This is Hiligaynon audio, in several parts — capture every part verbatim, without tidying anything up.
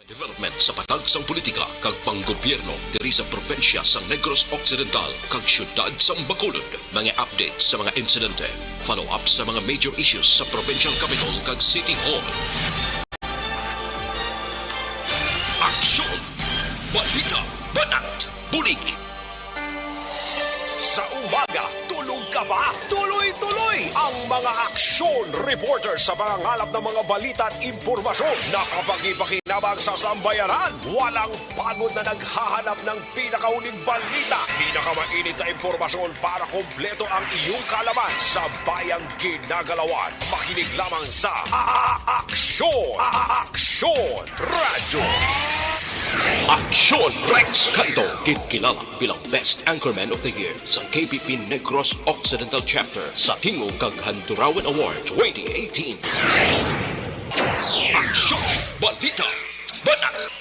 Development sa patag sang politika kag panggobyerno diri sa probinsya sang Negros Occidental kag siyudad sang Bacolod. Mga update sa mga insidente, follow-up sa mga major issues sa provincial capitol kag city hall. Aksyon! Balita! Banat! Bulig! Sa umaga, tulog ka ba? Tuloy-tuloy ang mga aksyon reporter sa pangangalap ng mga balita at impormasyon. Nakapagpakipakinabang sa sambayanan. Walang pagod na naghahanap ng pinakahuling balita. Pinakamainit na impormasyon para kompleto ang iyong kaalaman sa bayang ginagalawan. Makinig lamang sa A-, A-, Aksyon! A-, A-, Aksyon! Radyo. Aksyon Rex Canto, gid kilala bilang Best Anchorman of the Year sa K P P Negros Occidental Chapter sa Tingog kag Handurawan Award twenty eighteen. Aksyon! Balita! Banat!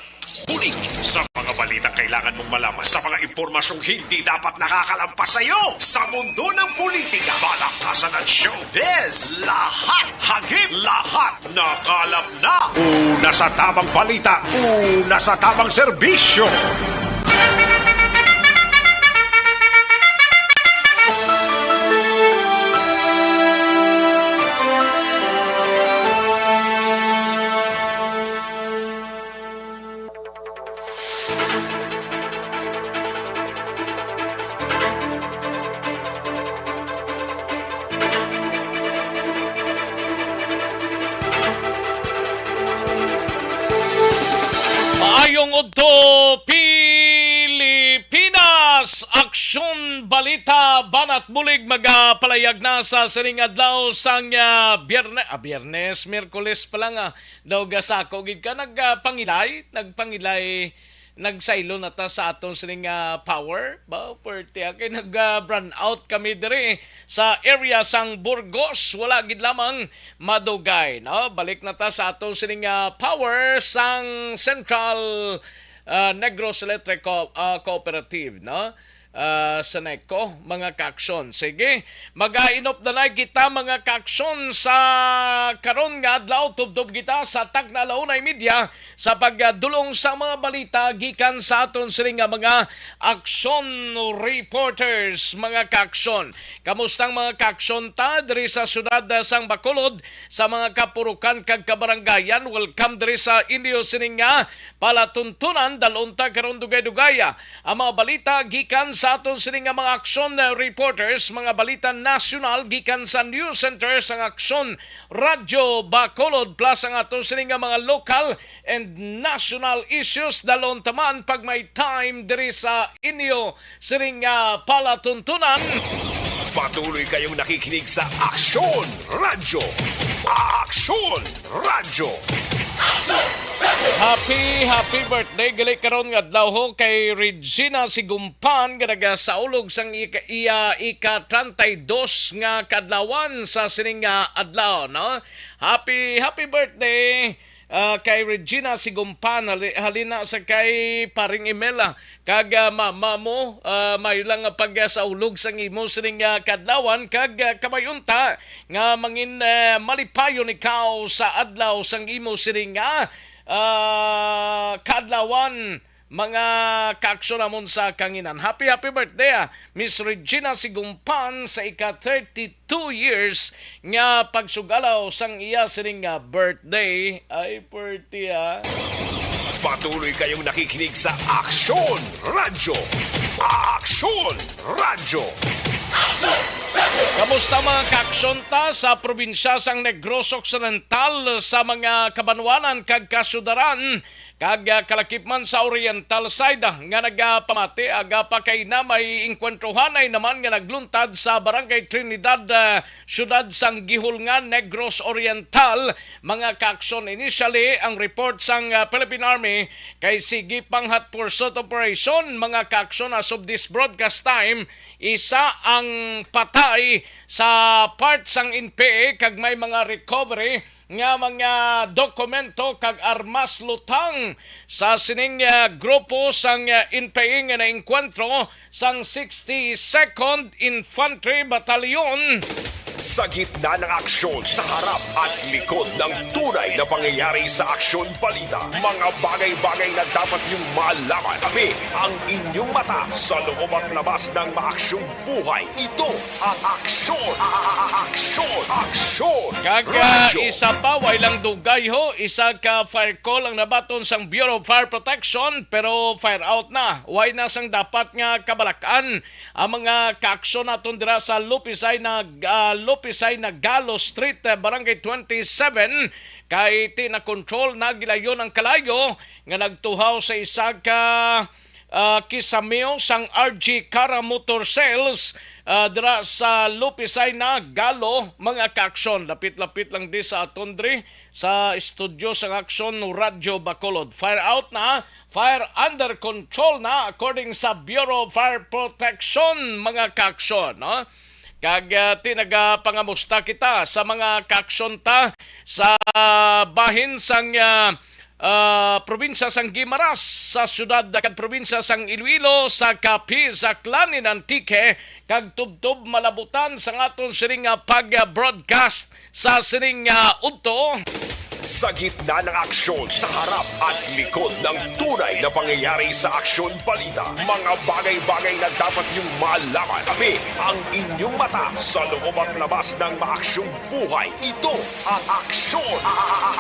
Bulig! Sa mga balitang kailangan mong malaman, sa mga impormasyong hindi dapat nakakalampas sa iyo, sa mundo ng politika, balakasan at showbiz, lahat, hagip, lahat, nakalap na. Una sa tamang balita, una sa tamang serbisyo. Maayong udto, Pilipinas! Aksyon, balita, banat bulig magapalayag na sa sining adlaw sang, ah, Bierne-, ah, Biyernes, Miyerkules pa lang, ah, daw gasako gid ka, nagpangilay, nagpangilay, nagsaylo na ta sa aton sining, ah, power. Ba, pwerte, ah, kay nag, ah, brownout kami diri sa area sang Burgos. Wala gid lamang madugay, no? Balik na ta sa aton sining, ah, power sang Central, ah, Negros Electric Co-, ah, Cooperative, no? Ah, sa NECO, mga kaaksyon. Sige, mag-ainop na lang kita, mga kaaksyon, sa karon nga adlaw. Tubtob kita sa takna alauna y media sa pagdulong sa mga balita gikan sa aton sini nga mga aksyon reporters, mga kaaksyon. Kamustang mga kaaksyon ta diri sa siyudad, ah, sang Bacolod, sa mga kapurukan kag kabarangayan? Welcome diri sa inyo sini nga palatuntunan. Dalon ta karon dugay-dugaya ang mga balita gikan sa aton sini nga mga aksyon, eh, reporters, mga balita nasyonal gikan sa news center sang Aksyon Radyo Bacolod, plus ang aton sini nga mga local and national issues. Dalon ta man pag may time diri sa inyo sini nga palatuntunan. Patuloy kayong nakikinig sa Aksyon Radyo. Aksyon Radyo. Happy, happy birthday gali karon nga adlaw ho kay Regina Sigumpan nga nagasaulog sang ika, iya ika treinta y dos nga kadlawan sa sining nga adlaw, no? Happy, happy birthday, ah, kay Regina Sigumpan, hali-, halina sa kay Paring Emel, ah, kag, ah, mama mo, ah, mayo lang nga pagsaulog sang imo sining, ah, kadlawan kag, ah, kamay unta nga mangin, eh, malipayon ikaw sa adlaw sang imo sining, ah, ah, kaadlawan, mga kaaksyon namon sa kanginan. Happy, happy birthday, ah, Miss Regina Sigumpan, sa ika thirty-two years nga pagsugalaw sang iya sining nga birthday. Ay, birthday, ah. Patuloy kayong nakikinig sa Aksyon Radyo. Aksyon Radyo. Kamusta, mga kaaksyon ta sa probinsya sang Negros Occidental, sa mga kabanwanan kag kasudaran, kag, ah, kalakip man sa Oriental side, ah, nga nagapamati, aga pa kay na may inkwentruhanay naman nga nagluntad sa Barangay Trinidad, ah, siyudad sang Guihulngan, Negros Oriental, mga kaaksyon. Initially, ang report sang, ah, Philippine Army kay sige pang hot pursuit operation, mga kaaksyon. As of this broadcast time, isa ang patay sa part sang N P A kag may mga recovery nga mga dokumento kag armas lutang sa sining, ah, grupo sang, ah, N P A nga naengkwentro sang sixty-second Infantry Battalion. Sa gitna ng aksyon, sa harap at likod ng tunay na pangyayari sa Aksyon Balita, mga bagay-bagay na dapat niyong malaman. Kami ang inyong mata sa loob at labas ng maaksyong buhay. Ito ang Aksyon, Aksyon, Aksyon Kag ah, Radyo. Isa pa, way lang dugay ho, isa ka fire call ang nabaton sang Bureau of Fire Protection, pero fire out na. Way na sang dapat nga kabalakan ang mga kaaksyon naton dira sa Lupisay na, ah, Lupisay na Galo Street, ah, Barangay twenty-seven, kay ti na control na gilayon ang kalayo nga nagtuhaw sa isa ka, ah, kisamiyo sang R G Cara Motor Sales, ah, dira sa Lupisay na Galo, mga kaaksyon. Lapit-lapit lang di sa aton diri sa studio sang Aksyon Radyo Bacolod. Fire out na, fire under control na, according sa Bureau of Fire Protection, mga kaaksyon, no? Kag, ah, ti nagapangamusta kita sa mga kaaksyon ta sa bahin sang, ah, ah, probinsya sang Guimaras, sa siyudad kag probinsya sang Iloilo, sa Capiz, Aklan, and Antique, kag tubtob malabutan sang aton sining, ah, pag-broadcast sa sining, ah, udto. Sa gitna ng aksyon, sa harap at likod ng tunay na pangyayari sa Aksyon Balita, mga bagay-bagay na dapat niyong malaman. Kami ang inyong mata sa loob at labas ng maaksyong buhay. Ito ang Aksyon,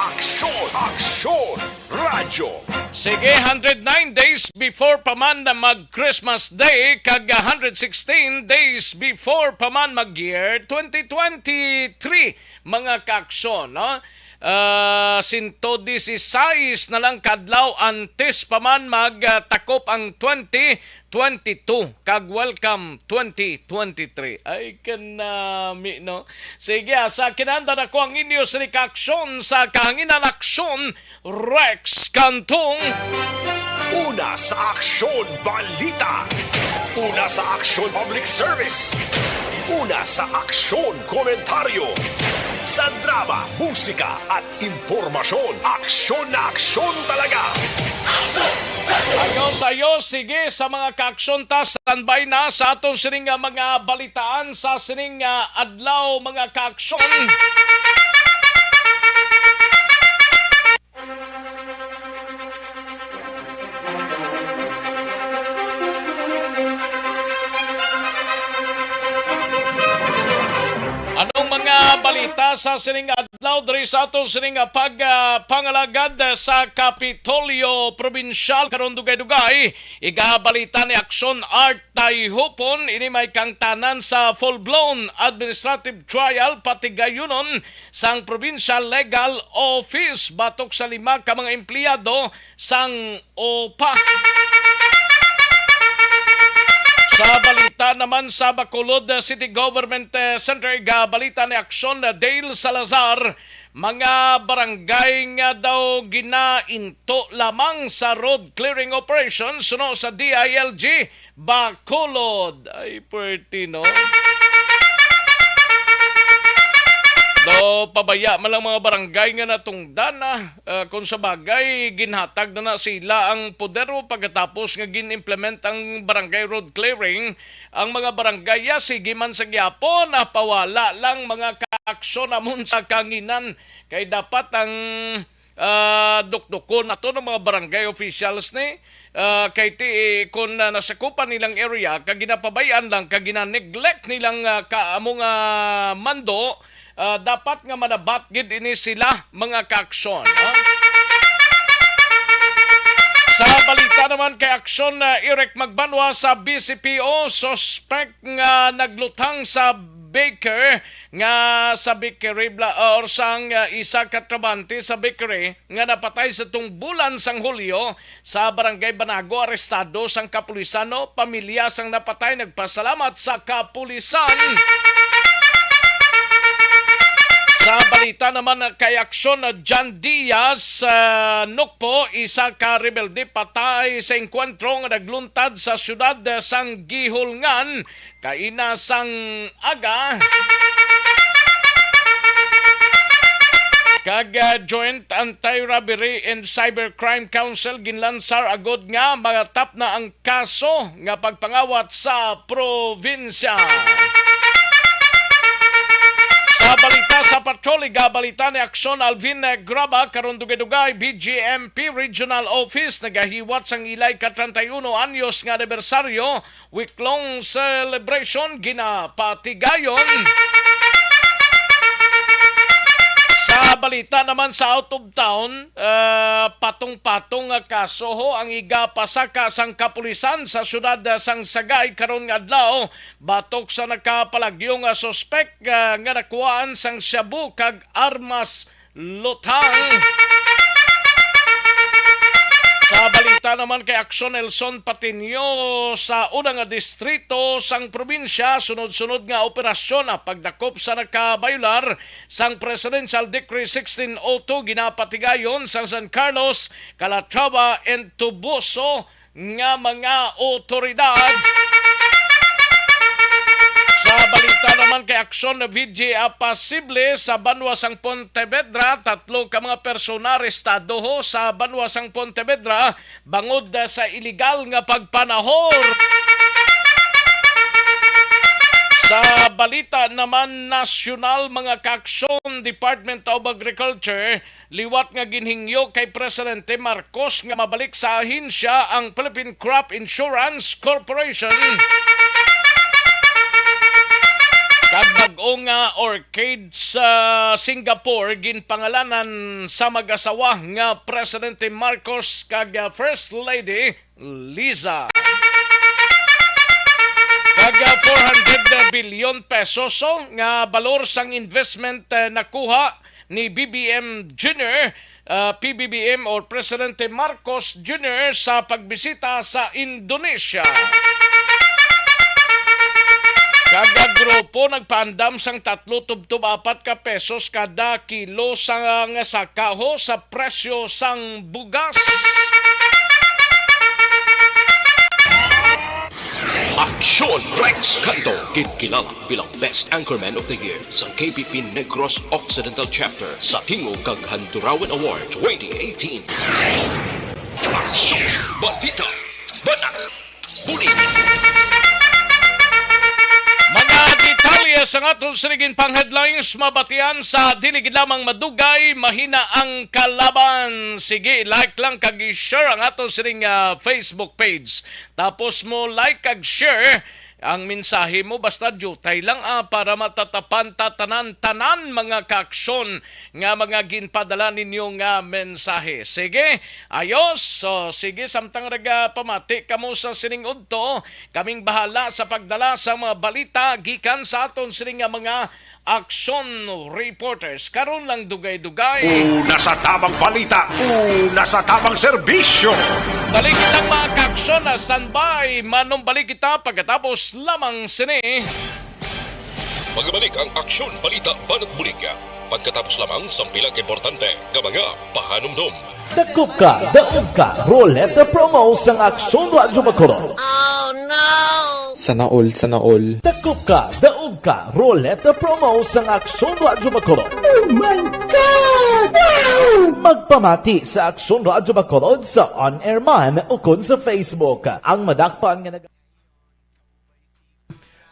Aksyon, Aksyon Radyo. Sige, hundred nine days before pa man na mag-Christmas Day, kag hundred sixteen days before pa man mag-year twenty twenty-three, mga kaaksyon, no? Ah, sento dieciséis na lang kadlaw antes pa man magtakop ang twenty twenty-two, kag welcome twenty twenty-three. Ay, kanami, no? Sige, ah, sa kinanda na ko ang inyo sini kaaksyon sa kahanginan aksyon, Rex Cantong. Una sa Aksyon Balita. Una sa Aksyon Public Service. Una sa Aksyon Komentaryo. Sa drama, musika, at impormasyon, aksyon na aksyon talaga. Ayos, ayos. Sige, sa mga kaaksyon ta, standby na sa aton sining nga mga balitaan sa sining nga adlaw, mga kaaksyon. Anong mga balita sa sining adlaw diri sa aton sining, ah, pag, ah, pangalagad sa Kapitolyo Probinsyal karon? Dugay-dugay, igabalita ni Aksyon Art Tayhupon, ini may kangtanan sa full-blown administrative trial patigayunon sang Provincial Legal Office batok sa lima ka mga empleyado sang OPA. Sa balita naman sa Bacolod City Government, eh, Center, igabalita ni Aksyon, eh, Dale Salazar, mga barangay nga daw ginainto lamang sa road clearing operation suno sa D I L G Bacolod. Ay, pwerte, no? Do, pabaya man lang mga barangay nga natungdan na. Ah, kung sa bagay, ginhatag na na sila ang poder o pagkatapos nga gin-implement ang barangay road clearing, ang mga barangay, ya, sige man sa gyapon, ah, pawala lang mga kaaksyon namon sa kanginan. Kay dapat ang, ah, dukdukon nato ng mga barangay officials ni, ah, kay ti, kung, ah, nasakupan nilang area, kag ginapabayaan lang, kag gina-neglect nilang, ah, ka, amo nga mando, ah, dapat nga manabat gid ini sila, mga kaaksyon, ha? Sa balita naman kay aksyon, ah, Eric Magbanwa sa B C P O, suspect nga naglutang sa baker nga sa bakery bla-, or sang, ah, isa ka trabahante sa bakery nga napatay sa tungbulan sang Hulyo sa Barangay Banago, arestado sang kapulisan, no? Pamilya sang napatay nagpasalamat sa kapulisan. Sa balita naman kay aksyon, John Diaz, ah, Nukpo, isa ka rebelde patay sa engkwentro nga nagluntad sa siyudad sang Guihulngan kaina sang aga. Kag, ah, Joint Anti-Robbery and Cybercrime Council ginlansar agod nga magatap na ang kaso nga pagpangawat sa probinsya. Sa balita sa patrol, igabalita ni Aksyon Alvin Graba, karon dugay-dugay, B G M P Regional Office nagahiwat sang ila ika treinta y uno anyos nga anibersaryo, week-long celebration, ginapatigayon. Sa balita naman sa out of town, ah, patong-patong nga kaso ho ang igapasaka sang kapulisan sa siyudad sang Sagay karon nga adlaw, batok sa nakapalagyo nga suspek, ah, nga nakuhaan sang shabu kag armas luthang. Sa balita naman kay Aksyon Nelson Patiño, sa una nga distrito sang probinsya, sunod-sunod nga operasyon ang pagdakop sa nakabayular sang Presidential Decree sixteen oh two ginapatigayon sa San Carlos, Calatrava, and Toboso nga mga otoridad. Sa balita naman kay Aksyon V G, ah, pasible sa banwa sang Pontevedra, tatlo ka mga persona arestado ho sa banwa sang Pontevedra bangod sa iligal nga pagpanahor. Sa balita naman nasyonal, mga kaaksyon, Department of Agriculture liwat nga ginhingyo kay Presidente Marcos nga mabalik sa ahensya ang Philippine Crop Insurance Corporation. Kag bag-o nga orchid sa Singapore ginpangalanan sa mag-asawa nga Presidente Marcos kag, ah, First Lady Liza. Kag, ah, four hundred billion pesos, oh, nga balor sang investment, eh, nakuha ni B B M Junior, ah, P B B M or Presidente Marcos Junior sa pagbisita sa Indonesia. Kag ang grupo nagpaandam sang tatlo tubtob apat ka pesos kada kilo sa nga saka ho sa presyo sang bugas. Aksyon Rex Canto, ginkilala bilang Best Anchorman of the Year sa K P P Negros Occidental Chapter sa Tingog kag Handurawan Award twenty eighteen. Aksyon, balita, banat, bulig. Mga detalye sa aton sining pang-headlines mabatian sa dili gid lamang madugay, mahina ang kalaban. Sige, like lang kag i-share ang aton sining, ah, Facebook page. Tapos mo like kag share ang mensahe mo, basta diutay lang, ah, para matatapan ta tanan-tanan, mga kaaksyon, nga mga ginpadala ninyo nga mensahe. Sige, ayos. So, sige, samtang nagapamati kamo sa sining udto, kaming bahala sa pagdala sa mga balita gikan sa aton sining nga mga aksyon reporters. Karon lang dugay-dugay. Una sa tamang balita, una sa tamang serbisyo. Balik lang, mga kaaksyon, na standby. Manumbalik kita pagkatapos lamang sini. Magbalik ang aksyon, balita, banat, bulig. Pagkatapos lamang sang pila ka importante nga mga pahanumdom. Dakop ka, daog ka, Roleta Promo sang Aksyon Radyo Bacolod. Sana all, sana all. Dakop ka, daog ka, Roleta Promo sang Aksyon Radyo Bacolod. Oh my God! Wow! Magpamati sa Aksyon Radyo Bacolod sa on-air man ukon sa Facebook. Ang madakpan nga nag-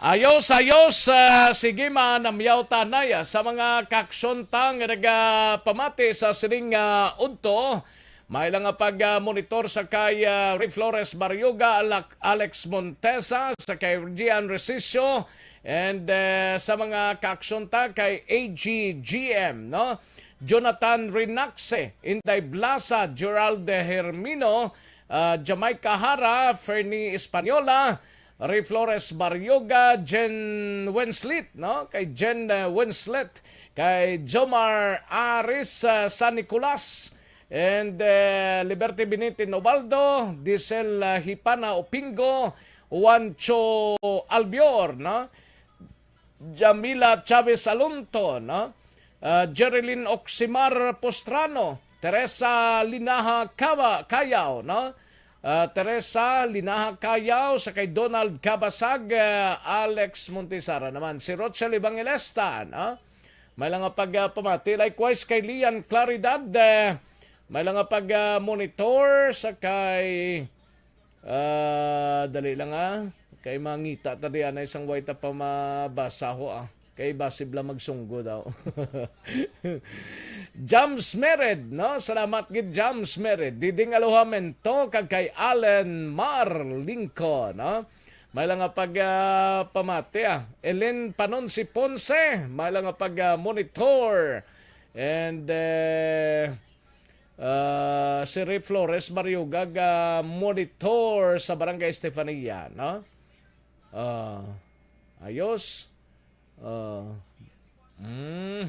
Ayos, ayos. Ah, sige, manamyaw tanay, ah, sa mga kaaksyon ta nga nagapamati sa sining, ah, udto. May lang nga pag, ah, monitor sa kay, ah, Ray Flores Barrioga, Alak-, Alex Montesa, sa kay Gian Resicio, and, eh, sa mga kaaksyon ta kay A G G M, no? Jonathan Rinaxe, Inday Blasa, Gerald Hermino, ah, Jamaica Hara, Fernie Española, Ray Flores Barrioga, Jen Winslet, no? Kay Jen, eh, Winslet, kay Jomar Aris, ah, San Nicolas, and, eh, Liberty Benitez Nobaldo, Diesel, ah, Hipana Opingo, Juancho Albior, no? Jamila Chavez Alonto, no? Ah, Jerilyn Oximar Postrano, Teresa Linaha Cava-, Cayao, no? Ah, Teresa Linaha Cayao, sa kay Donald Cabasag, ah, Alex Montisara naman, si Rochelle Evangelista, no? May lang nga pag, ah, pamati. Likewise kay Lian Claridad, eh, may lang nga pag, ah, monitor sa kay Ah, dali lang, ah. Kay mangita ta diyan ay sang way ta pa mabasa ho, ah. Kay basi bala magsunggo daw. Jams Mered, no? Salamat gid, Jams Mered. Diding Alohamento, kag kay Allen Mar Lingko, no? May lang nga pag, ah, pamati, ah. Ellen Panonsi Ponce, may lang nga pag, ah, monitor. And, eh, ah, si Ray Flores Mariugag, ah, monitor sa Barangay Estefania, no? Ah, ayos. Ah, mm.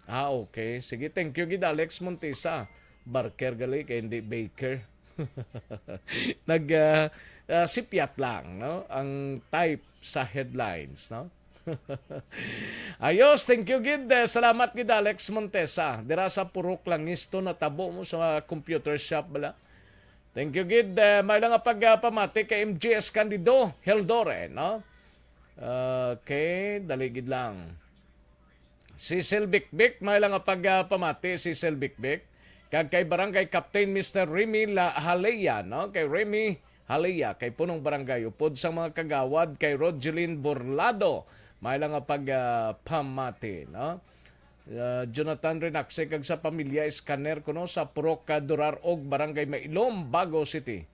Ah, okay. Sige, thank you gid, Alex Montesa. Barker gali kay hindi baker. Nag, ah, ah, sipyat lang, no? Ang type sa headlines, no? Ayos, thank you gid. Eh, salamat gid, Alex Montesa. Dira sa Purok Langisto natabo mo sa computer shop bala. Thank you gid. Eh, may lang nga pag, ah, pamati kay M G S Candido Heldore, no? Okay, dali gid lang. Si Sel Bikbik, may lang nga pag, ah, pamati si Sel Bikbik. Kag kay Barangay Captain Mister Remy La Halea, no? Kay Remy Halea, kay Punong Barangay, upod sang mga kagawad, kay Rogelin Burlado, may lang nga pag, ah, pamati, no? Ah, Jonathan Renaxe, kag sa pamilya Escaner, kuno sa Purok, ah, Durar og Barangay Mailom, Bago City.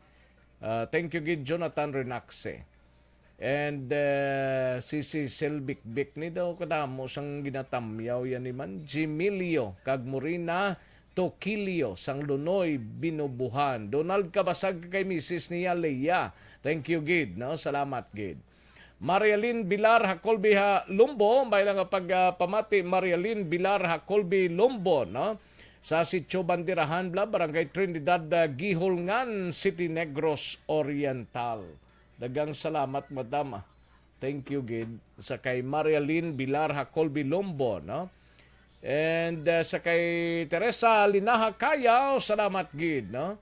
Ah, thank you gid, Jonathan Renaxe. And, eh, si, si Sel Bikbik ni daw kadamo sang ginatamyaw yan ni man. Jimilio kag Morina Tokilio sang Lunoy, Binubuhan. Donald Kabasag kay misis niya, Leia. Thank you gid, no? Salamat gid. Marialyn Bilar Hacolbi ha Lumbo, may lang nga pag, ah, pamati, Marialyn Bilar Hacolbi Lumbo, no? Sa Sitio Bandirahan, bla, Barangay Trinidad, ah, Guihulngan City, Negros Oriental. Daghang salamat, madam, ah. Thank you gid sa kay Marialyn Bilar Hacolbi Lumbo, no? And, uh, sa kay Teresa Linaha Cayaw, salamat gid, no?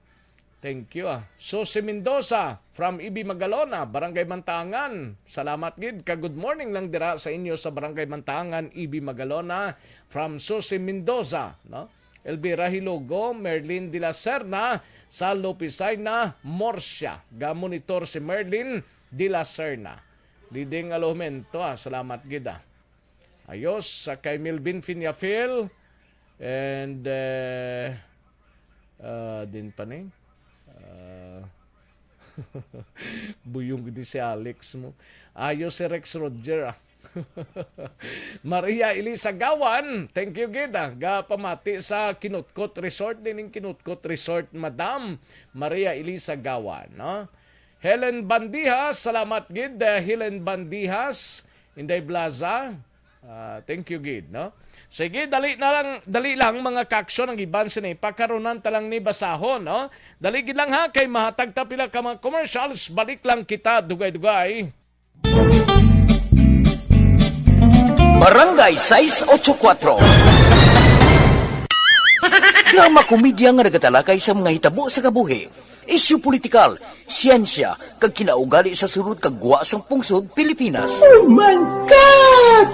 Thank you, ah. Susi Mendoza from Ibi Magalona, Barangay Mantangan. Salamat gid, ka good morning lang dira sa inyo sa Barangay Mantangan, Ibi Magalona, from Susi Mendoza, no? Elvira Hilogo, Merlin de la Serna, sa Lopisaina, Murcia. Ga-monitor si Merlin de la Serna. Leading Alojamiento, ah. Salamat gid, ah. Ayos, sa kay Melvin Fiñafil. And, eh, ah, din pa ni. Ah, buyong gid si Alex mo. Ayos si Rex Roger, ah. Maria Elisa Gawan, thank you gid, ah. Gapamati sa Kinutkot Resort, dining Kinutkot Resort, Madam Maria Elisa Gawan, no? Helen Bandihas, salamat gid, eh, Helen Bandihas, Inday Blaza. Ah, thank you gid, no? Sige, dali na lang, dali lang, mga kaaksyon, ang iban sini. Pakarunan ta lang ni basahon, no? Dali gid lang, ha, kay mahatag ta pila ka mga commercials. Balik lang kita, dugay-dugay. Barangay sais ocho kuatro. Drama komedya nga nagatalakay sa mga hitabo sa kabuhi, isyu politikal, siyensya, kag kinaugali sa sulod kag gwa sang pungsod Pilipinas. Oh my God!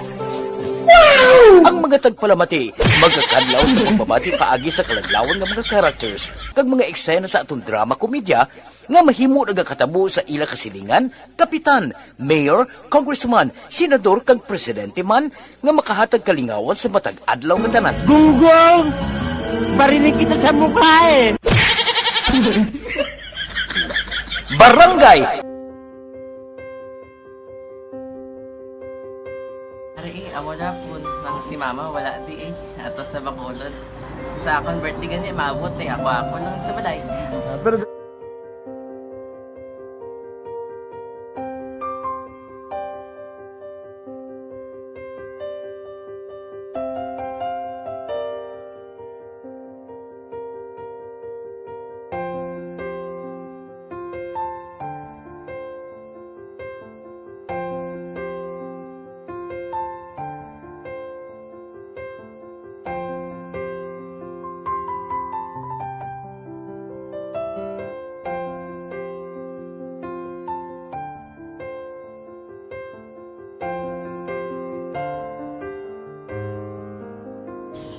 Wow! Ang mga tagpalamati magakadlaw sa pagbabati paagi sa kaladlawan nga mga characters kag mga eksena sa aton drama komedya nga mahimo nagakatabo sa ila kasilingan, kapitan, mayor, congressman, senador, kag presidente man nga makahatag kalingawan sa matag adlaw nga tanan. Gunggong! Barinig kita sa mukha eh! Barangay! Ari, eh, amo na po nang si mama wala di eh. Ato sa Bacolod. Sa akon birthday gani, maabot eh. Ako, ako lang sa balay. Ah, pero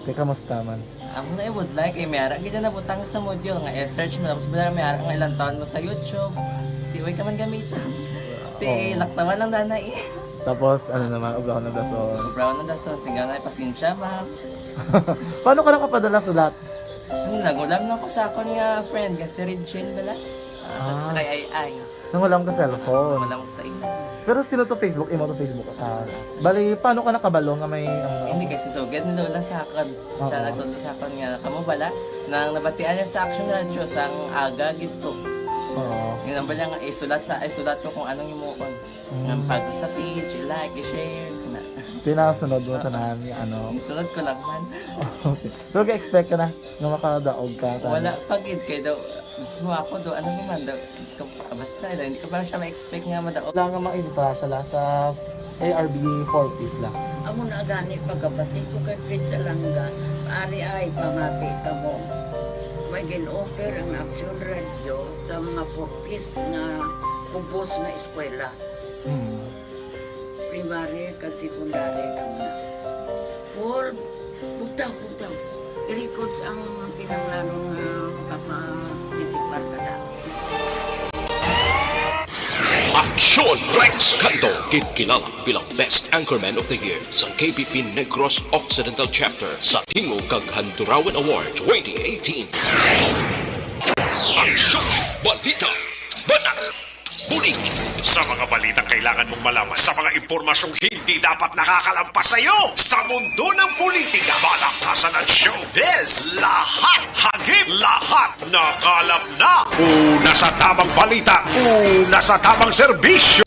Te, kamusta man? Amo na, eh, budlay kay may ara gid na butang sa module nga i-search mo, tapos wala may ara nga ilang taon mo sa YouTube. Di way ka man gamiton. Ti, oh, laktawan lang, nanay. Tapos, ano naman, ubraon ng dason. Ubraon ng dason. Sige na, pasensya, ma'am. Paano ka nakapadala sulat? Hmm, nangulam na ko sa akon nga friend, nga si Regine bala. Ah, Ah. sa kay Ay Ay. Nangulam ka cellphone? Nangulam ko sa imo. Pero sino to Facebook? Imo to Facebook? Ah, bali, paano ka nakabalo nga may, ano, Hindi, kay si Sugad ni Lola sa akon. Siya Oo. nagtudlo sa akon nga, kamo bala, nang nabatian niya sa Action Radio, sang aga gid to. Oo. Yun ang bala nga, isulat sa, isulat ko kung anong imuon. Mm. Nga pag sa page, i-like, i-share, na. Tinasunod mo tanan, ano. Isunod ko lang man. Okay. Pero ga-expect ka na nga makadaog ka, tanan? Wala pa gid, kay daw, mismo ako do, ano naman daw, Diyos ko, basta, hindi ko pa siya ma-expect nga madaog. Wala nga makita siya la sa A R B four Ps la. Amo na gani pagkabati ko kay Fred Salanga, ari ay pamati kamo. May gin-offer ang Action Radio sa mga four Ps nga kubos nga eskwela. Mm. Primary kag secondary kamo na. Paul, bugtaw, bugtaw. I-records ang kinahanglanon nga makaparticipar ka na. Aksyon Rex Cando, ginkilala bilang Best Anchorman of the Year sa K B P Negros Occidental Chapter sa Tingog kag Handurawan Award twenty eighteen. Aksyon! Balita! Banat! Bulig! Sa mga balitang kailangan mong malaman, sa mga impormasyong hindi dapat nakakalampas sa iyo, sa mundo ng politika, balaktasan at showbiz, lahat hagip, lahat nakalap na. Una sa tamang balita, una sa tamang serbisyo.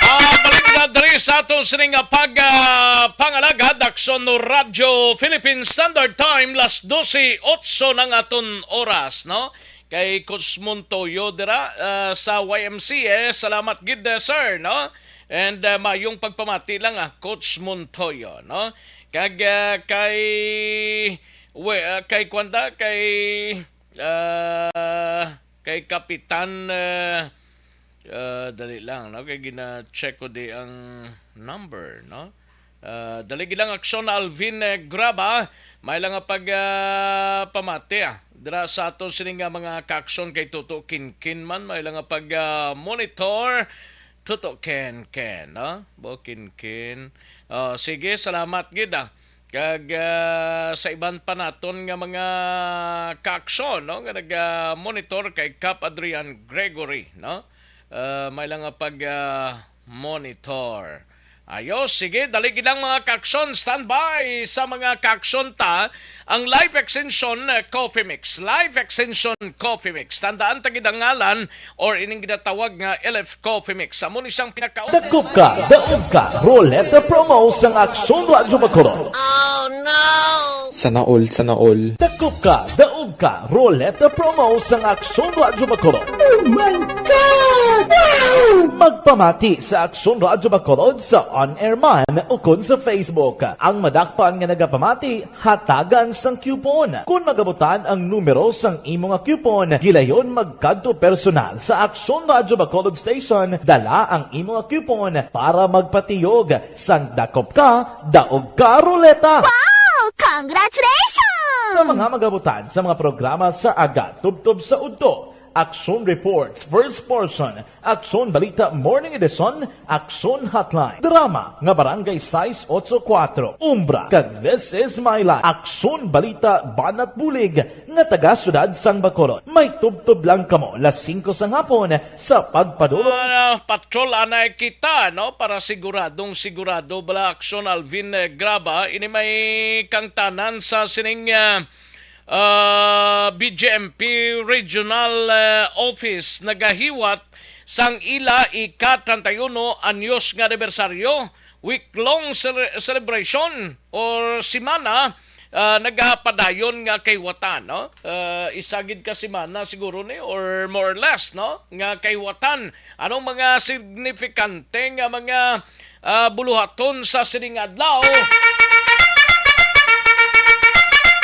Ah, balik na diri sa aton sining, ah, pag, ah, pangalagad, Aksyon Radyo Philippine Standard Time, las dose otso ng aton oras, no? Kay Coach Montoyo dira, ah, sa Y M C A. Salamat gid, ah, sir, no? And, ah, mayong pagpamati lang, ah, Coach Montoyo, no? Kag, ah, kay, we-, ah, kay kwanta, kay, ah, kay Kapitan, ah, ah, dali lang, no? Kay gina-check ko di ang number, no? Ah, dali lang, Aksyon Alvin, eh, Graba. May lang nga pag, ah, pamati, ah. Dira sa ato sini nga mga kaaksyon kay Toto Kinkin man, may lang nga pag, ah, monitor. Toto Kinkin, no? Bo Kinkin. Oh, sige, salamat gid, ah. Kag, ah, sa iban pa naton nga mga kaaksyon, no, nga naga-monitor kay Cap Adrian Gregory, no? Ah, may lang nga pag, ah, monitor. Ayos, sige, dali gid lang, mga kaaksyon, standby sa mga kaaksyon ta, ang Life Extension, eh, Coffee Mix. Life Extension Coffee Mix. Tandaan ta gid ang ngalan or ining ginatawag nga L F Coffee Mix. Amo ni siyang pinaka- Dakop ka, daog ka, Roleta Promo sang Aksyon Radyo Bacolod. Sana all, sana all. Dakop ka, daog ka, Roleta Promo sang Aksyon Radyo Bacolod. Oh my God! Wow! Magpamati sa Aksyon Radyo Bacolod sa on-air man o kon sa Facebook. Ang madakpan nga nagapamati, hatagan sang coupon. Kon magabutan ang numero sang imo nga coupon, gilayon magkadto personal sa Aksyon Radyo Bacolod Station, dala ang imo nga coupon para magpatiyog sang dakop ka, daog ka, Roleta. Wow! Congratulations! Sa mga magabutan sa mga programa sa aga, tubtob sa udto, Aksyon Reports, First Portion, Aksyon Balita Morning Edition, Aksyon Hotline, drama nga Barangay sais otso kuwatro, Umbra, kag This Is My Life, Aksyon Balita Banat Bulig, nga taga Siyudad sang Bacolod. May tubtob lang kamo las singko sang hapon sa pagpadulong. Ah, patrol anay kita, no? Para siguradong sigurado bala, Aksyon Alvin, eh, Graba. Ini may kangtanan sa sining, ah, ah, B J M P Regional, eh, Office nagahiwat sang ila ika treinta y uno anyos nga anibersaryo, week-long cele-, celebration or semana, ah, nagapadayon nga kahiwatan, no? Ah, isa gid ka semana siguro ni, or more or less, no? Nga kahiwatan. Anong mga signifikante nga mga, ah, buluhaton sa sining adlaw?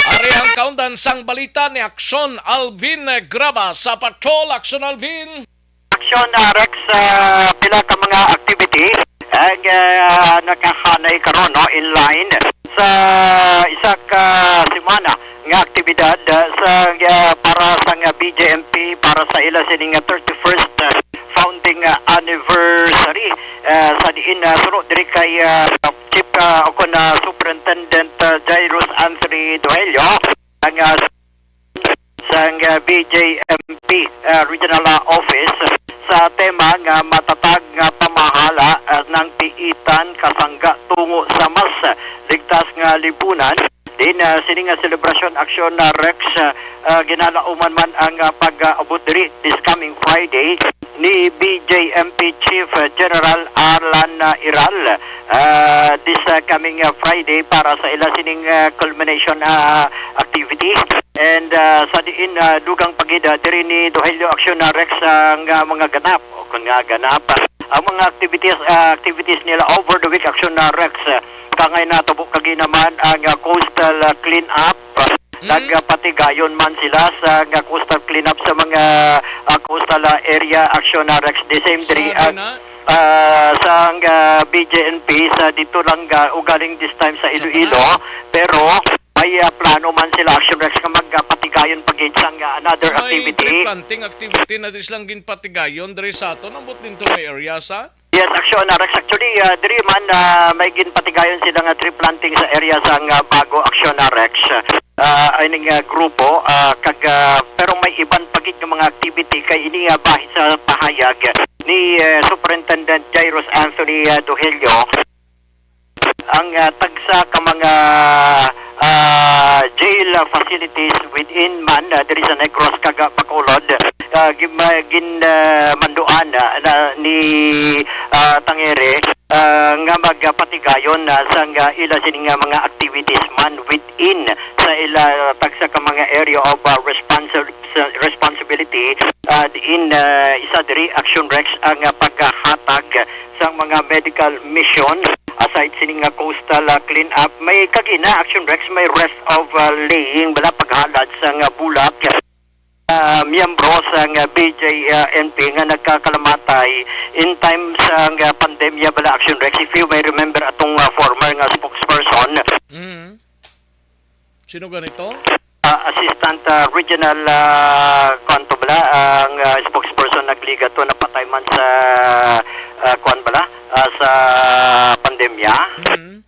Ari ang kaundan sang balita ni Aksyon Alvin Graba sa Patrol. Aksyon Alvin. Aksyon, ah, Rex, ah, pila ka mga activity ang, ah, nakahanay karon, no, in line sa isa ka semana nga aktibidad, ah, sa, ah, para sa nga B J M P para sa ila sining, ah, thirty-first, ah, founding wedding, ah, anniversary, ah, sa diin, ah, suno diri kay, ah, Chief, ah, o kon, ah, Superintendent, ah, Jairus Anthony Dohelio, ang, ah, sang, ah, B J M P, ah, Regional, ah, Office sa tema nga matatag nga pamahala, ah, ng piitan kasangga tungo sa mas ligtas nga lipunan. Din, ah, sini nga selebrasyon aksyon na Rex, ah, ah, ginalauman man ang, ah, pag-abot diri this coming Friday ni B J M P Chief, ah, General Arlan, ah, Iral, ah, this, ah, coming, ah, Friday para sa ila sining, ah, culmination, ah, activity. And, ah, sa diin, ah, dugang pa gid, ah, diri ni Dohelio Aksyon na Rex ang, ah, mga ganap, o kon nga ganap, ah, ang mga activities, ah, activities nila over the week aksyon na Rex, ah, kangay natabo kagi naman ang, ah, coastal, ah, cleanup. Mm. Nagapatigayon man sila sa nga coastal cleanup sa mga, ah, coastal, ah, area action na Rex. The same diri, ah, ah, sa, ah, B J N P sa dito lang, ah, ugaling this time sa Iloilo. Pero may, ah, plano man sila action Rex nga magpatigayon pa gid sang, ah, another activity. May tree planting activity na dis lang ginpatigayon diri sa aton. Ambot din to may area sa Yes, action na Rex. Actually, ah, diri man, ah, may ginpatigayon sila nga tree planting sa area sang, ah, Bago Action na Rex. Ah, ining, ah, grupo, ah, kag, ah, pero may iban pa gid nga mga activity kay ini, ah, bahin sa pahayag ni, eh, Superintendent Jairus Anthony, ah, Dohelio. Ang, ah, tagsa ka mga, ah, jail, ah, facilities within man, ah, diri sa Negros kag, ah, Bacolod, ah, gin-, ah, gin-, ah, manduan, ah, na ni, ah, Tangere, ah, nga magpatigayon, ah, sang, ah, ila sini nga mga activities man within sa ila tagsa ka mga area of, ah, responsi-, responsibility, ah, diin, ah, isa diri Action Rex ang, ah, paghatag sang mga medical mission. Aside sini nga coastal, ah, cleanup, may kagina Action Rex, may rest of, ah, laying bala paghalad sang, ah, bulak, ah, miyembro sang, ah, B J N P nga nagkakalamatay in times sang, ah, pandemya bala Action Rex. If you may remember atong, ah, former nga spokesperson. Mm. Sino ganito? Ah, Assistant, ah, Regional, ah, kuwan to bala, ang, ah, spokesperson nagliga to, napatay man sa, ah, kuwan bala, ah, sa pandemya. Mm.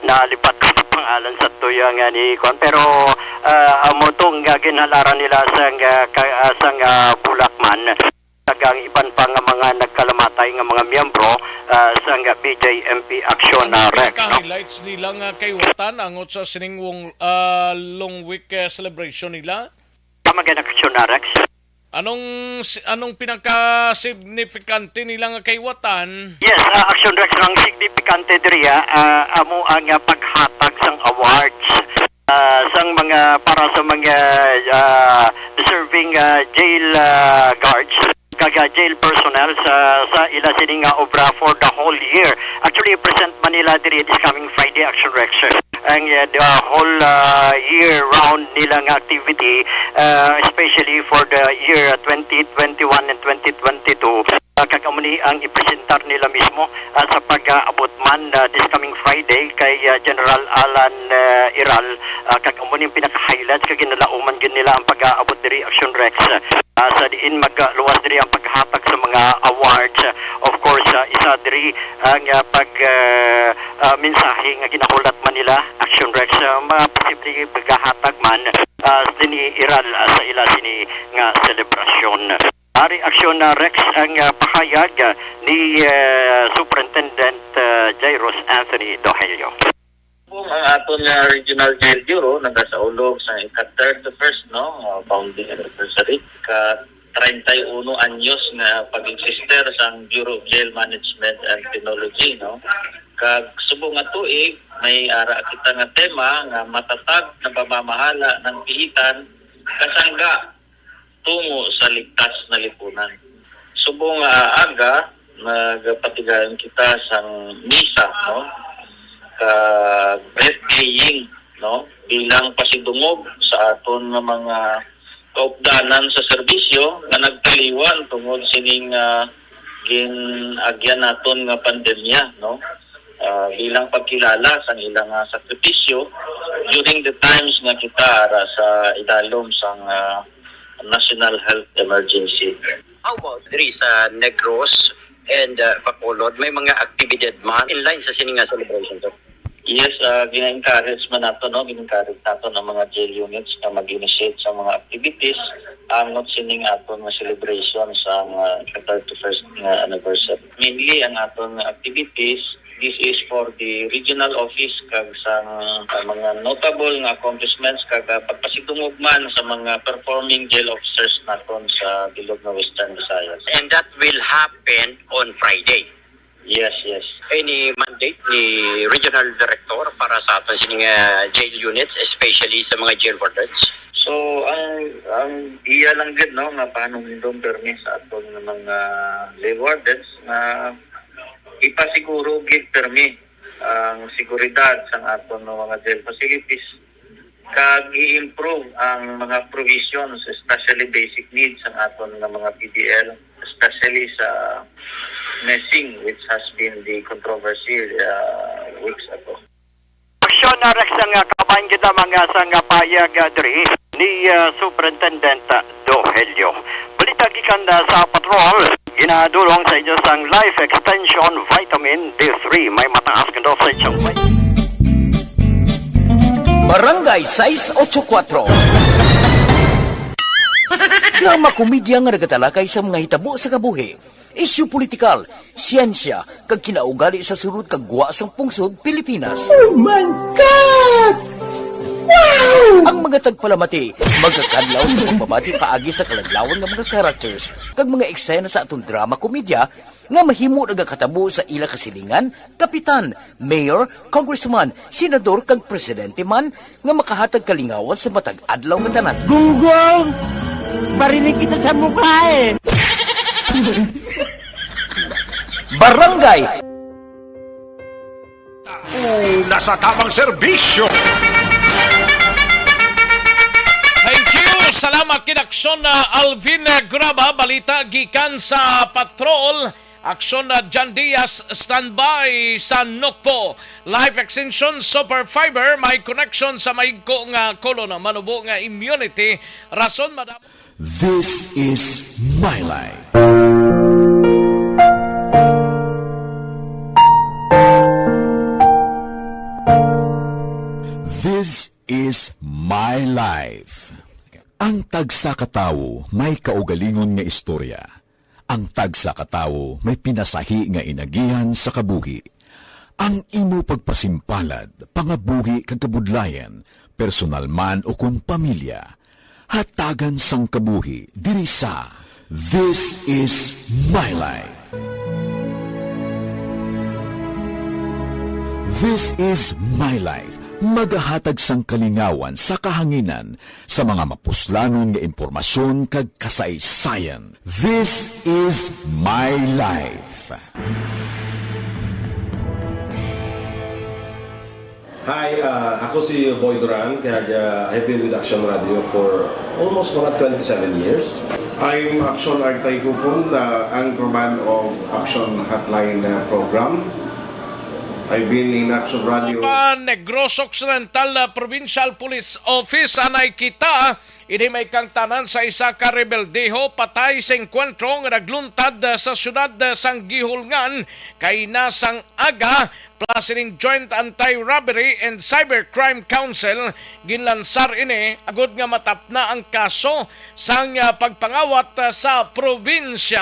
Nalipat ko sa pangalan sa tuya nga ni kuwan, pero, ah, amo to nga ginhalaran nila sang, ah, ka-, ah, sang, ah, bulak man. Kag ang iban pa nga mga nagkalamatay nga mga miyembro, ah, sang B J M P Action, ah, Rex, no? Pinaka-highlights nila nga kayuwatan angot sa sining wong-, ah, long week, eh, celebration nila? Tama gid, Action, ah, Rex. Anong si-, anong pinaka-signifikante nila nga kayuwatan? Yes, ah, Action, Rex, ang signifikante diri, ah, ah, amo ang, ah, paghatag sang awards, ah, sang mga, para sa mga, ah, deserving, ah, jail, ah, guards kag, ah, jail personnel sa, sa ila sini nga obra for the whole year. Actually, present man nila diri this coming Friday, Action Rex, ang, uh, the whole, uh, year round nila nga activity, uh, especially for the year twenty twenty-one and twenty twenty-two. Uh, kag amo ni ang ipresentar nila mismo, uh, sa pag-aabot man, uh, this coming Friday kay, uh, General Alan, uh, Iral, uh, kag amo ni ang pinaka-highlights kag ginalauman gid nila ang pag-aabot diri, Action Rex. Ah, sa diin magluwas diri ang paghatag sa mga awards. Of course, ah, isa diri ang, ah, pag, ah, ah, mensahe nga ginahulat man nila, Action Rex, ah, maposible paghatag man, ah, sini Iral, ah, sa ila sini nga selebrasyon. Ari Action, ah, Rex, ang, ah, pahayag, ah, ni, ah, Superintendent, ah, Jairus Anthony Dohelio. Kung ang aton nga Regional Jail Bureau nagasaulog sa ika-thirty-first, no, uh, founding anniversary, ika-treinta y uno anyos nga pag-existe sang Bureau of Jail Management and Penology, no. Kag subong nga tuig, may ara kita nga tema nga matatag na pamamahala ng piitan kasangga tungo sa ligtas na lipunan. Subong nga aga, nagapatigayon kita sang misa, no? Kag breath paying, no? Bilang pasidungog sa aton nga mga kaupdanan sa serbisyo nga nagtaliwan tungod sining, ah, gin-agyan naton nga pandemya, no? Ah, bilang pagkilala sang ilang, ah, sakripisyo during the times nga kita ara sa idalom sang, ah, national health emergency. How about diri sa Negros and, uh, Bacolod? May mga aktibidad man in line sa sini nga celebration, sir? Yes, uh, gina-encourage man nato, no? Gina-encourage nato ang mga jail units na mag-initiate sa mga activities angot sining aton nga celebration sa, uh, thirty-first nga anniversary. Mainly, ang aton nga activities, this is for the regional office kag sa, uh, mga notable nga accomplishments kag, uh, pagpasidungog man sa mga performing jail officers naton sa bilog nga Western Visayas. And that will happen on Friday. Yes, yes. Any mandate ni Regional Director para sa aton sining, ah, jail units, especially sa mga jail wardens? So, ang, ang iya lang gid, no, nga pahanumdom permi sa aton nga mga jail wardens nga ipasiguro gid permi ang seguridad sang aton nga mga jail facilities kag i-improve ang mga provisions, especially basic needs, ang aton nga mga P D L, especially sa messing, which has been the controversy, uh, weeks ago. Aksyon na, Rex, ang, ah, kabahin kita, mga, sa nga payag, ah, diri ni, ah, Superintendent, ah, Dohelio. Balita gikan, ah, sa patrol, ginadulong sa inyo sang Life Extension Vitamin D three. May mataas nga dosage ang vitamin. Barangay sais ocho kuatro. Drama komedya nga nagatalakay sa mga hitabo sa kabuhi, isyu politikal, siyensya, kag kinaugali sa sulod kag gwa sang pungsod Pilipinas. Oh my God! Wow! Ang mga tagpalamati magakadlaw sa pagbabati paagi sa kaladlawan nga mga characters kag mga eksena sa aton drama komedya nga mahimo nagakatabo sa ila kasilingan, kapitan, mayor, congressman, senador, kag presidente man nga makahatag kalingawan sa matag adlaw nga tanan. Gunggong! Barinig kita sa mukha eh! Barangay. Una sa tamang serbisyo. Thank you. Salamat kinaksyon na Alvin Graba. Balita gikan sa patrol. Aksyon na John Diaz, standby sa Nokpo. Life Extension Super Fiber, may connection sa mahigko nga kolon, manubo nga immunity. Rason madamo. This is my life. This is my life. Ang tagsa ka tawo may kaugalingon nga istorya. Ang tagsa ka tawo may pinasahi nga inagihan sa kabuhi. Ang imo pagpasimpalad, pangabuhi kag kabudlayan, personal man o kon pamilya, hatagan sang kabuhi diri sa This Is My Life. This Is My Life, magahatag sang kalingawan sa kahanginan sa mga mapuslanon nga impormasyon kag kasaysayan. This Is My Life. Hi, ah, ako si Boy Duran, kag, ah, I've been with Action Radio for almost mga twenty-seven years. I'm Action Artay Kupon, the anchorman of Action Hotline, ah, program. I've been in Action Radio. Pan Negros Occidental, ah, Provincial Police Office, anay kita. Ini may kangtanan sa isa ka rebeldeho patay sa engkwentro nga nagluntad sa siyudad sang Guihulngan kaina sang aga. Plus, ining Joint Anti-Robbery and Cybercrime Council, ginlansar ini agud nga matapna ang kaso sang, ah, pagpangawat, ah, sa probinsya.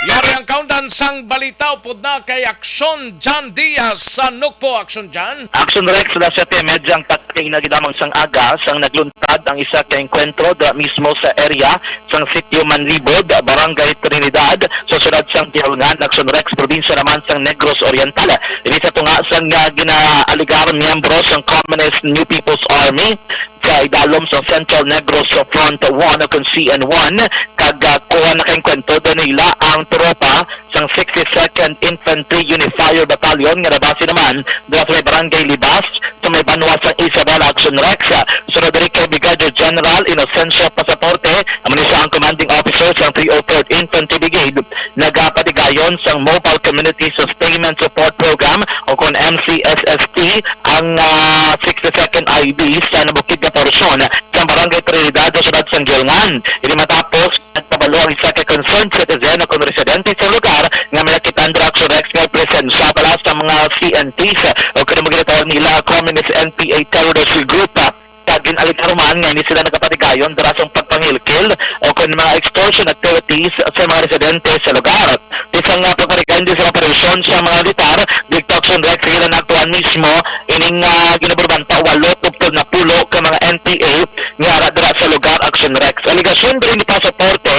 Yari ang kaundan sang balita upod na kay Aksyon John Diaz sa Nukpo. Aksyon John. Action Rex, alas siyete y media ang takna ginamang sang aga sang nagluntad ang isa ka engkwentro dira mismo sa area sang Sitio Manlibod, Barangay Trinidad, sa siyudad sang Guihulngan. Action Rex, probinsya naman sang Negros Oriental. Ini sa tunga sang, ah, ginaaligar miyembro sang Communist New People's Army, sa idalom sa Central Negros Front one o kon C N one, kag, ah, kuha na ka engkwentro nila ang tropa sang sixty-second Infantry Unifier Battalion nga nabase naman dira sa may Barangay Libas, sa may banwa sang Isabela. Action Rex, ah, sunod diri kay Brigadier General Inocencio Pasaporte, amo ni siya ang commanding officer sang three oh third Infantry Brigade, nagapatigayon sang Mobile Community Sustainment Support Program o kon M C S S P ang, ah, sixty-second I B sa nabukid nga porsyon. Aksyon sa Barangay Trinidad sa Siyudad sang Guiolngan. Ini matapos nagpabalo ang isa ka concerned citizen o kon residente sa lugar nga may nakit-an dira Aksyon Rex nga presensya bala sa mga C N Ts o kon mga ginatawag nila Communist N P A terrorist group. Kag gin-alegar man nga ini sila nagapatigayon dira sa pagpangilkil o kon mga extortion activities sa mga residente sa lugar. Bisan nga pagpatigayon din sa operasyon sa mga militar, didto Aksyon Rex sa ila naagtuan mismo, ining, ah, ginaburbanta walo tubtob napulo ka mga N P A nga ara dira sa lugar Aksyon Rex. Alegasyon diri ni Pasaporte,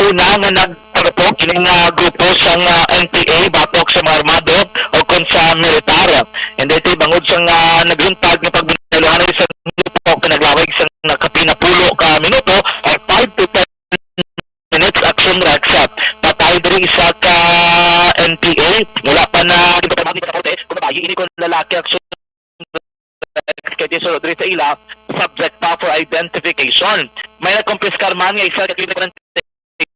una nga nagtarupok ining, ah, grupo sang, ah, N P A batok sa mga armado o kon sa militar. And then, bangod sang, ah, nagluntad nga pagbunuhan sa grupo nga naglawig sang nakapinapulo ka minuto or five to ten minutes Aksyon Rex, ah, patay diri isa ka N P A. Wala pa na ginpapahayag ni Pasaporte kung babayi ini kon lalaki Aksyon Rex, kay di suno diri sa ila subject pa for identification. May nakumpiskar man nga isa ka kalibre kwarenta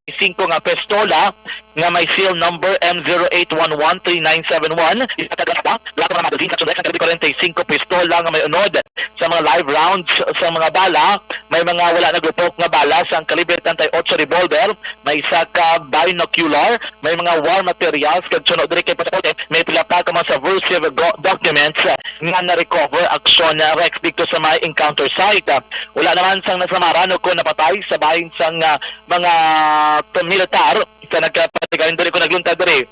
y singko nga pistola nga may serial number M zero eight one one three nine seven one, isa ka granada, lahat nga magazine sa Aksyon Rex, ang kalibre kwarenta y singko pistola nga may unod sa mga live rounds sa mga bala, may mga wala nagupok nga bala sang kalibre treinta y ocho revolver, may isa ka binocular, may mga war materials, kag suno diri kay Pasaporte, may pila pa ka mga subversive go-, documents nga na-recover Aksyon Rex didto sa may encounter site. Wala naman sang nasamaran o kon napatay sa bahin sang, ah, mga militar sa nagkapatigayon diri kon nagluntad diri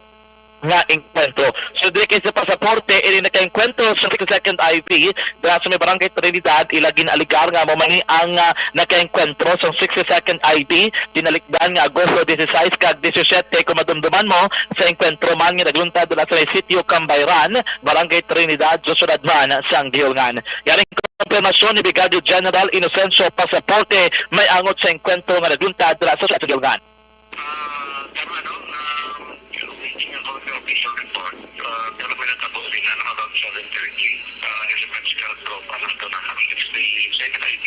nga engkwentro. So, diri kay sa Pasaporte, ini nakaengkwentro sa sixty-second I P, dira sa may Barangay Trinidad, ila gin-alegar nga amo man ni ang, ah, nakaengkwentro sa sixty-second I P, tinalikdan nga Agosto dieciséis kag diecisiete, kung madumduman mo, sa engkwentro man nga nagluntad dira sa may Sitio Cambayran, Barangay Trinidad, sa siyudad man sang Guiolngan. Yaring kumpirmasyon ni Brigadier General Inocencio Pasaporte, may angot sa engkwentro nga nagluntad dira sa siyudad sa Guiolngan. Ah, tama, no? Ah, waiting ako sa official report. Ah, pero may natabo din na about seven thirty. Ah, elephant scalp ko, para ito na kami sa second I P.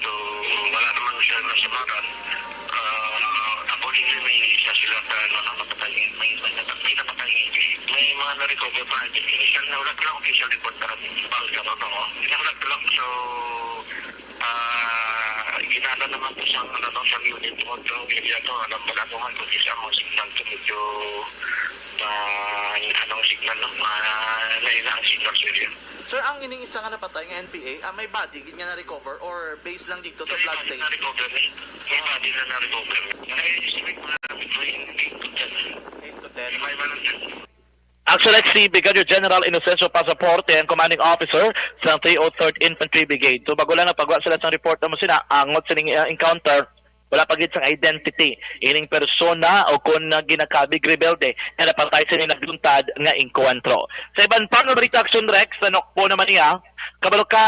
So, wala naman siya nasamaran. Ah, accordingly, may isa sila sa, ano, napatay. May, may, napa-, may napatay. May mga na-recover pa. Initial na, wala pa lang official report para sa Balga, no? Wala pa lang. So, Ah, ginana naman po sa, ano, sa unit mo to, area to, alam pala ko nga kung isa mo signal to, medyo, ah, anong signal, no? Ah, lain na ang signal sa area. Sir, ang ining isa nga napatay nga N P A, ah, may body gid nga na-recover or base lang dito sa May flood body state? Na-recover, eh. May body na na-recover. Kaya estimate mga between eight to ten. Eight to ten. May violent Actually, si Brigadier General Inocencio Pasaporte ang commanding officer sa three oh third Infantry Brigade. So, bago lang nagpagawa sila sang report na mo sina, angot sining, uh, encounter, wala pa gid sang identity ining persona o kon, uh, ginakabig rebelde nga napatay sini nagluntad nga engkwentro. Sa iban pa nga balita, Aksyon Rex, sa Nokpo naman niya, kabalo ka,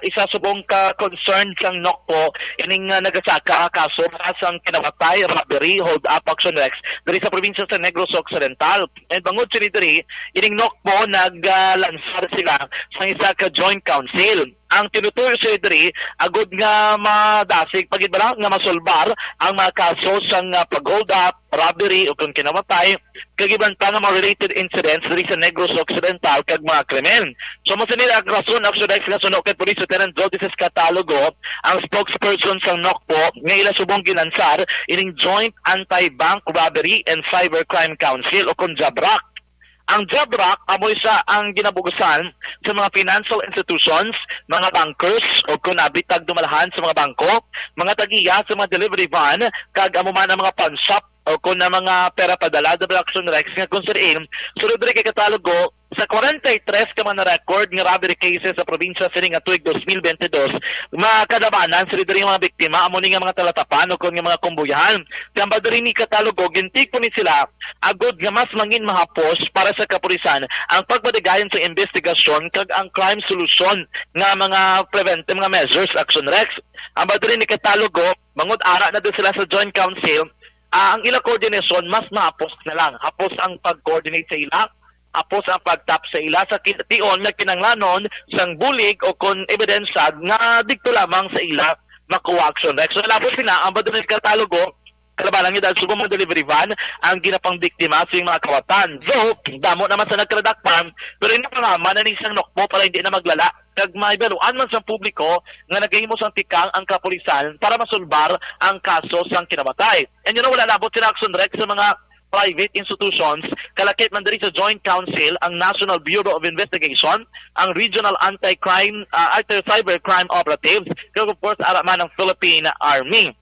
isa subong ka concern sang Nokpo ining, uh, nagasaka nga kaso sang kinawatay, robbery, hold up, Aksyon Rex, diri sa probinsya sa Negros Occidental. And bangod sini diri, ining Nokpo nag, ah, lansar sila sang isa ka joint council. Ang tinutuyo sila diri, agud nga madasig pa gid bala nga masolbar ang mga kaso sang, ah, pag-hold up, robbery, o kon kinamatay, kag iban pa nga mga related incidents diri sa Negros Occidental kag mga krimen. So, mo sini ang rason, actually, sila suno kay Police Lieutenant Jody Catalogo, ang spokesperson sang Nokpo, nga ila subong gilansar ining Joint Anti-Bank Robbery and Cybercrime Council o kon JABRAC. Ang JABRAC amo isa ang ginabugusan sa mga financial institutions, mga bankers, o kon abitag dumalahan sa mga bangko, mga tagiya sa mga delivery van, kag amo man ang mga pawn shop o kon ang mga pera padala, Aksyon Rex, nga kung sir, sulod diri kay Catalogo, sa kwarenta y tres ka mga na-record nga robbery cases sa probinsya sining nga tuig dos mil bente dos, makadabanan sila diri nga mga biktima, amo ni nga mga talatapan o kon nga mga kumbuyahan. Tambal diri ni Catalogo, gintigpo ni sila agud nga mas mangin mahapos para sa kapulisan ang pagpatigayon sa investigasyon kag ang crime solution nga mga preventive nga measures, Aksyon Rex. Tambal diri ni Catalogo, bangod ara na din sila sa Joint Council, ah, ang ila koordinasyon mas mahapos na lang. Hapos ang pag-coordinate sa ila, hapos ang pagtap sa ila sa kin-, tion nga kinanglanon sang bulig o kon ebidensya nga didto lamang sa ila makuha, Aksyon Rex. So, labot sila, tambal diri ni Catalogo, kalabanan niya dahil subong mga delivery van ang ginapangbiktima sa mga kawatan. Though, damo naman sa nagkadakpan, pero ini pangaman na ni sang Nokpo para hindi na maglala kag mahibaluan man sang publiko nga nagahimo sang tikang ang kapulisan para masulbar ang kaso sang kinamatay. And you know, wala labot sila, Action Rex, sa mga private institutions, kalakip man diri sa Joint Council ang National Bureau of Investigation, ang Regional Anti-Crime, ah, Anti-Cybercrime Operatives, kag of course, ara man ang Philippine Army.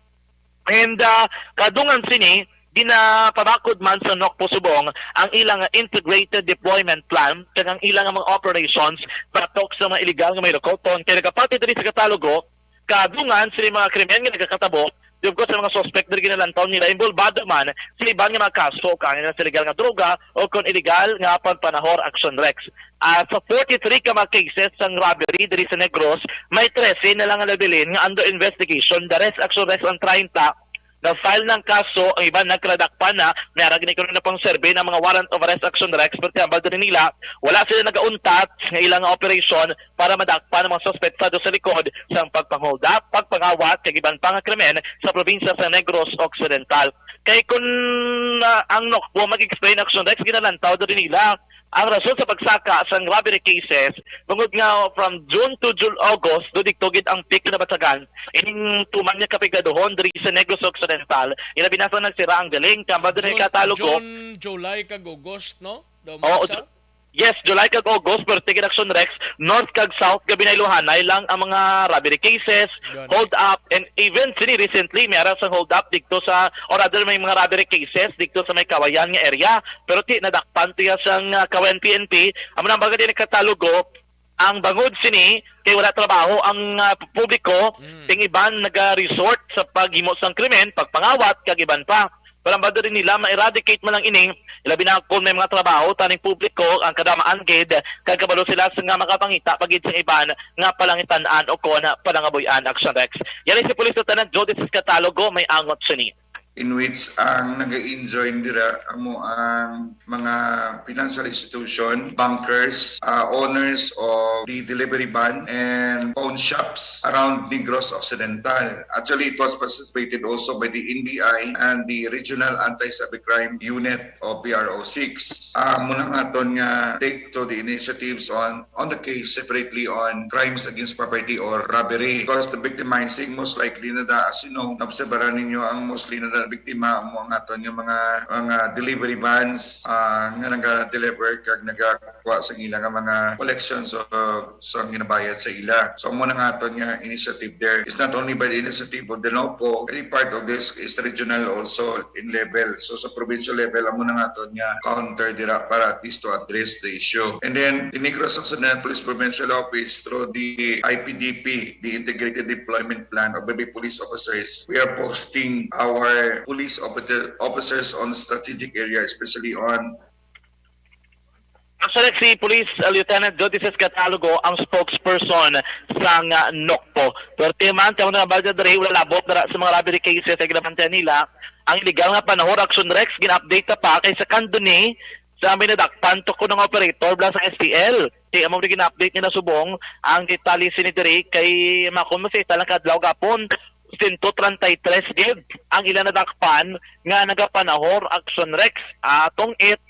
And, ah, kadungan sini, ginapabakod man sa NOCPO subong ang ilang integrated deployment plan kag ang ilang mga operations batok sa mga iligal nga mga hilukoton. Kay nagapati diri sa katalogo, kadungan sini mga krimen nga nagakatabo, di, of course, sa mga suspect diri ginalantaw nila, involbado man sa iban nga mga kaso, kaangay na sa iligal nga droga o kon iligal nga pagpanahor, Action Rex. Ah, sa forty-three ka mga cases sang robbery diri sa Negros, may trese na lang nga nabilin nga under investigation. The rest, Action Rex, ang treinta, na-file ng kaso, ang iban nagkaladakpan na, may ara gani kuno na pang serve ng mga warrant of arrest, Action Rex, pero hambal diri nila, wala sila nagauntat nga ilang operasyon para madakpan ang mga suspetsado sa likod sang pagpang-hold up, pagpangawat, kag iban pa nga krimen sa probinsya sa Negros Occidental. Kay kun, ah, ang NOCPO mag-explain, Action Rex, ginalantaw diri nila ang rason sa pagsaka sang robbery cases, tungod nga from June to Jul-, August, do didto gid ang peak na batagan ining tuman nga kapigaduhon diri sa Negros Occidental. Ilabi na sa nagsira ang galing, kamba diri June, katalogo. June, July, kag August, no? Daw Oo, masa? Ju-, yes, July kag August, pero tigid, Action Rex, North kag South, gabi na iluhanay lang ang mga robbery cases, Gani. hold up, and even sini recently, may ara sang hold up didto sa, or rather, may mga robbery cases didto sa may Kawayan nga area, pero ti nadakpan tiya sang, ah, Kawayan P N P. Amo na ang baga din katalogo, ang bangod sini kay wala trabaho ang, ah, publiko, Mm. ting iban naga-resort sa paghimo sang krimen, pagpangawat, kag iban pa. Pero ang bando rin nila, ma-eradicate man lang ini, ilabi na kung may mga trabaho taning publiko ang kadamaan gid, kag kabalo sila sa nga makapangita pa gid sa iban nga palangitan-an o kon palangabuy-an, Action Rex. Yan si Police Lieutenant Jody Ciscatalogo, may angot sini. In which ang nag-enjoy dira amo ang mga financial institution, bankers, ah, owners of the delivery van, and pawn shops around Negros Occidental. Actually, it was participated also by the N B I and the Regional Anti-Cybercrime Unit of P R O six. Ah, muna nga aton nga take to the initiatives on on the case separately on crimes against property or robbery. Because the victimizing, most likely na da, as you know, naobserbaran ninyo ang mostly na da biktima mo ang aton nga mga, mga delivery vans, ah, nga naga-deliver kag nagakuha sa ila nga mga collections o sa ginabayad sa ila. So, amo na nga aton nga initiative there. It's not only by the initiative of the NOCPO, any part of this is regional also in level. So, sa provincial level, amo na nga aton nga counter dira para at least to address the issue. And then, the Negros Occidental Police Provincial Office, through the I P D P, the Integrated Deployment Plan of the Police Officers, we are posting our police officer-, officers on strategic area, especially on Actually, si Police, uh, Lieutenant Jody Ciscatalogo ang spokesperson sang, uh, NOCPO. Pero timan, timan na ba diri, wala labot dira sa mga robbery cases ay ginabantayan nila. Ang illegal nga panahon, Action Rex, gina-update ta pa kay sa kanduni sa may nadakpan to kuno nga operator bala sa S T L. Kay amo rin gina-update nila subong ang detalye sini diri kay makon mo sa isa lang kadlaw gapon, sento treinta y tres gid ang ila nadakpan nga nagapanahor, Action Rex. Atong it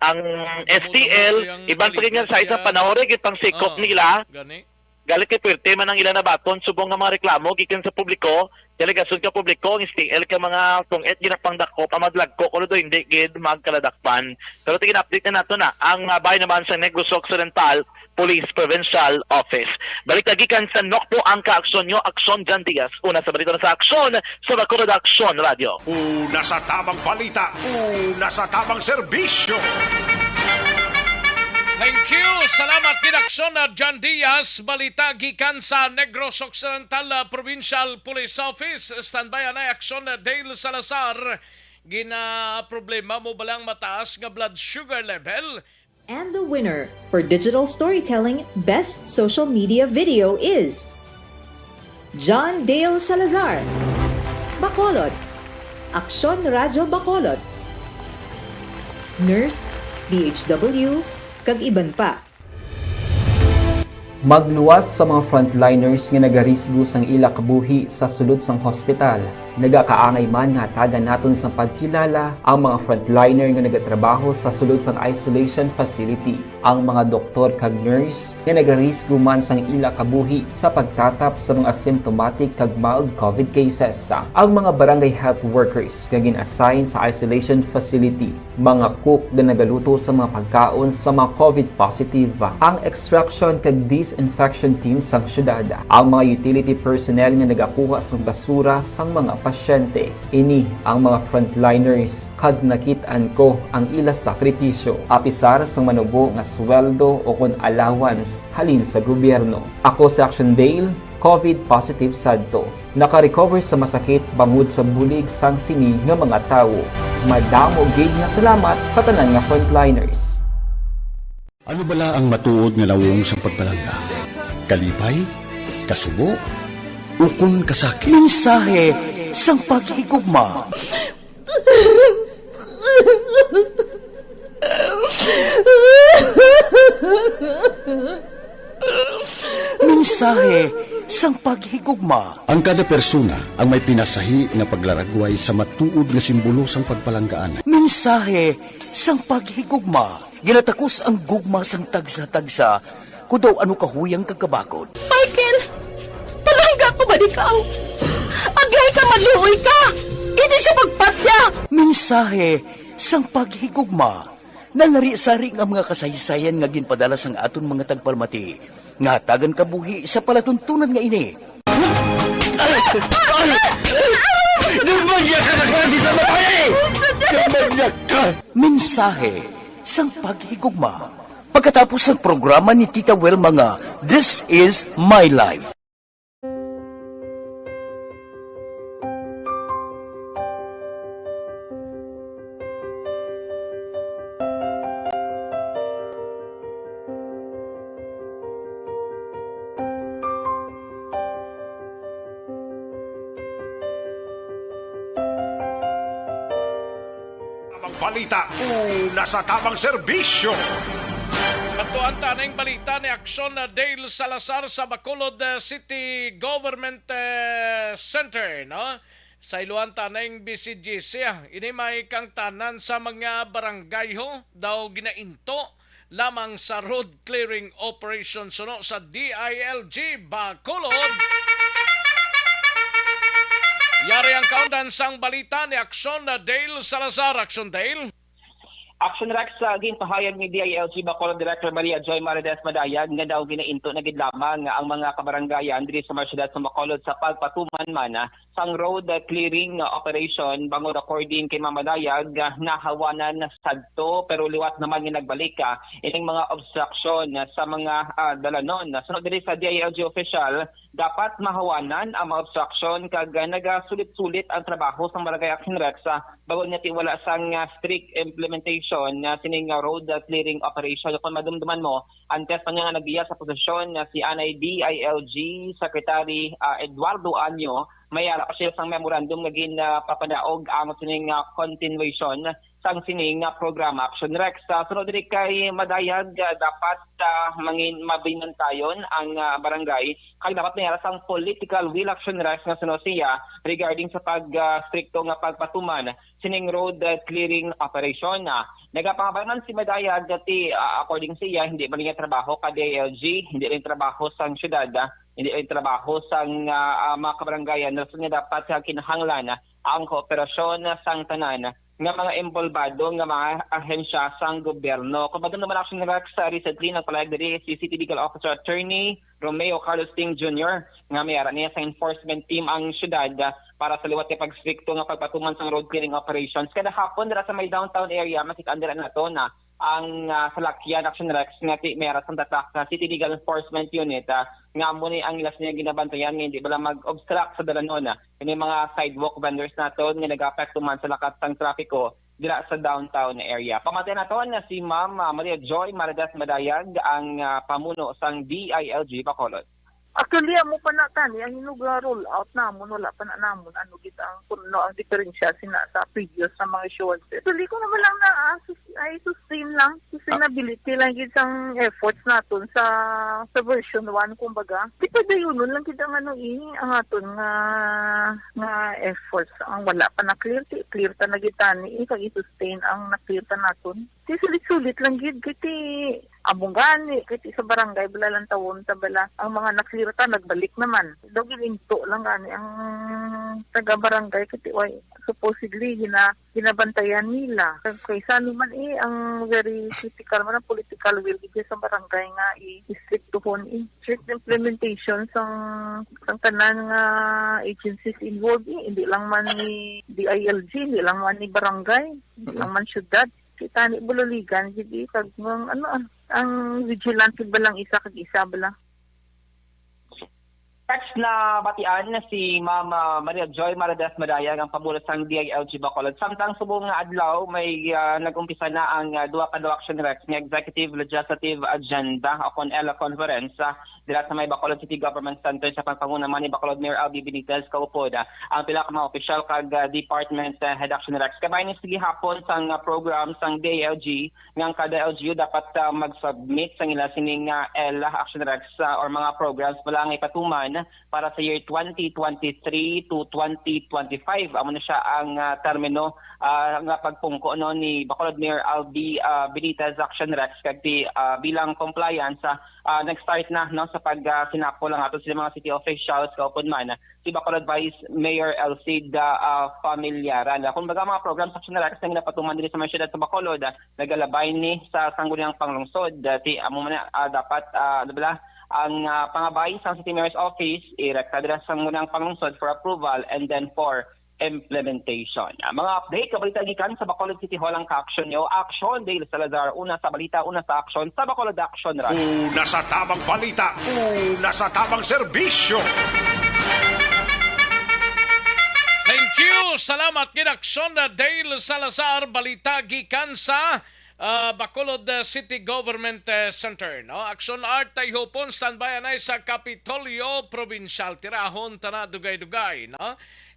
ang Damo-damo S T L, kay ang iban pa gid nga balita size ang siya. Panahore gid pang sikop Oo, nila. Gani. Galit kay puwerte man ang ila nabaton subong nga mga reklamo gikan sa publiko, delegasyon ka publiko, ang S T L ka mga tungit ginapangdakop ang madlagko kuno do hindi gid magkaladakpan. Pero tigin update na nato na ang, ah, bahin naman sa Negros Occidental, Police Provincial Office. Balik na gikan sa NOCPO ang kaaksyon nyo, Aksyon Jan Diaz. Una sa balita na sa Aksyon, sa Bacolod Aksyon Radio. Una sa tamang balita, una sa tamang serbisyo. Thank you. Salamat gid, Aksyon na Jan Diaz. Balita gikan sa Negros Occidental, ah, Provincial Police Office. Standby anay, Aksyon na Dale Salazar. Gina problema mo balang mataas nga blood sugar level? And the winner for digital storytelling best social media video is John Dale Salazar, Bacolod, Aksyon Radyo Bacolod, Nurse, D H W, kag iban pa. Magluwas sa mga frontliners nga nagarisgo sang ila kabuhi sa sulod sang hospital. Nagakaangay man nga hatagan naton sang pagkilala ang mga frontliner nga nagatrabaho sa sulod sang isolation facility, ang mga doktor kag nurse nga nagarisgo man sang ila kabuhi sa pagtatap sa mga symptomatic kag mild covid cases, ang mga barangay health workers nga gin-assign sa isolation facility, mga cook nga nagaluto sa mga pagkaon sa mga covid positive, ang extraction kag disinfection team sang syudad, ang mga utility personnel nga nagakuha sang basura sang mga pasyente. Ini ang mga frontliners, kag nakit-an ko ang ila sakripisyo, apisar sang manubo nga sweldo o kon allowance halin sa gobyerno. Ako si Action Dale, covid positive sadto. Naka-recover sa masakit bangod sa bulig sang sini nga mga tawo. Madamo gid nga salamat sa tanan nga frontliners. Ano bala ang matuod nga nawong sang pagpalangga? Kalipay? Kasubo? Ukon kasakit? Mensahe sang paghigugma. Mensahe sang paghigugma. Ang kada persona ang may pinasahi nga paglaragway sa matuod nga simbolo sang pagpalanggaan. Mensahe sang paghigugma. Ginatakos ang gugma sang tagsa-tagsa, kon daw ano kahuyang kag kabakod. Michael, palangga ko ba ikaw? Agay ka, maluoy ka! Hindi siya magpatya! Mensahe sang paghigugma. Nanari-sari nga mga kasaysayan nga ginpadala sang aton mga tagpalamati, nga hatagan kabuhi sa palatuntunan nga ini. Ay! Ay! Ay! Gumagya ka na klase sa babae! Gumagya ka! Mensahe sang paghigugma. Pagkatapos sang programa ni Tita Wilma nga This Is My Life. Ang balita, una sa tamang serbisyo. Adtuan ta ning balita ni Action Dale Salazar sa Bacolod, eh, City Government, eh, Center, no? Sa iluan ta ning B C G C, ah. Ini may kangtanan sa mga barangay, ho, daw ginainto lamang sa road clearing operation suno sa D I L G Bacolod. Yari ang kaundan sang balita ni Action Dale Salazar. Action Dale. Action Rex, sa ginpahayag ni D I L G Bacolod Director Maria Joy Marides Madayag nga daw ginainto na gid lamang ang mga kabarangayan diri sa mga syudad sa Bacolod sa pagpatuman man sang road clearing operation, bangod according kay Ma'am Madayag, nahawanan sadto, pero liwat naman nga nagbalik, ah, ining mga obstruction sa mga, ah, dalanon. Sunod diri sa D I L G official, dapat mahawanan ang mga obstruction kag, ah, nagasulit-sulit ang trabaho sang Barangay Action Rex, ah, bangod nga ti wala sang, ah, strict implementation nga sining, ah, road, ah, clearing operation. Kung madumduman mo, antes pa niya nga nagbiya sa posisyon nga si anay D I L G Secretary, ah, Eduardo Anyo, may ara pa siya sang memorandum nga ginapapadaog ang sining, ah, continuation sang sining, ah, programa. Action Rex, sa sunod diri kay Madayag, ah, dapat, ah, mangin-, mabinantayon ang, ah, barangay, kag dapat may ara sang political will. Action Rex, nga suno siya regarding sa pag, ah, strikto nga pagpatuman sining road, ah, clearing operation. Ah, nagapangabay man si Madayag nga ti, ah, according siya, hindi man niya trabaho ka D I L G, hindi rin trabaho sang syudad, ah, hindi rin trabaho sang, ah, ah, mga kabarangayan. Rason nga dapat sa kinahanglan, ah, ang kooperasyon sang tanan nga mga involbado nga mga ahensya sang gobyerno. Kung madumduman, Action Rex, sa recently nagpalayag diri si City Legal Officer Attorney Romeo Carlos Ting Junior nga may ara niya sa enforcement team ang syudad, ah, para sa liwat kay pagstrikto nga pagpatuman sang road clearing operations. Kada hapon dira sa may downtown area, makita dira nato na ang, ah, salakyan, Action Rex, nga ti-, may ara sang tatak sa City Legal Enforcement Unit, ah, nga amo ni ang ilas niya ginabantayan nga hindi bala mag-obstruct sa dalanon, ah, ini mga sidewalk vendors naton nga nag-apekto man sa lakat sang trapiko dira sa downtown area. Pamatian naton na si Ma'am, ah, Maria Joy Maridas Madayag, ang, ah, pamuno sang D I L G Bacolod. Actually, amo pa na tani, ang hinog nga roll out namon, wala pa na namon ano gid ang, kung ano ang diferensya sina sa previous na mga issuances. Actually, ko naman lang na, ah, sus-, ay sustain lang, sustainability lang gid sang efforts naton sa, sa version one, kumbaga. Di pa dayunon lang gid ang ano, eh, ang aton nga, nga efforts. Ang wala pa na clear, ti clear ta na gid tani, eh, kag i-sustain ang na-clear ta naton. Ti sulit-sulit lang gid, kay ti amo gani, kay ti sa barangay bala lang tawon ta bala ang mga na-clear ta nagbalik naman. Daw gininto lang gani ang taga-barangay, kay ti, way, supposedly gina-, ginabantayan nila. Kag kaysa ano man, eh, ang very critical man ang political will gid sa barangay nga i-, istriktuhon, eh. Strict implementation sang, sang tanan nga agencies involved, eh. Hindi lang man ni D I L G, hindi lang man ni barangay, hindi lang man syudad. Kita ni Bululigan, gid, eh, kag ang, ano, ah, ang vigilant gid ba lang isa kag isa bala? Text na batian na si Ma'am, ah, Maria Joy Maradez Madayag, ang pamuno sang D I L G Bacolod. Samtang subong nga adlaw, may, ah, nag-umpisa na ang, ah, duha ka daw Action Rex nga executive legislative agenda o kon ela conference, ah, dira sa may Bacolod City Government Center sa pagpanguna man ni Bacolod Mayor Albee Benitez, kaupod, ah, ang pila ka mga opisyal kag, ah, department, ah, head Action Rex. Kabay ni sa gihapon sang, ah, program sang D I L G, nga ang kada L G U dapat, ah, mag-submit sang ila sining, ah, ela Action Rex, ah, or mga programs pa lang ipatuman para sa year twenty twenty-three to twenty twenty-five. Amo na siya ang, ah, termino, ah, nga pagpungko, no, ni Bacolod Mayor Albee, ah, Benitez Action Rex kag ti, ah, bilang compliance, ah, ah, nag-start na, no, sa pag, ah, sinapol ang ato sa mga city officials, kaupod man si Bacolod Vice Mayor Elcid, ah, ah, Familiaran. Ah, kumbaga, mga programs sa Action Rex na ginapatuman diri sa mga syudad sa Bacolod, ah, nagalabay ni sa Sangguniang Panglungsod. Ah, ti, amo man na, ah, dapat, ah, ano bala, ang, ah, pangabay sa City Mayor's Office, irekta dira sa Sangguniang Panglungsod for approval and then for implementation. Ah, mga update, kabalita gikan sa Bacolod City Hall ang ka-action nyo. Action, Dale Salazar, una sa balita, una sa action, sa Bacolod Action Rally. Una sa tamang balita, una sa tamang serbisyo. Thank you. Salamat gid, Action, ah, Dale Salazar. Balita gikan sa, ah, Bacolod, ah, City Government, ah, Center, no? Action Art Tayhupon, standby anay sa Kapitolyo Provincial. Tirahon ta na dugay-dugay, no?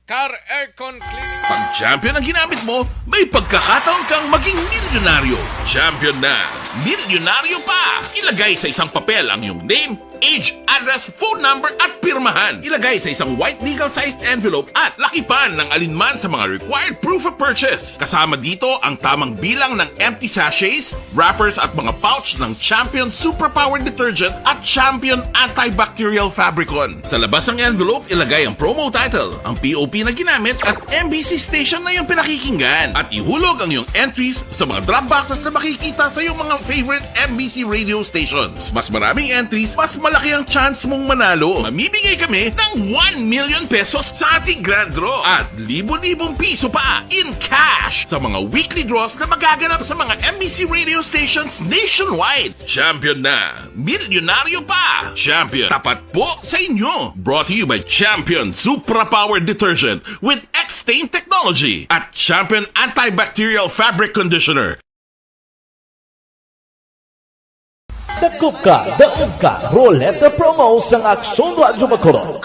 Car aircon cleaning. Pag Champion ang ginamit mo, may pagkakataon kang maging milyonaryo. Champion na, milyonaryo pa! Ilagay sa isang papel ang iyong name, age, address, phone number, at pirmahan. Ilagay sa isang white legal-sized envelope at lakipan ng alinman sa mga required proof of purchase. Kasama dito ang tamang bilang ng empty sachets, wrappers, at mga pouch ng Champion Superpower Detergent at Champion Antibacterial Fabricon. Sa labas ng envelope, ilagay ang promo title, ang P O P na ginamit, at M B C station na iyong pinakikinggan. At ihulog ang iyong entries sa mga drop boxes na makikita sa iyong mga favorite M B C radio stations. Mas maraming entries, mas malaki ang chance mong manalo. Mamimigay kami ng one million pesos sa ating grand draw at libo-libong piso pa in cash sa mga weekly draws na magaganap sa mga M B C radio stations nationwide. Champion na! Milyonaryo pa! Champion, tapat po sa inyo! Brought to you by Champion Supra Power Detergent with X-Stain Technology at Champion Antibacterial Fabric Conditioner. Dakop ka, daog ka, Roleta Promo sang Aksyon Radyo Bacolod.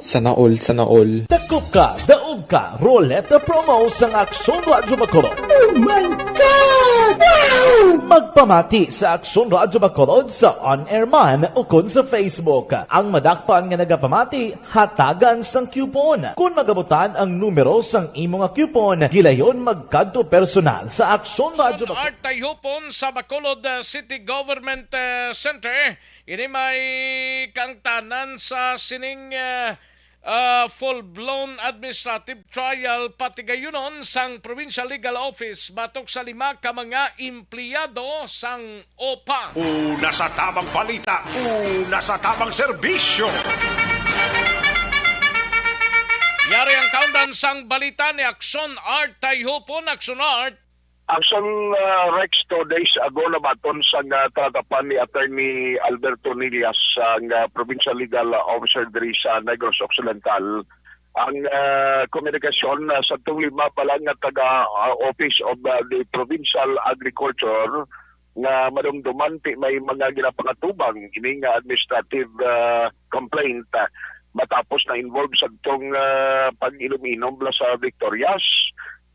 Sana all, sana all. Dakop ka, daog ka, Roleta Promo sang Aksyon Radyo Bacolod. Oh my God! Wow! Magpamati sa Aksyon Radyo Bacolod sa on-air man ukon sa Facebook. Ang madakpan nga nagapamati, hatagan sang coupon. Kon magabutan ang numero sang imo nga coupon, gilayon magkadto personal sa Aksyon Radyo Bacolod. Art Tayhupon sa Bacolod, uh, City Government, uh, Center. Ini may kaangtanan sa sining, uh, uh, full-blown administrative trial patigayunon sang Provincial Legal Office batok sa lima ka mga empleyado sang OPA. Una sa tamang balita, una sa tamang serbisyo. Yari ang kaundan sang balita ni Aksyon Art Tayhupon. Aksyon Art. Aksyon, ah, Rex, two days ago, nabaton sang, ah, talakapan ni Attorney Alberto Nillas, ang, ah, Provincial Legal Officer diri sa Negros Occidental, ang, ah, komunikasyon, ah, sa tong lima pa lang nga taga, ah, Office of, ah, the Provincial Agriculture nga madumduman ti may mga ginapangatubang ini nga administrative, ah, complaint, ah, matapos na involved sa tong, ah, pag-inom-inom bala sa Victorias.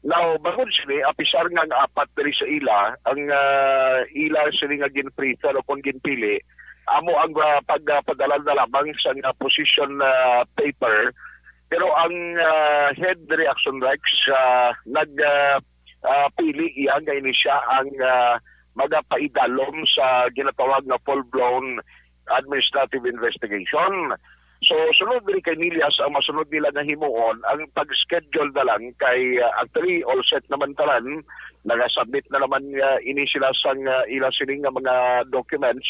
Now, bangod sini, apisar nga ang apat diri sa ila, ang, ah, ila sini nga ginprefer o kon ginpili, amo ang, ah, pagpadala na lamang sa nga position, ah, paper. Pero ang, ah, head diri, Action Rex, ah, nag, ah, ah, pili iya nga ini siya ang, ah, magapaidalom sa ginatawag nga full-blown administrative investigation. So, sunod diri kay Nillas, ang masunod nila nga himuon, ang pag-schedule na lang kay, ah, actually, all set naman tanan, nagasubmit na naman, ah, ini sila sang, ah, ila sining nga mga documents.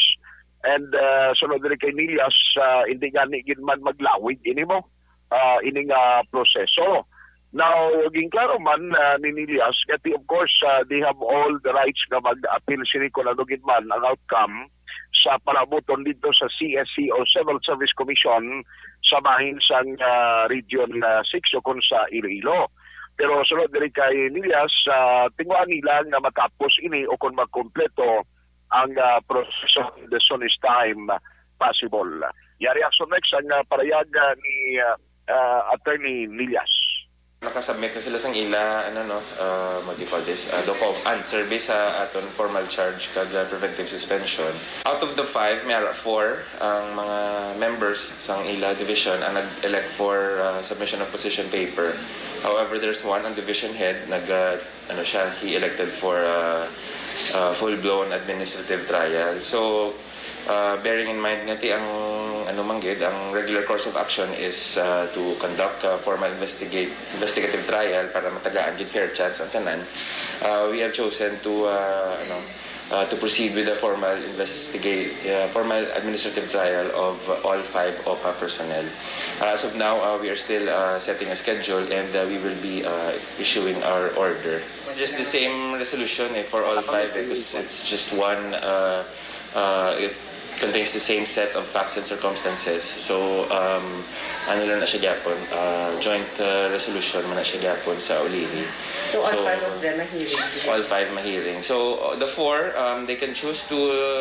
And, ah, sunod diri kay Nillas, ah, hindi gani gid man maglawig ini mo, ah, ini nga proseso. Now, ginklaro man, ah, ni Nillas nga ti, of course, ah, they have all the rights nga mag-appeal sini kung ano gid man ang outcome sa palabuton dito sa C S C o Civil Service Commission sa bahin sang, ah, Region, ah, six o kon sa Iloilo. Pero sunod diri kay Nillas, ah, tinguha nila nga matapos ini o kon makompleto ang, ah, proseso in the soonest time possible. Yari Action Rex ang, ah, parayag, ah, ni, ah, ah, Attorney Nillas. Nakasubmit na sila sang ila, ano, no, uh, what do you call this, uh, doco-, answer based sa aton formal charge kag, uh, preventive suspension. Out of the five, may ara four ang mga members sang ila division ang nag-elect for, uh, submission of position paper. However, there's one, ang division head, nag, uh, ano siya, he elected for, uh, uh, full-blown administrative trial. So, uh, bearing in mind nga ti ang, ano man gid, ang regular course of action is, uh, to conduct a formal investigate, investigative trial para matagaan gid fair chance ang tanan. Uh, we have chosen to, uh, ano, uh, to proceed with the formal investigate, uh, formal administrative trial of all five OPA personnel. Uh, as of now, uh, we are still, uh, setting a schedule and, uh, we will be, uh, issuing our order. It's just the same resolution, eh, for all five, eh, 'cause it's just one, uh, uh, it contains the same set of facts and circumstances. So, um, ano lang na siya gyapon, uh, joint, uh, resolution man na siya gyapon sa ulihi. So, all So, five of them mahiring today? All five mahiring. So, uh, the four, um, they can choose to,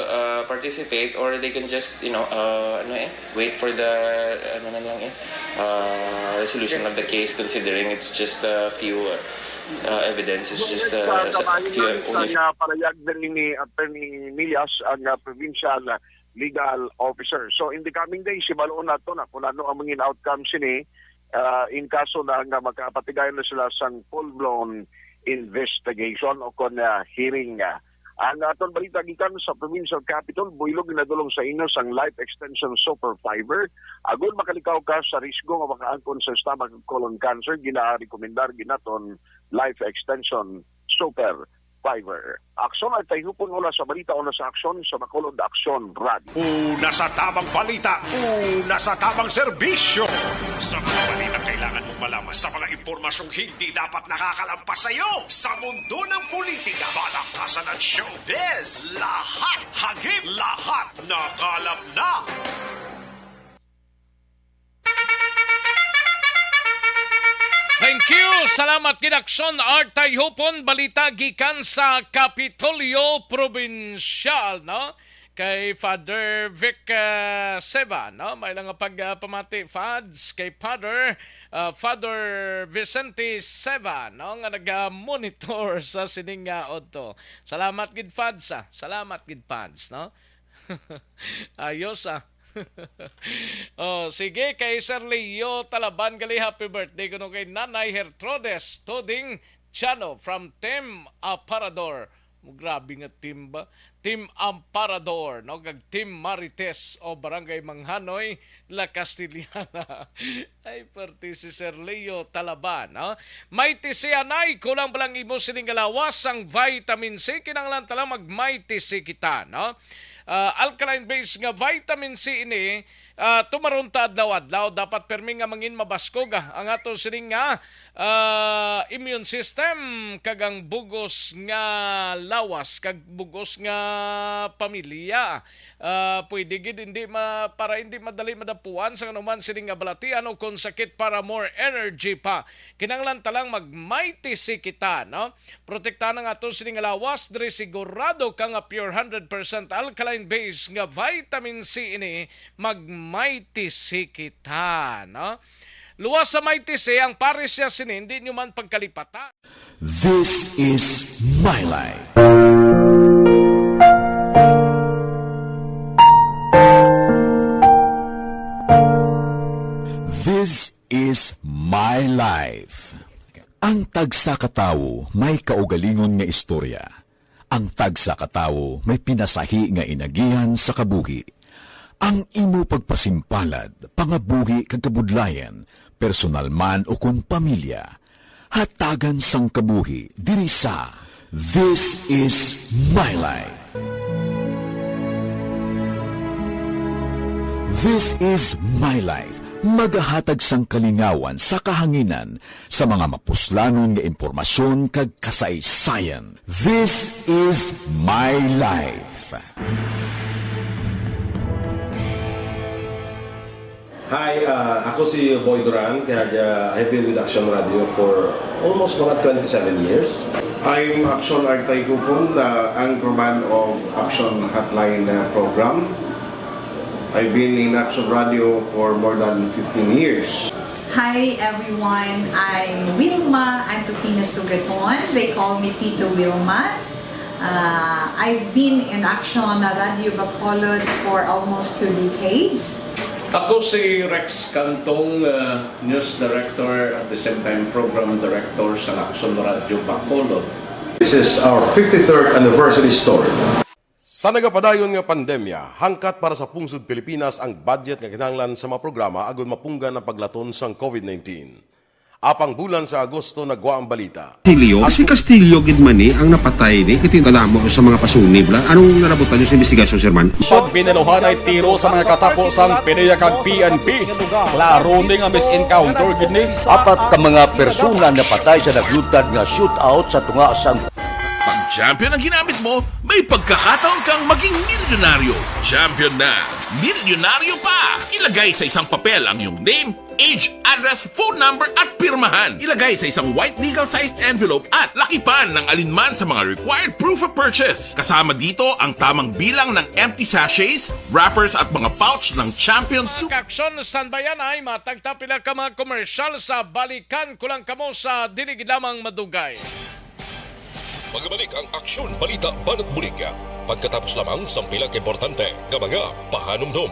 uh, participate or they can just, you know, uh, ano eh, wait for the, ano na lang eh, uh, resolution of the case, considering it's just a few, uh, evidence. It's just, uh, Sa sa kabahin few lang only sa nga parayag diri ni Attorney Nillas, ang, uh, provincial legal officer. So, in the coming days, hibaluon nato na kung ano ang mga outcome sini, uh, in kaso na nga magkapatigayon na sila sang full-blown investigation o kon, uh, hearing. Ang aton balita gikan sa provincial capital, buylog ginadulong sa inyo sang Life Extension Super Fiber. Agod makalikaw ka sa risgo nga makaangkon sa stomach ug colon cancer, ginarekomendar gid naton Life Extension Super Fiber. Aksyon ay tayhupon, una sa balita, una sa aksyon, sa Bacolod Aksyon Radio. Una sa tamang balita, una sa tamang serbisyo. Sa mga balita kailangan mong malaman, sa mga impormasyong hindi dapat nakakalampas sa iyo, sa mundo ng politika, palakasan at showbiz, lahat, hagip, lahat, nakalap na. Thank you. Salamat gid, Aksyon Art Tayhupon. Balita gikan sa Kapitolyo Probinsyal, no? Kay Father Vic, uh, Seva, no? May lang nga pagpamati, Fads, kay Father, uh, Father Vicente Seva, no? Nga naga-monitor sa sining nga udto. Salamat gid, Fads, ah. Salamat gid, Fads, no? Ayos, ah. Oh, sige, kay Sir Leo Talaban gali, happy birthday kuno kay Nanay Hertrodes Tuding Chano from Team Aparador. Mo, grabe nga team ba? Team Amparador, no? Kag Team Marites o Barangay Manghanoy, La Castellana. Ay, parte si Sir Leo Talaban, no? Mighty C, anay, kulang pa lang imo sining kalawas sang vitamin C. Kinahanglan ta lang mag Mighty C kita, no? Ah, alkaline base nga vitamin C ini, ah, tumaron ta adlaw-adlaw. Dapat permi nga mangin mabaskog, ah, ang ato sining nga, ah, immune system kag ang bugos nga lawas kag bugos nga pamilya. Ah, pwede gid hindi ma-, para hindi madali madapuan sa anuman sining nga balatian o kon sakit para more energy pa. Kinahanglan ta lang mag-Mighty C kita, no? Protektahan ang aton sining nga lawas, diri sigurado ka nga pure hundred percent alkaline base nga vitamin C ini, mag Mighty C kita, no? Luwas sa Mighty C, ang pares siya sini, hindi nyo man pagkalipata. This is my life. This is my life. Ang tagsa ka tawo may kaugalingon nga istorya. Ang tagsa ka tawo may pinasahi nga inagihan sa kabuhi. Ang imo pagpasimpalad, pangabuhi kag kabudlayan, personal man o kon pamilya, hatagan sang kabuhi diri sa This Is My Life. This Is My Life, magahatag sang kalingawan sa kahanginan sa mga mapuslanon nga impormasyon kag kasaysayan. This Is My Life. Hi, uh, ako si Boy Duran, kag, uh, I've been with Action Radio for almost mga twenty-seven years. I'm Action Artay Kupon, the anchorman of Action Hotline, uh, program. I've been in Action Radio for more than fifteen years. Hi everyone, I'm Wilma Antupina Sugaton. They call me Tito Wilma. Uh, I've been in Action Radio Bacolod for almost two decades. Ako si Rex Cantong, uh, news director at the same time program director sa Action Radio Bacolod. This is our fifty-third anniversary story. Sa nagapadayon nga pandemya, hangkat para sa pungsod Pilipinas ang budget nga kinahanglan sa mga programa agud mapunggan ang paglaton sang COVID nineteen. Apang bulan sa Agosto nagwa ang balita. Castillo? Si Castillo gid man ni ang napatay ni, kay kadamo sa mga pasunib lang. Anong narabutan niyo sa investigasyon, Sir Man? Pag binaluhanay tiro sa mga katapo sang PDEA kag P N P. Klaro ni nga misencounter gid ni. Apat ka mga persona napatay sa naglutad nga shootout sa tunga sang Pag champion ang ginamit mo, may pagkakataon kang maging milyonaryo. Champion na, milyonaryo pa! Ilagay sa isang papel ang iyong name, age, address, phone number, at pirmahan. Ilagay sa isang white legal-sized envelope at lakipan ng alinman sa mga required proof of purchase. Kasama dito ang tamang bilang ng empty sachets, wrappers, at mga pouch ng Champion Soup. Mga kaaksyon, san ba yan ay matagtapila ka mga komersyal sa balikan ko lang kamo sa dilig lamang madugay. Magbalik ang Aksyon Balita Banat Bulig pagkatapos lamang sang pila ka importante nga mga pahanumdom.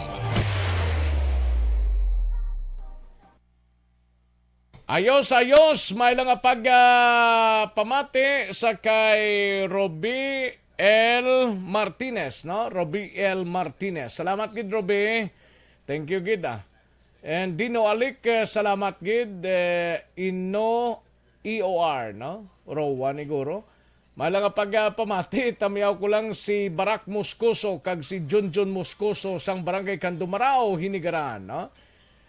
Ayos, ayos. May lang nga pag, ah, pamati sa kay Robiel Martinez, no? Robiel Martinez. Salamat gid, Robi. Thank you gid, ah. And Dino Alic, eh, salamat gid, eh, Ino E O R, no? Rowan, siguro. May lang nga pag, ah, pamati, tamiyaw ko lang si Barak Moscoso kag si Junjun Moscoso sang Barangay Candumarao, Hinigaran, no?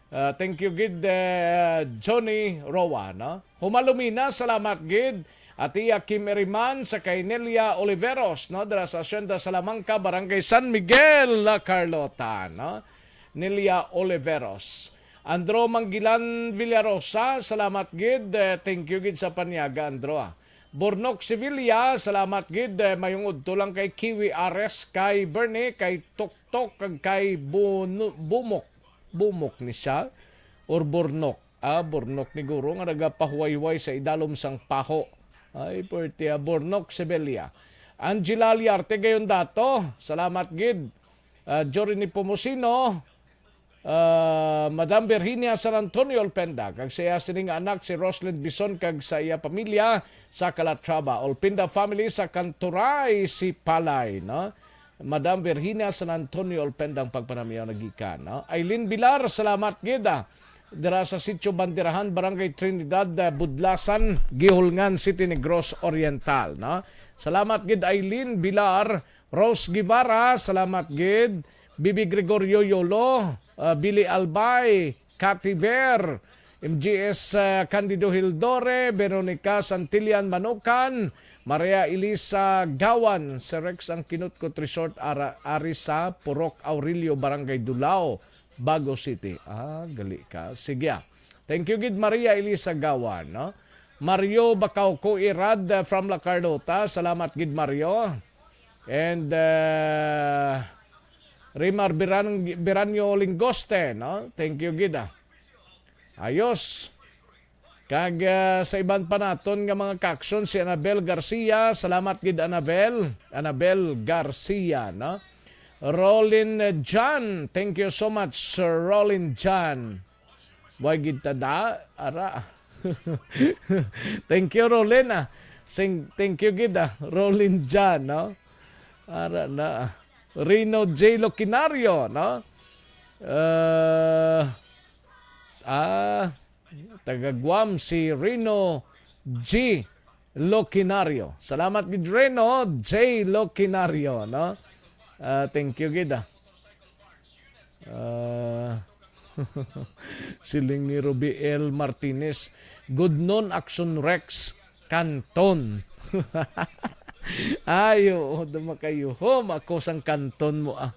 Ah, thank you gid, eh, Johnny Roa, no? Humalumina, salamat gid. Atiya Kim Eriman sa kay Nelia Oliveros, no? Dira sa Hacienda Salamanca, Barangay San Miguel, La Carlota, no? Nelia Oliveros. Andro Manggilan Villarosa, salamat gid. Eh, thank you gid sa panyaga, Andro, ah. Bornok Sevilla, salamat gid. Eh, mayong udto lang kay Kiwi Ares, kay Bernie, kay Toktok, kag kay Bunu-, Bumok. Bumok ni siya? Or Bornok? Ah, Bornok ni guro nga nagapahuway-huway sa idalom sang paho. Ay, pwerte, ah, Bornok Sevilla. Angela Liarte gayon dato, salamat gid. Ah, Jory ni Pomosino, ah, Madam Virginia San Antonio Olpenda, kag sa iya sining anak si Roslyn Bison kag sa iya pamilya sa Calatrava. Olpenda family sa Kanturay, Sipalay, no? Madam Virginia San Antonio Olpenda ang pagpanamiyaw nagikan, no? Aileen Bilar, salamat gid, ah. Dira sa Sitio Banderahan, Barangay Trinidad, ah, Budlasan, Guihulngan City, Negros Oriental, no? Salamat gid, Aileen Bilar. Rose Guevara, salamat gid. Bibi Gregorio Yolo, ah, Billy Albay, Cathy Ver, M G S, ah, Candido Hildore, Veronica Santillan Manukan, Maria Elisa Gawan, Sir Rex ang Kinutko Resort, ara-, ari sa Purok Aurelio, Barangay Dulao, Bago City. Ah, gali ka. Sige, ah. Thank you gid, Maria Elisa Gawan, no? Mario Bacauco Irad, uh, from La Carlota. Salamat gid, Mario. And, uh, Rimar Biran-, Biranyo Lingoste, no? Thank you gid, ah. Ayos. Kag, uh, sa iban pa naton nga mga kaaksyon, si Anabel Garcia. Salamat gid, Anabel. Anabel Garcia, no? Rolin John. Thank you so much, Sir Rolin John. Wa gid ta da, ara. Thank you, Rolin, ah. Sing, thank you gid, ah, Rolin John, no? Ara na, ah. Rino J Locinario, no? Uh, ah, taga Guam si Rino G Locinario. Salamat gid, Rino J Locinario, no? Ah, thank you gid, ah. Ah, siling ni Rubiel Martinez, "Good noon, Action Rex, Kanton." Ay, oo, duma kayo. Hom, ako sang kanton mo, ah.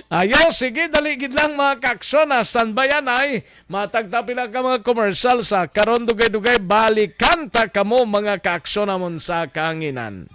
Ayo, sige, dali gid lang, mga kaaksyon, ah. Standby, anay. Matag ta pila ka mga commercial sa karon, dugay-dugay, balikan ta kamo, mga kaaksyon namon sa kahanginan.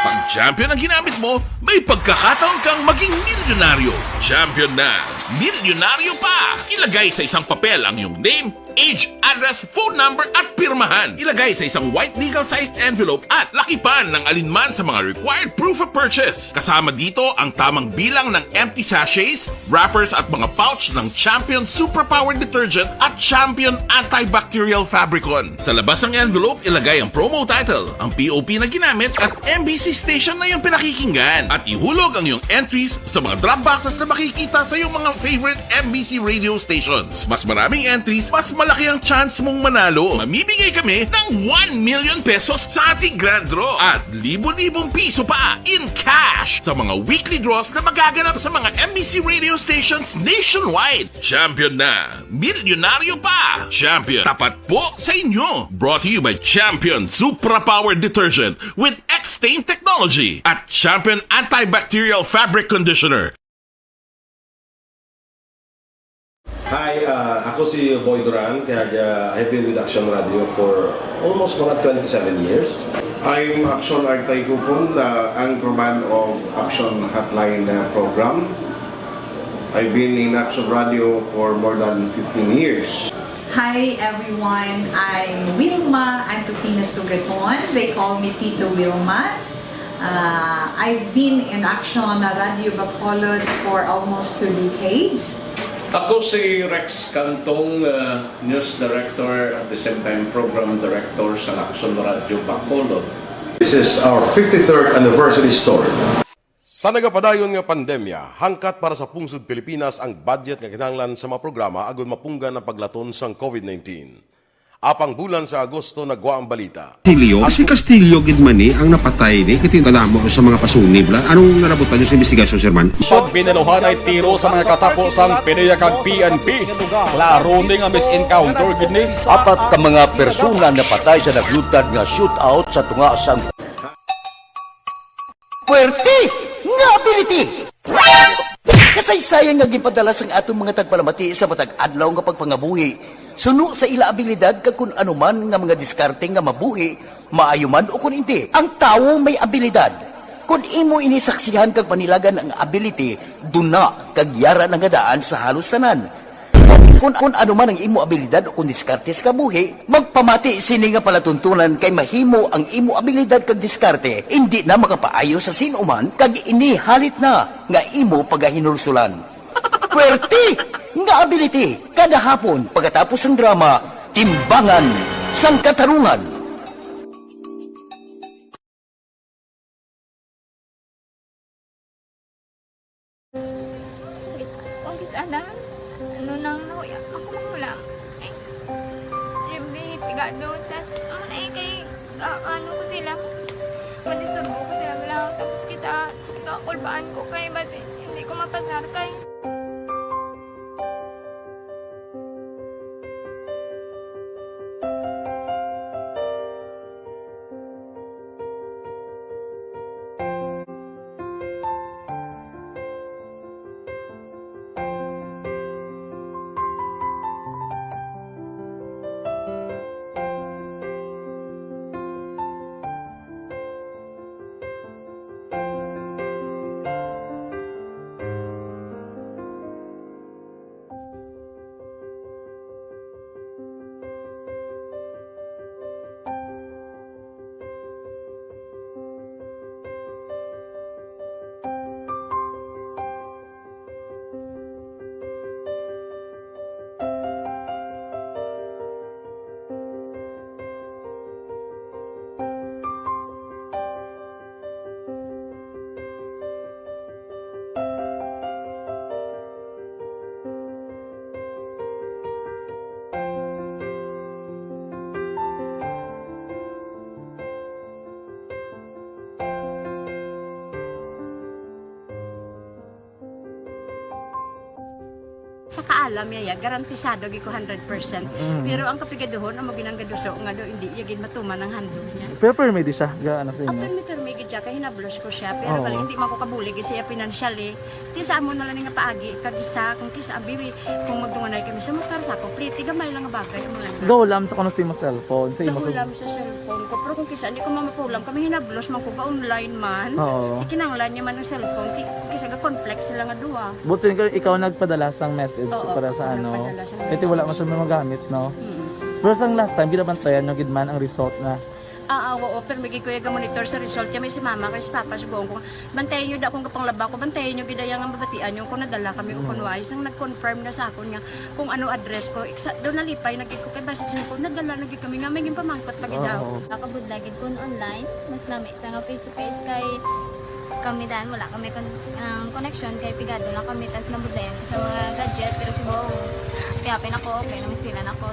Pag champion ang ginamit mo, may pagkakataon kang maging milyonaryo. Champion na, milyonaryo pa! Ilagay sa isang papel ang iyong name, age, address, phone number, at pirmahan. Ilagay sa isang white legal-sized envelope at lakipan ng alinman sa mga required proof of purchase. Kasama dito ang tamang bilang ng empty sachets, wrappers, at mga pouch ng Champion Superpower Detergent at Champion Antibacterial Fabricon. Sa labas ng envelope, ilagay ang promo title, ang P O P na ginamit, at M B C station na iyong pinakikinggan. At ihulog ang iyong entries sa mga drop boxes na makikita sa iyong mga favorite M B C radio stations. Mas maraming entries, mas malaki ang chance mong manalo. Mamimigay kami ng one million pesos sa ating grand draw at libo-libong piso pa in cash sa mga weekly draws na magaganap sa mga M B C radio stations nationwide. Champion na! Milyonaryo pa! Champion, tapat po sa inyo! Brought to you by Champion Supra Power Detergent with X-Stain Technology at Champion Antibacterial Fabric Conditioner. Hi, ah, ako si Boy Duran, kag, ah, I've been with Action Radio for almost mga twenty-seven years. I'm Action Artay Kupon, the anchorman of Action Hotline, uh, program. I've been in Action Radio for more than fifteen years. Hi, everyone. I'm Wilma Antupina Sugaton. They call me Tito Wilma. Uh, I've been in Action Radio Bacolod for almost two decades. Ako si Rex Cantong, uh, news director, at the same time program director sa Action Radio Bacolod. This is our fifty-third anniversary story. Sa nagapadayon nga pandemya, hangkat para sa pungsod Pilipinas ang budget nga kinahanglan sa mga programa agud mapunggan ang paglaton sang covid nineteen. Apang bulan sa Agosto nagwa ang balita. Castillo? Si Castillo gid man ni ang napatay ni, kay tingala mo sa mga pasunib la. Anong nalabutan niyo sa investigasyon, Sir Man? Siyang binaluhan ay tiro sa mga katapo sang PDEA kag P N P. Klaro ni nga mis-encounter gid ni. Apat ka mga persona napatay sa naglutad nga shootout sa tunga sang Puwerte nga ability! Kasaysayan nga ginpadala sang aton mga tagpalamati sa matag adlaw nga pagpangabuhi. Suno sa ila abilidad kag kun ano man nga mga diskarte nga mabuhi, maayo man o kun indi, ang tawo may abilidad. Kun imo ini saksihan kag panilagan ang ability, duna kag yara na nga daan sa halos tanan. Kun, kun ano man ang imo abilidad o kun diskarte sa kabuhi, magpamati sini nga palatuntunan kay mahimo ang imo abilidad kag diskarte indi na makapaayo sa sin-o man kag ini halit na nga imo pagahinulsulan. Puwerte nga ability! Kada hapon, pagkatapos sang drama, Timbangan sang Katarungan. Kung kis-, ano, ano nang nahuya, ako makulang. Eh, siyempre, pigado, tas, ano na eh, kay, ah, ano ko sila, Manisurbo ko sila lang, tapos kita, kakulbaan ko kay basi hindi ko mapasar kay Sa kaalam niya, ya, garantisado gid ko hundred percent. Mm. Pero ang kapigaduhon, amo ginang gaduso nga do, hindi niya gid matuman ang handog niya. Pero permi di siya, ga-, ano sa inyo? Permi, permi gid siya, kay hinablos ko siya. Pero Oo. Bali, hindi man ko kabulig siya financially. Ti sa amo na lang nga paagi, kag isa, kung kisa, abi, kung magtunganay kami sa motor, sa ako, pliti, gamay lang nga bagay, amo lang. Gahulam sa kuno sa imo cellphone, sa imo sa Gahulam sa cellphone ko. Pero kung kisa, hindi ko mamapulam, kami hinablos man ko, ga-online man. Oo. Ikinanglan niya man ang cellphone, ti, kung kisa, ga-conflict sila nga duha. But so, ikaw, ikaw nagpadala sang message Oo, para sa ako ano? Nagpadala sang Kaya ti wala man message. Siya magamit, no? Mm. Pero sang last time, ginabantayan nyo gid man ang result na Ah, ah, oo, pero may gid ko ya ga-monitor sa result. Kaya may si mama, kay si papa, sugoon ko, bantayan nyo da akong gapanglaba ko, bantayan nyo gid ang mabatian nyo kung nadala kami o Mm. kung wala. Isang nag-confirm na sa akon nga kung ano address ko. Iksa, daw nalipay na gid ko kay basi siya ko, nadala na gid kami nga may ginpamangkot pa gid daw. Oo. Nakabudlay gid kun online, mas nami sa nga face to face kay kami dan, wala kami kon-, ang connection kay pigado lang kami, tas nabudlayan ko sa mga gadget, pero si Bong, happy-happy na ko, okay na, may eskwela na ko.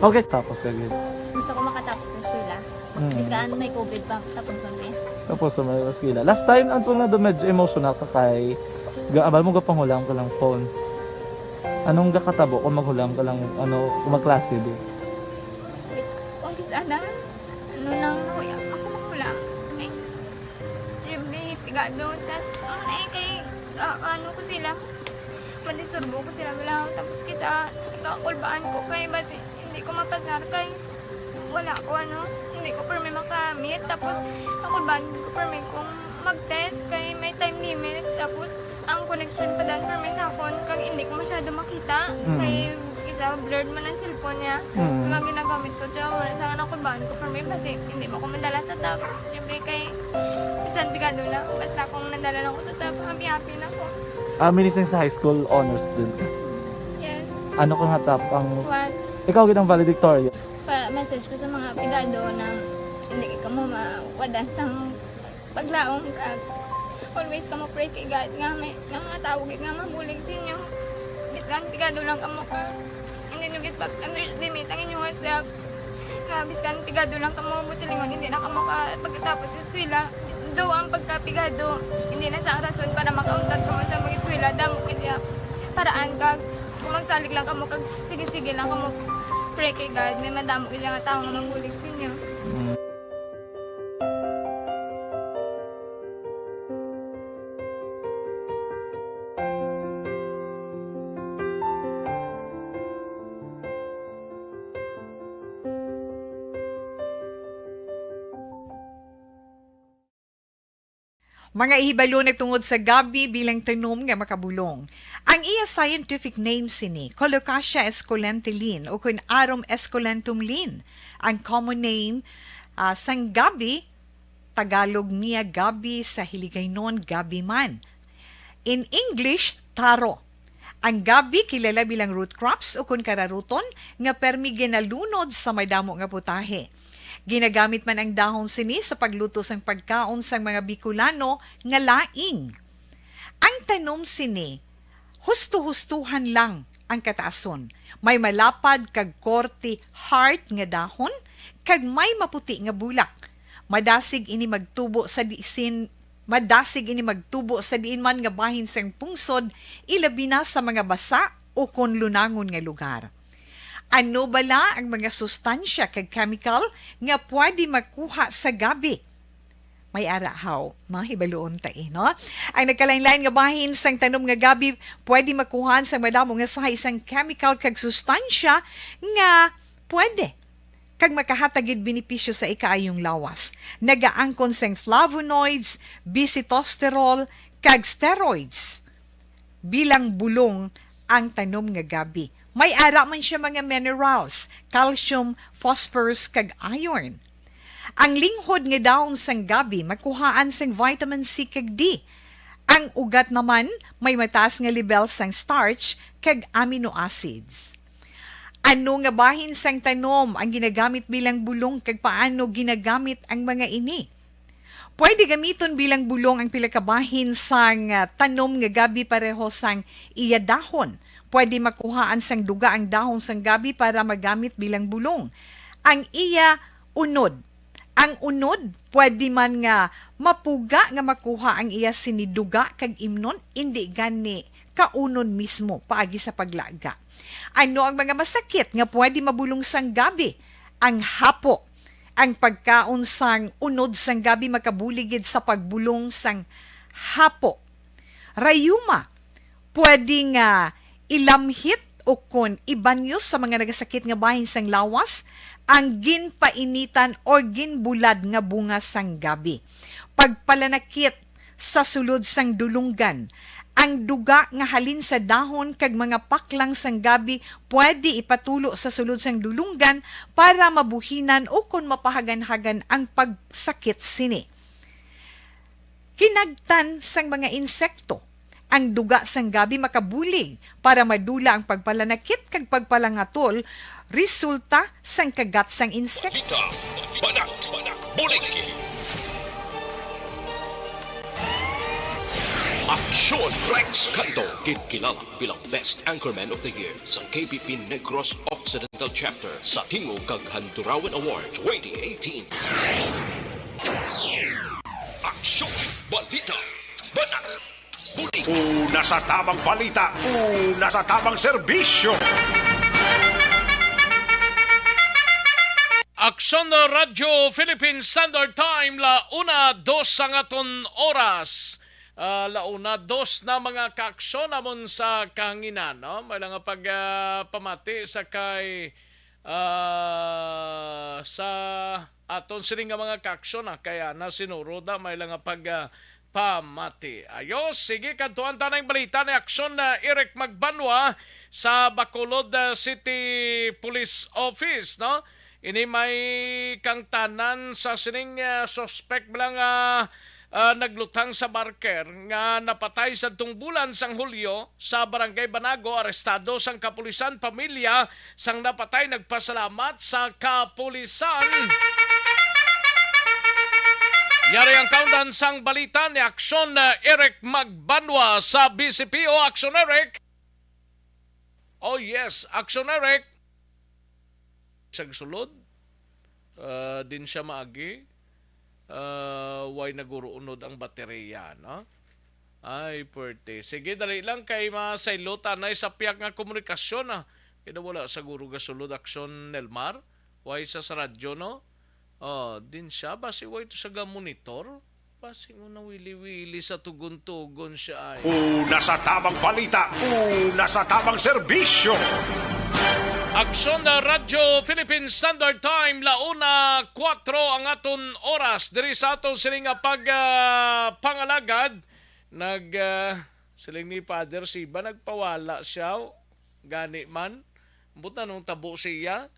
Okay, tapos ka gid. Gusto ko makatapos sa eskwela. Mm. Bisan may covid pa, tapos ang day. Tapos sa may eskwela. Last time, ang tunga do medyo emotional ka kay ga-, abal mo gapanghula ang kalang phone. Anong gakatabo kung maghulam ka lang, ano, kung magklase, di? Kung kis-, ana, ano nang, uy, ako maghulam. Eh, yung may pigado, tas, ah, eh, kay, ah, ano ko sila, mandisurbo ko sila, wala, tapos kita, kakulbaan ko kay, basi, hindi ko mapasar kay, wala ko, ano, hindi ko permi makamit. Tapos, ako ba, hindi ko permi kung mag-test kay may time limit. Tapos, ang connection pa dan permi sa akon, kag hindi ko masyado makita. Mm. Kay, isa, blurred man ang cellphone niya. Mm. Kag ang ginagamit ko, siya, wala sa akin, ako ba, ko permi, kasi hindi mo ko madala sa top. Siyempre, kay, bisan pigado na, basta kung nadala lang ko sa top, happy-happy na ko. Ah, minising sa high school, honor student ka? Yes. Ano ka nga top? Ang One. Ikaw, gid ang valedictorian? Pa-message ko sa mga pigado na hindi ka mo mawadan sang paglaom, kag always ka mo pray kay God nga may, nga mga tawo gid nga mabulig sa inyo. Bisan pigado lang kamo ka, hindi nyo gid pag-underestimate ang inyong self. Nga bisan pigado lang kamo, buot silingon, hindi na kamo ka pagkatapos sa eskwela. Though ang pagkapigado, hindi na sa rason para makauntat kamo sa mag-eskwela, damo gid iya paraan, kag kung magsalig lang kamo, kag sige-sige lang kamo pray kay God, may madamo gid nga tawo nga mabulig sa inyo. Mm. Mga ihibalo nagtungod sa gabi bilang tanom nga makabulong. Ang iya scientific name sini, Colocasia esculenta Lin, ukon Arum esculentum Lin. Ang common name, ah, sang gabi, Tagalog niya gabi, sa Hiligaynon gabi man. In English, taro. Ang gabi kilala bilang root crops ukon kararuton nga permi ginalunod sa madamo nga putahe. Ginagamit man ang dahon sini sa pagluto sang pagkaon sang mga Bicolano nga laing. Ang tanom sini, husto-hustohan lang ang kataason. May malapad kag korte heart nga dahon, kag may maputi nga bulak. Madasig ini magtubo sa diin, madasig ini magtubo sa diin man nga bahin sang pungsod, ilabi na sa mga basa o kon lunangon nga lugar. Ano bala ang mga sustansya kag chemical nga pwede makuha sa gabi? May ara haw, no? Hibaluon ta, eh, no? Ang nagkalain-lain nga bahin sang tanom nga gabi pwede makuhaan sang madamo nga sahay sang chemical kag sustansya nga pwede kag makahatag gid benepisyo sa ikaayong lawas. Nagaangkon sang flavonoids, bisitosterol, kag steroids bilang bulong ang tanom nga gabi. May ara man siya mga minerals, calcium, phosphorus, kag iron. Ang linghod nga dahon sang gabi makuhaan sang vitamin C kag D. Ang ugat naman may mataas nga lebel sang starch kag amino acids. Ano nga bahin sang tanom ang ginagamit bilang bulong kag paano ginagamit ang mga ini? Pwede gamiton bilang bulong ang pila ka bahin sang, ah, tanom nga gabi pareho sang iya dahon. Pwede makuhaan sang duga ang dahon sang gabi para magamit bilang bulong. Ang iya unod. Ang unod, pwede man nga mapuga nga makuha ang iya sini duga kag imnon, indi gani kaunon mismo paagi sa paglaga. Ano ang mga masakit nga pwede mabulong sang gabi? Ang hapo. Ang pagkaon sang unod sang gabi makabulig gid sa pagbulong sang hapo. Rayuma, pwede nga ilamhit o kon ibanyos sa mga nagasakit nga bahin sang lawas ang ginpainitan or ginbulad nga bunga sang gabi. Pagpalanakit sa sulod sang dulunggan. Ang duga nga halin sa dahon kag mga paklang sang gabi pwede ipatulo sa sulod sang dulunggan para mabuhinan o kon mapahaganhagan ang pagsakit sini. Kinagtan sang mga insekto. Ang duga sang gabi makabulig para madula ang pagpalanakit kag pagpalangatol resulta sang kagat sang insekto. Balita, banat, bulig. Aksyon Rex Canto, ginkilala bilang Best Anchorman of the Year sa K P P Negros Occidental Chapter sa Tingog kag Handurawan Award twenty eighteen. Aksyon, balita, banat, bulig. Una sa tamang balita, una sa tamang serbisyo. Aksyon Radyo Philippine Standard Time, la una dos ang aton oras. Ah, la una dos na, mga kaaksyon, amon sa kahanginan, no? May lang nga pag, ah, pamati sa kay, ah, sa aton sini nga mga kaaksyon, ah, kaya na sinuro da, may lang nga pag, ah, pamati. Ayos, sige, kadtuan ta na ang balita ni Aksyon na Eric Magbanwa sa Bacolod, ah, City Police Office, no? Ini may kangtanan sa sining, ah, suspek bala nga, ah, nagluthang sa barker nga napatay sadtong bulan sang Hulyo sa Barangay Banago. Arestado sang kapulisan. Pamilya sang napatay nagpasalamat sa kapulisan. Yari ang kaundan sang balita ni Aksyon, ah, Eric Magbanwa sa B C P O. Aksyon, Eric. Oh yes, Aksyon, Eric. Sa sulod, ah, din siya maagi. Ah, way naguruunod ang baterya, no? Ay, perte. Sige, dali lang kay masaylo ta anay sa piyak nga komunikasyon, ah. Kaya wala siguro gasulod, Aksyon, Nelmar. Way sa, sa radyo, no? Oh, din siya. Basi way to sa ga monitor. Basi mo nawili-wili sa tugon-tugon siya ay. Una sa tamang balita, una sa tamang serbisyo. Aksyon na Radyo Philippine Standard Time, la una kuwatro ang aton oras. Diri sa aton sini nga pag, ah, pangalagad, nag, ah, siling ni Father Siba, nagpawala siya. Gani man. Ambot na nung tabo siya.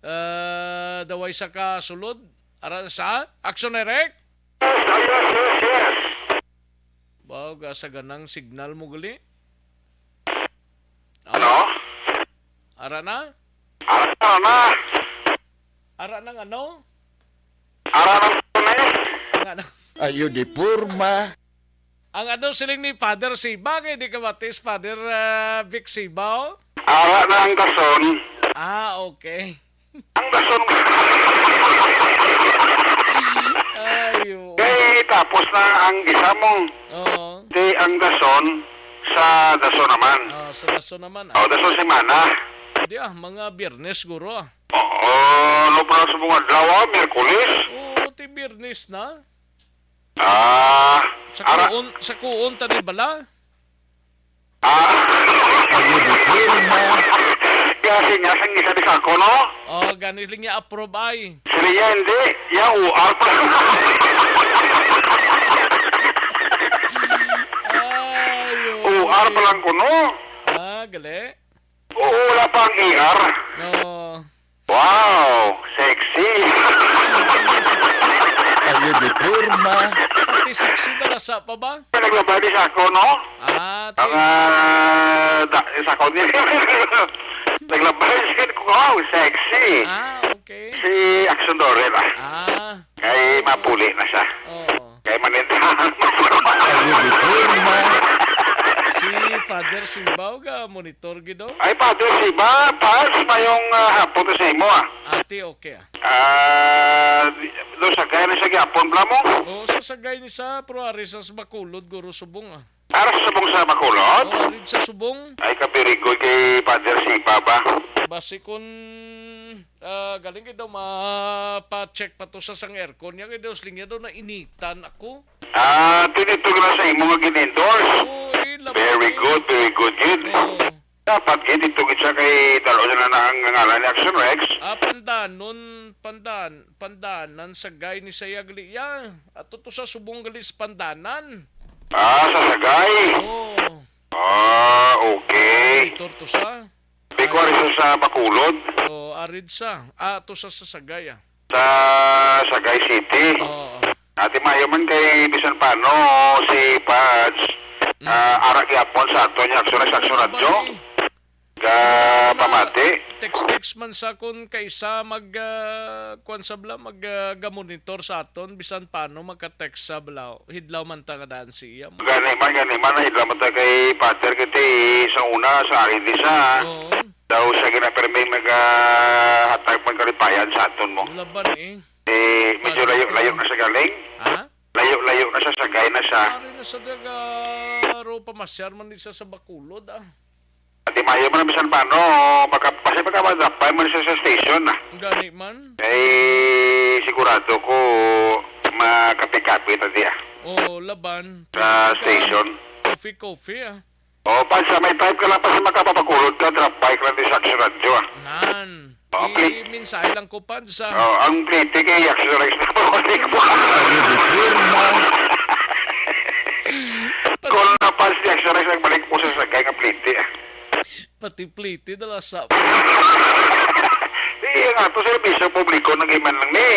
Ah, daway sa kasulod. Ara sa Aksyon Direct. Yes, yes, yes. Baw, ga sa ganang signal mo gali. Ano? Ara na? Ara na. Ara na nga, no? Ara na, eh. Ang ano? Ayo di porma. Ang ano siling ni Father Siba, kay di ka batis, Father, ah, Vic Siba, oh? Ara na ang gason. Ah, okay. Ang gason. Yo. Kay tapos na ang isa mo. Oo. Di ang dason sa dason naman. Ah, sa dason naman, ah. Oh, dason semana. Di, ah, mga Biyernes, guro, ah. Oo, no, para sa mga adlaw, ah, Miyerkules. Oo, ti Biyernes na. Ah, Sa ara. kuon, sa kuon, tani bala? Ah. Ayun, di pirma. Kaya siya, sing isa di sa ako, no? Oh, gani lang niya approve ay. Sila niya, hindi. Ya, U R pa. Ay, U R pa lang kuno. Ah, gali. Oo, wala pa ang E R. No. Wow, sexy. Ayun, di pirma. Pati sexy na nasa pa ba? Naglabay di sa ako, no? Ah, ti- Ang, ah, da, sa ako ni. Naglabay siya ko, wow, sexy. Ah, okay. Si Action Dorel, ah. Ah. Kay mapuli na siya. Oo. Kay manindahan. Ayun, di pirma. Si Father Simbaw ga monitor gid, oh. Ay, Father Simbaw, Pats, mayong, ah, hapon to sa imo, ah. Ati, okay, ah. Ah, di- do sa kaya ni sa gyapon, bla mo? Oo, sa sagay ni sa, pero ari sa Bacolod, guro, subong, ah. Ara sa subong sa Bacolod? Oo, ari sa subong. Ay, ka very good kay Father Simbaw ba? Basi kun, ah, galing gid daw mapa-check pa to sa sang aircon niya, kay daw siling niya daw nainitan ako. Ah, tinitog na sa imo nga gin-endorse. Oo, eh, labot Very eh. good, very good, yun. Oo. Dapat gid ito gid siya kay dalo na na ang ngalan ni Action Rex. Ah, Pandanon, Pandan, Pandanan, Sagay ni Sayag Liya. Ato to sa subong gali sa Pandanan. Ah, sa Sagay. Oo. Ah, okay. Monitor to sa. Biko ari sa, sa Bacolod. Oo, arid sa. Ah, to sa, sa Sagay, ah. Sa Sagay City. Oo. Ati maayo man kay bisan paano si Pads, Mm. ah, ara gyapon sa ato niya, aksyon, aksyon, radyo. Bali. Ga pamati. Text-text man sa kun kay isa mag, ah, kuwan sa bala, mag, ah, gamonitor sa aton, bisan paano maka-text sa bala. Hidlaw man ta nga daan siya. Gani man, gani man, hidlaw man ta kay Father Kitty sa una, sa Aridis, ha? Oo. Daw siya ginaperming nagahatag man kalipayan sa aton mo. Laban eh. Eh, medyo Father layo-layo Kitty. na sa galing. Ha? Layo-layo na sa Sagay na sa Ari na sa daga, ro pamasyar man di sa, sa Bacolod, ah. Ati maayo man bisan paano, maka-, basta makamadapay man siya sa station, ah. Gani man. Eh, sigurado ko makape-kape na diya. Oh, laban. Sa Ka-, station. Coffee, coffee, ah. Oh, Pads, ah, may time ka lang pa sa makapapakulod ka, drop by ka lang di sa Action Radyo, ah. Nan. Oh, Di please. mensahe lang ko, Pads, ah. Oh, ang plete kay Action Radyo na pabalik mo. Ayun, di pirma. Call na, Pads, di Action Radyo, nagbalik mo sa Sagay nga plete, ah. Pati plete, dala sa Di, ang ato serbisyo publiko, nag-iman lang ni.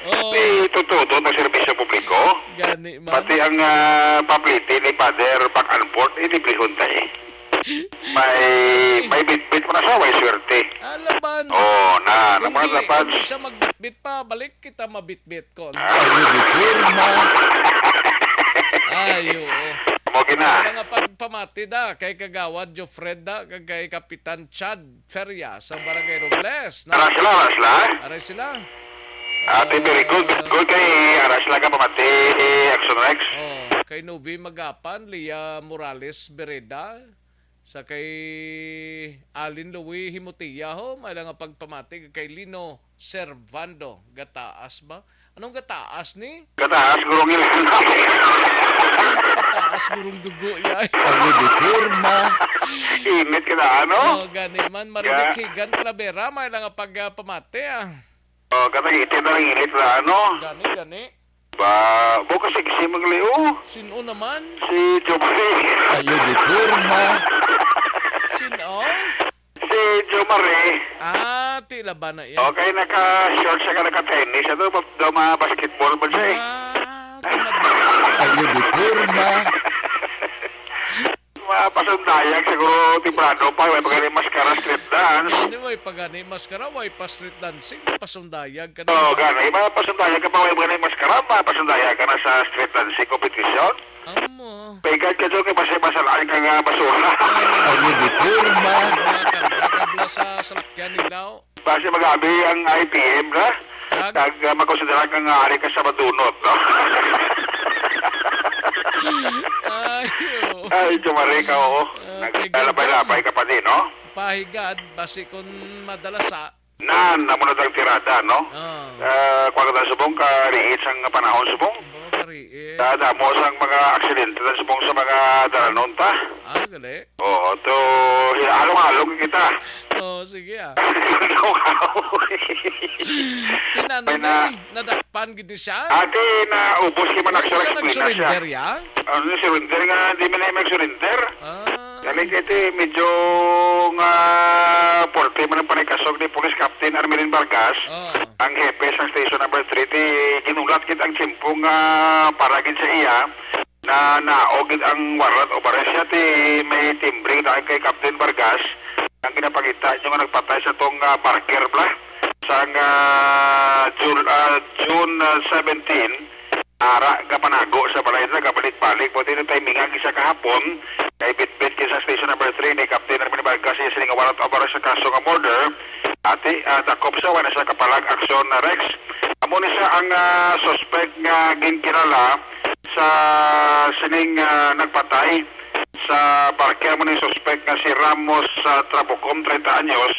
Oh. Di, totoo to, ang serbisyo publiko. Gani man. Pati ang, ah, paplete ni Father back and forth, ilibrihon tayo. May, may bitbit mo na sa, may swerte. Alaban. Oh, na, na, Kung mga di, kapats. kung di siya magbitbit pa, balik kita mabitbit ko. Ah. Ayun, di pirma. Ay, oo. Amo gina. Ang mga pagpamati da, kay Kagawad Jofred da, kag kay Kapitan Chad Feria, sa Barangay Robles, na Ara sila, ara sila. Aray sila. Ate, very good, very Ah, good kay ara sila ka pamati, Action Rex. Oh, kay Novi Magapan, Lia Morales Bereda, sa kay Alin Louie Himotia, ho, may lang nga pagpamati kay Lino Servando Gataas ba? Anong Gataas ni? Gataas, gurong ilan. Gataas, gurong dugo, yay. Ayun, di pirma. Init ka na, ano? Oh, gani man. Marivic Ga- Higan Talavera, may lang nga pagpamati, ah. Oh, katang itin na lang init na, ano? Gani, gani. Ba, bo ka sexy, Magleo. Sino naman? Si Jomari. Ayun, di pirma. Sino? Si Jomari. Ah, tila ba na yan? Okay, naka-shorts siya, naka-tennis. Ano, ba, daw mga basketball ba siya eh? Ah, kumadali siya. Ayun, di pirma. Mga pasundayag, siguro, temprano pa, may pagkali maskara street dance. Yan, may pagani maskara, way pa street dancing, pasundayag ka na Oo, ba? gani, mga pasundayag ka pa, may pagkali maskara, mga pasundayag ka na sa street dancing competition. Amo. Pagkat ka doon, kay basta masalain ka nga basura. Ayun, di pirma. Mga karga, kabla sa salakyan nila, oh. Basta magabi ang I P M na. Kag, ah, makonsidera ka nga ari ka sa madunot, no? Ay, oo. Ay, Jomari ka, oo. Ah, kay Naglalabay-labay ka pa din, no? Pahigad, basi kung madala sa Nan, amo na tang tirada, no? Ah. Ah, kuwan ka subong, kariit sang panahon subong. Bo, kariit. Sa damo sang mga aksidente ta subong sa mga dalanon ta. Ah, gali. Oo, to, halong-halong kita. Oh, sige, ah. Halong-halong. Tinanong May na, na, eh, nadakpan gid ni siya. Ate, naubos kay man Wala siya siya nag-surrender, ya? Ano, surrender nga, di man na mag-surrender. Ah. Galing ito, eh, medyo nga forte man ang panikasog ni Police Captain Armelin Vargas, Ah. ang hepe sa Station Number Three. Di ginulat gid ang tiyempo nga para gid sa iya na naog gid ang warrant of arrest niya. Ti may timbre dahil kay Captain Vargas ang ginapakita niyo nga nagpatay sa tong, ah, barker bla sang, ah, Jul-, ah, June, ah, seventeen. Ara nga panago sa balay nila, gabalik-balik. Pwede na tayo mingag isa kahapon. Kay bitbit kay sa Station Number Three ni Captain Armin Vargas, siya sila nga warrant of arrest sa kaso nga murder. Ati, ah, dakop sa wala sa kapalag aksyon na Rex. Amo ni siya ang, ah, suspect nga ginkilala sa sining, ah, nagpatay. Sa parke mo ni suspek nga si Ramos, ah, Trabucom, treinta anyos,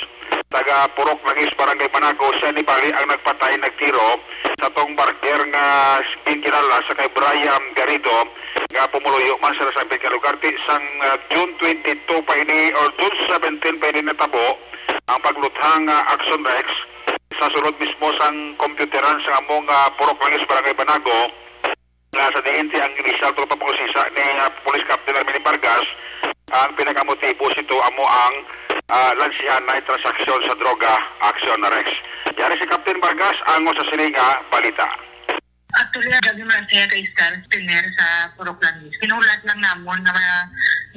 taga Purok Langis, Barangay Banago. Siya ni bali ang nagpatay, nagtiro sa tong barker nga ginkilala sa kay Brian Garrido, nga pumuluyo man sila sa ambit nga lugar. Ti sang, ah, June twenty-two pa ini or June seventeen pa ini natabo ang pagluthang, ah, Action Rex sa sulod mismo sang computeran sa among, ah, Purok Langis, Barangay Banago. Nga sa diin ti ang inisyal to pagpangusisa ni, ah, Police Captain Armin Vargas, ang pinakamotibo sito amo ang, ah, lansihan na transaksyon sa droga, aksyon na Rex. Yari si Captain Vargas ang sa sini nga balita. Actually, ang gabi man siya kay Star Spinner sa Purok Langis. Pinulat lang namon nga mga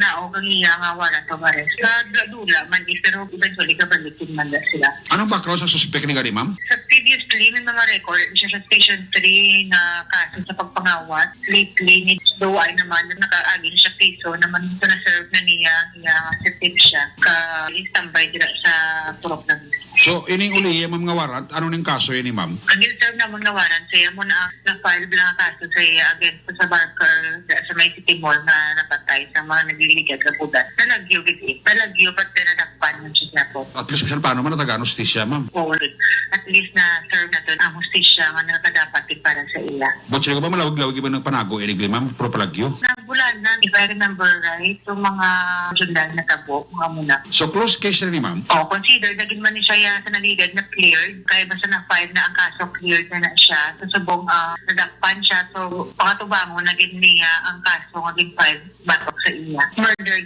naog ang iya nga warrant of arrest. Sa dula-dula man, eh, pero eventually, kabalik din man na sila. Anong background sa suspek ni gani, ma'am? Sa previously, may mga record siya sa Station three na kaso sa pagpangawat. Lately, ni Doay naman, nakaagi na siya kaso naman sa na-serve na niya, niya sa tip siya. Ka, standby dira sa Purok Langis. So, ining ulihi, ma'am, nga warrant, ano ning kaso ini, ma'am? Ang gin-serve namon nga warrant sa iya, mo na na-file lang ang kaso sa iya against sa barker da, sa may City Mall nga napatay sa mga nagliligad sa kudat. Nalagyo gid, eh. Nalagyo, but then nadakpan man siya po. At least, bisan paano man, natagaan hustisya, ma'am. Oo, at least na-serve na to ang hustisya nga nakadapat gid para sa iya. But sila ba malawig-lawig iba ng panago, inig, ma'am, pro palagyo? Nagbulanan, if I remember right, yung mga July na tabo, mga muna. So, close case na ni, ma'am? Oh, consider na gid man ni siya ya sa nalidad na cleared. Kaya basta na-file na ang kaso, cleared na na siya. So, subong, ah, nadakpan siya. So, pangatubangon na gid niya ang kaso nga gin-file batok sa iya. Murder.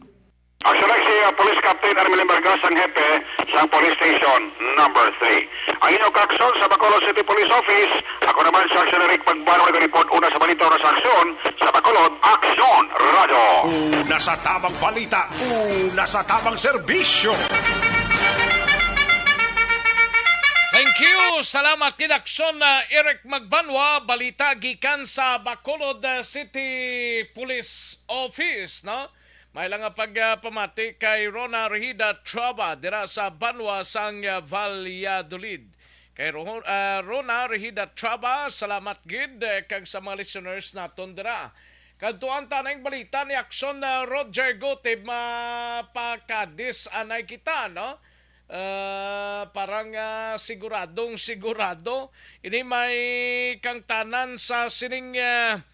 Action Rex, si, ah, Police Captain Armelin Vargas ang hepe sa Police Station Number Three. Ang inyong kaaksyon sa Bacolod City Police Office, ako naman si Action Eric Pagbanwa, nag-report una sa balita, una sa aksyon, sa Bacolod, Aksyon Radyo. Una sa tamang balita, una sa tamang serbisyo. Thank you. Salamat kid Aksyon, ah, Eric Magbanwa. Balita gikan sa Bacolod, ah, City Police Office, no? May lang nga pagpamati kay Rona Rehida Traba dira sa banwa sang, ah, Valladolid. Kay Ro-, ah, Rona Rehida Traba, salamat gid, eh, kag sa mga listeners naton dira. Kadtuan ta na ang balita ni Aksyon, ah, Roger Gutib, mapakadis anay kita, no? Ah, parang, ah, siguradong sigurado. Ini may kangtanan sa sining, ah,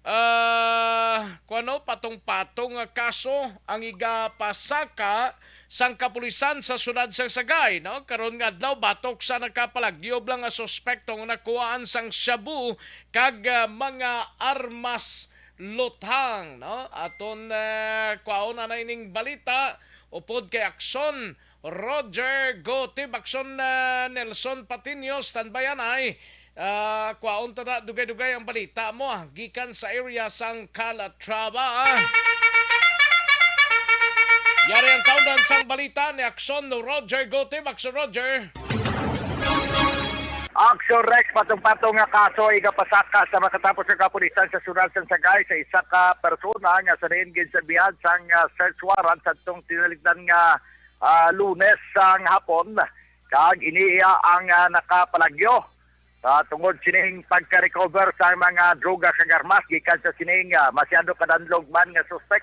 ah, kuwano, patong-patong nga kaso ang igapasaka sang kapulisan sa siyudad sang Sagay, no? Karon nga adlaw, batok sa nakapalagyob lang nga suspekto nga nakuhaan sang shabu kag, ah, mga armas luthang, no? Aton, ah, kwaon anay ning balita upod kay Aksyon Roger Gotib, Aksyon, ah, Nelson Patiño, standby anay. Ah, kwaon ta na dugay-dugay ang balita mo, ah, gikan sa area sang Calatrava, ah. Yari ang kaundan sang balita ni Aksyon Roger Gotib. Aksyon Roger. Aksyon Rex, patong-patong nga kaso igapasaka sa makatapos nga kapulisan sa siyudad sang Sagay sa isa ka persona nga sa diin ginserbihan sang, ah, search warrant sa atong tinalikdan nga, ah, Lunes sang hapon. Kag ini iya ang, ah, nakapalagyo Ah, tungod sining pagka-recover sa mga droga kag armas gikan sa sining, ah, masyado kadanlog man nga suspek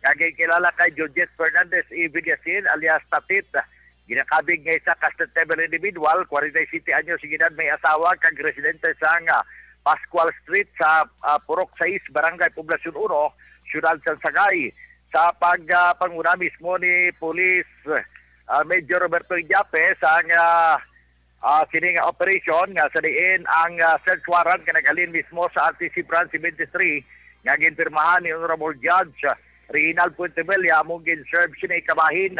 nga ginkilala kay Judith Fernandez E. Villasin alias Tatit, ginakabig nga isa ka susceptible individual, forty-seven anyos ang edad, may asawa kag residente sa, ah, Pascual Street sa, ah, Purok sais, Barangay Poblacion uno, Siyudad sang Sagay. Sa pag, ah, panguna mismo ni Police, ah, Major Roberto Idiape sa, ah, ah, sini nga operation nga sa diin ang, ah, search warrant nga naghalin mismo sa R T C Branch seventy-three nga ginpirmahan ni Honorable Judge Reginald Fuentebella amo gin-serve sini kabahin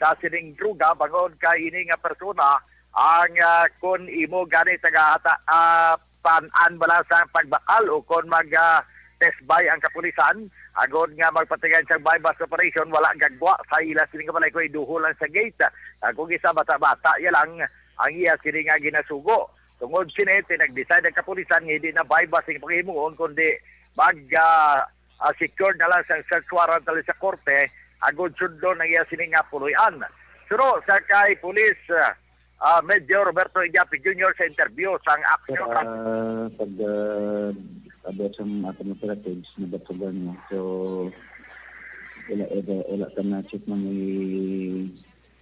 sa sining droga bangod kay ini nga persona ang, ah, kun imo gani tagahata, ah, pan-an bala sa pagbakal o kon mag, ah, test buy ang kapulisan agod nga magpatigay sang buy bust operation, wala gagwa sa ila sini nga balay kay duho lang sa gate. Ang kung isa bata-bata ya lang ang iya sini nga ginasugo. Tungod sini, nag-decide ang kapulisan nga hindi na buy bust ang paghimuon kundi mag, ah, ah, secure na lang sa search warrant dali sa korte agod sundon ang iya sini nga puloy-an. Suro sa kay Police, ah, ah, Major Roberto Idiape Junior sa interview sang Aksyon. Ah, pag, ah, abot sa mga atong operatives, nabatugan niya. So, wala, wala, wala ka na check na may,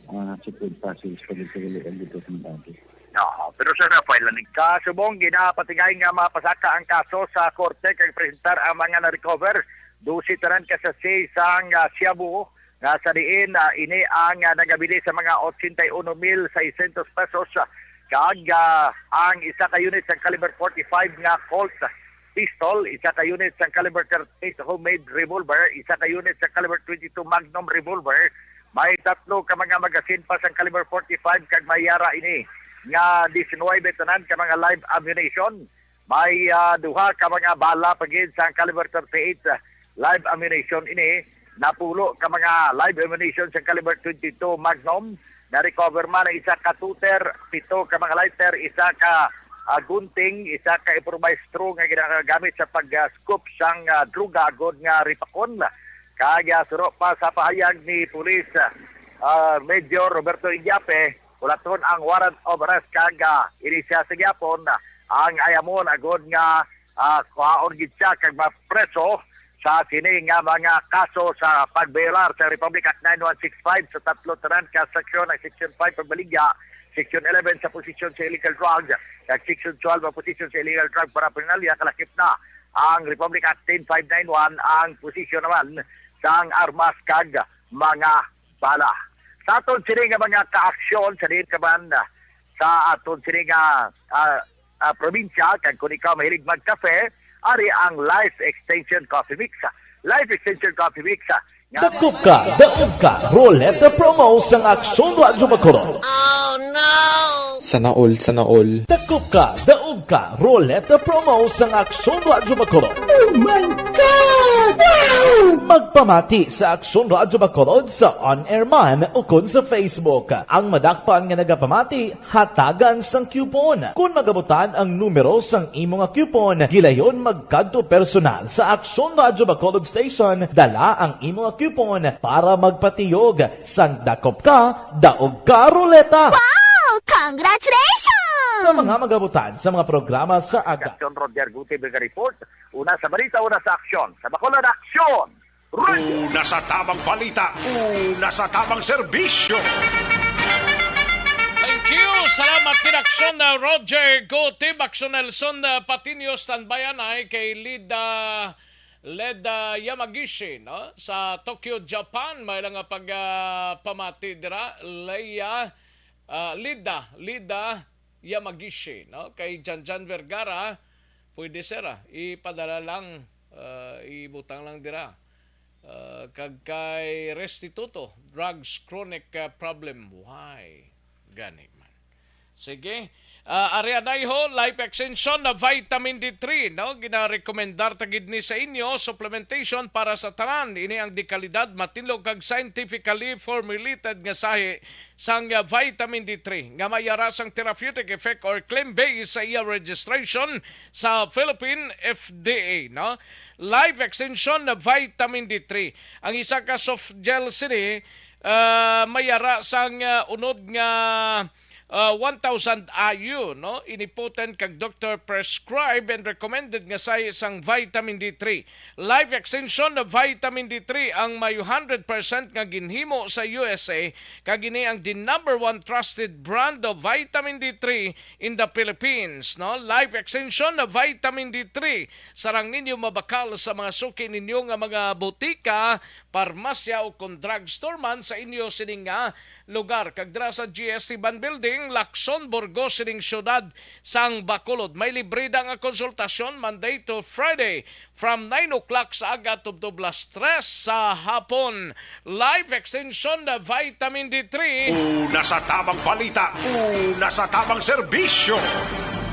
ah, check with passage pag ito ang dito sa mga. Oo, pero sa Rafael, kasubong ginapatigay nga mapasaka ang kaso sa korte kag presentar ang mga na-recover. Dose tanan ka sachet sang, ah, shabu nga sa diin, ah, ini ang, ah, nagabili sa mga ochenta y uno mil seiscientos pesos, ah, kag, ah, ang isa ka unit sang caliber forty-five nga Colt pistol, isa ka unit sang caliber thirty-eight homemade revolver, isa ka unit sang caliber twenty-two Magnum revolver, may tatlo ka mga magasin pa sang caliber forty-five kag may yara ini nga diecinuebe tanan ka mga live ammunition. May, ah, duha ka mga bala pa gid sa caliber thirty-eight, ah, live ammunition ini. Napulo ka mga live ammunition sa caliber twenty-two Magnum. Na-recover man ang isa ka tuter, pito ka mga lighter, isa ka, ah, gunting, isa ka improvised straw nga ginagamit sa pag, ah, scoop sang, ah, droga agod nga ripakon. Kag, ah, suro pa sa pahayag ni Police, ah, Major Roberto Idiape, hulaton ang warrant of arrest kag, ah, ini siya sa gihapon, ah, ang ayamon agod nga, ah, kuhaon gid siya kag mapreso sa sini nga mga kaso sa pag-violar sa Republic Act nine one six five sa tatlo tanan ka seksyon, ang Section five pagbaligya, Section eleven sa posesyon sa illegal drug, kag Section twelve ang posesyon sa illegal drug paraphernalia. Kalakip na ang Republic Act ten five nine one, ang posesyon naman sang armas kag mga bala. Sa aton sini nga mga kaaksyon sa diin ka man, ah, sa aton sini nga, ah, ah, probinsya, kag kung ikaw mahilig magkape, ari ang Life Extension Coffee Mix. Life Extension Coffee Mix, ah, nga Dakop ka, daog ka, Roleta Promo sang Aksyon Radyo Bacolod. Sana all, sana all. Dakop ka, daog ka, Roleta Promo sang Aksyon Radyo Bacolod. Oh my God! Wow! Magpamati sa Aksyon Radyo Bacolod sa on-air man ukon sa Facebook. Ang madakpan nga nagapamati, hatagan sang coupon. Kon magabutan ang numero sang imo nga coupon, gilayon magkadto personal sa Aksyon Radyo Bacolod Station, dala ang imo nga coupon para magpatiyog sang Dakop Ka, Daog Ka Roleta. Wow! Congratulations! Sa mga magabutan sa mga programa sa aga. Aksyon, Roger Gutiérrez report. Una sa balita, una sa aksyon. Sa Bacolod Aksyon. Una sa tamang balita, una sa tamang serbisyo. Thank you. Salamat gid, Aksyon, uh, Roger Gutib, Aksyon Nelson, uh, Patiño, standby anay kay Lida, Leda Yamagishi, no? Sa Tokyo, Japan, may lang nga pag, uh, pamati dira. Leia, uh, Lida, Lida Yamagishi, no? Kay Janjan Vergara, pwede, sir, ah, ipadala lang, ah, ibutang lang dira. Ah, kag kay Restituto, drugs chronic, ah, problem. Why? Gani man. Sige. Ah, ari anay ho, Life Extension na Vitamin D three, no? Ginarekomendar ta gid ni sa inyo, supplementation para sa tanan. Ini ang dekalidad, matinlo kag scientifically formulated nga sahi sang, ah, vitamin D three nga may yara sang therapeutic effect or claim base sa iya registration sa Philippine F D A, no? Life Extension na Vitamin D three. Ang isa ka soft gel sini, ah, may yara sang, ah, unod nga, uh, one thousand I U, no? Ini potent kag doctor prescribe and recommended nga sahi sang vitamin D three. Life Extension na vitamin D three ang may hundred percent nga ginhimo sa U S A, kag ini ang the number one trusted brand of vitamin D three in the Philippines, no? Life Extension na vitamin D three, sarang ninyo mabakal sa mga suki ninyo nga mga botika, parmasya o kon drugstore man sa inyo sining nga lugar. Kag dira sa G S T Ban Building, Lacson, Burgos, sining siyudad sang Bacolod. May libre da nga konsultasyon Monday to Friday from nine o'clock sa aga tubtob las tres sa hapon. Life Extension na Vitamin D three. Una sa tamang balita, una sa tamang serbisyo.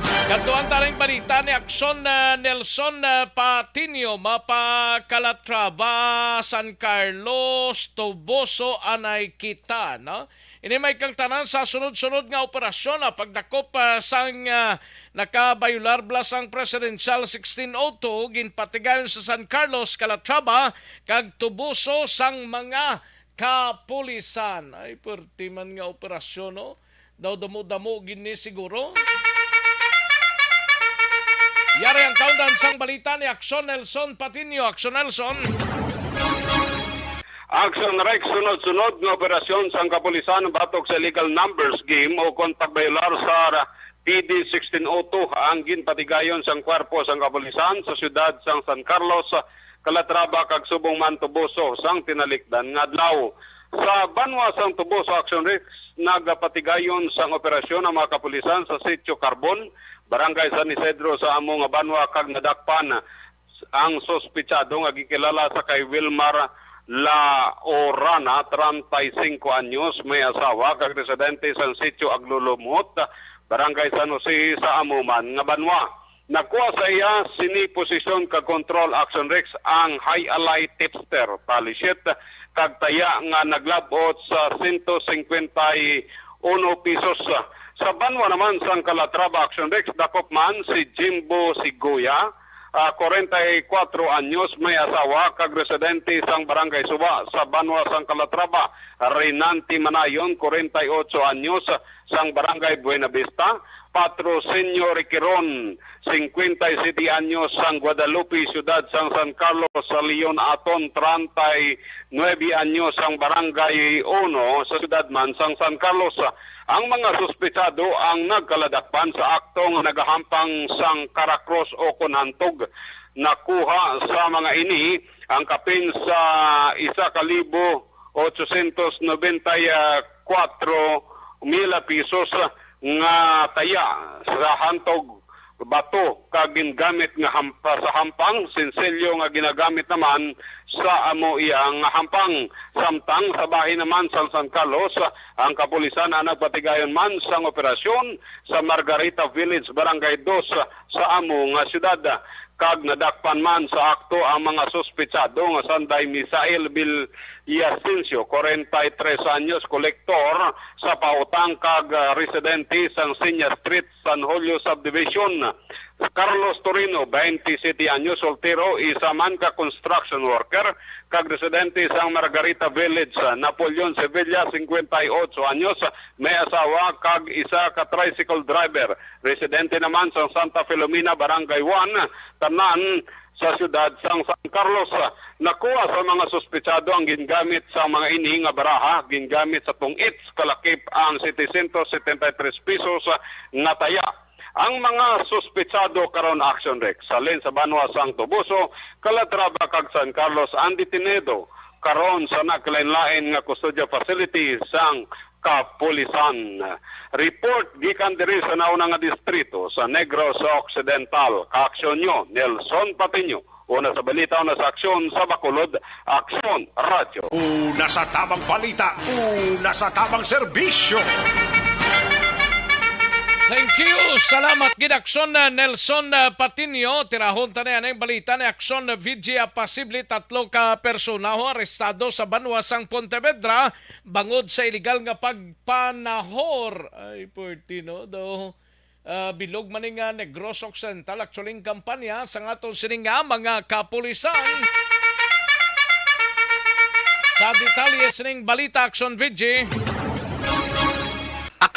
Kadtuan ta ning balita ni Akson, ah, Nelson, ah, Patiño, mapa Calatrava, San Carlos, Toboso, anay kita, no? Ini may kang tanan sa sunod-sunod nga operasyon, ah, pagdakop, ah, sang, ah, nakabayular bala sang Presidential sixteen oh two, ginpatigayon sa San Carlos, Calatrava, kag Toboso sang mga kapulisan. Ay, perti man nga operasyon, no? Daw damo-damo gid ni siguro. Yari ang kaundan sang balita ni Akson Nelson Patiño. Akson Nelson. Action Rex, sunod-sunod nga operasyon sang kapulisan batok sa illegal numbers game o kon pagbayular sa P D sixteen oh two ang ginpatigayon sang kwerpo sang kapulisan sa siyudad sang San Carlos, Calatrava kag subong man Toboso sang tinalikdan nga adlaw. Sa banwa sang Toboso, Action Rex, nagapatigayon sang operasyon ang mga kapulisan sa Sitio Carbon, Barangay San Isidro sa amo nga banwa kag nadakpan ang suspitsado nga gikilala sa kay Wilmar La Orana, treinta y cinco anyos, may asawa kag residente sang Sitio Aglulumot, Barangay San Jose sa amo man nga banwa. Nakuha sa iya sini posisyon kag control, Action Rex, ang High Alay Tipster, tali sheet, kag taya nga naglabot sa sento singkwenta y uno pesos. Sa banwa naman sang Calatrava, Action Rex, dakop man si Jimbo Siguya, ah, kwarenta y kuwatro anyos, may asawa kag residente sang Barangay Suba sa banwa sang Calatrava, Renante Manayon, kwarenta y otso anyos, sang Barangay Buenavista, Patrocinio Requiron, singkwenta y siyete anyos, sang Guadalupe, siyudad sang San Carlos, sa Leon Aton, treinta y nuebe anyos, sang Barangay Uno, sa siyudad man sang San Carlos. Ang mga suspetsado ang nagkaladakpan sa akto nga nagahampang sang karakros o kon hantog. Nakuha sa mga ini ang kapin sa isa ka libo otsosyentos nobenta y kuwatro mil pesos nga taya sa hantog bato kag gingamit nga hampa sa hampang, sinsilyo nga ginagamit naman sa amo iya nga hampang. Samtang sa bahin naman sa San Carlos, ang kapulisan ang nagpatigayon man sang operasyon sa Margarita Village, Barangay Dos, sa amo nga siyudad. Kag nadakpan man sa akto ang mga suspetsado nga sanday Misael Villasencio, kwarenta y tres anyos, kolektor sa pautang kag, ah, residente sang Sinya Street, San Julio Subdivision. Carlos Torino, twenty-seven anyos, soltero, isa man ka construction worker, kag residente sang Margarita Village. Napoleon Sevilla, singkwenta y otso anyos, may asawa kag isa ka tricycle driver. Residente naman sa Santa Filomena, Barangay One, tanan sa siyudad sang San Carlos. Nakuha sa mga suspetsado ang gingamit sa mga ini nga baraha, gingamit sa tong-its, kalakip ang setecientos setenta y tres pesos nga taya. Ang mga suspetsado karon, Action Rex, halin sa banwa sang Toboso, Calatrava kag San Carlos ang detenido karon sa nagkalain-lain nga custodial facility sang kapulisan. Report gikan diri sa nauna nga distrito sa Negros Occidental. Kaaksyon nyo, Nelson Patiño. Una sa balita, una sa aksyon sa Bacolod, Aksyon Radyo. Una sa tamang balita, una sa tamang serbisyo. Thank you. Salamat gid, Aksyon, uh, Nelson, uh, Patiño. Tirahon ta na ang balita ni Aksyon, uh, V G. Posible tatlo ka personaho arestado sa banwa sang Pontevedra bangod sa iligal nga pagpanahor. Ay, perti, no? Daw, ah, bilog man ni nga Negros Occidental, actually, ang kampanya sa nga aton sini nga mga kapulisan. Sa detalye sining balita, Aksyon V G.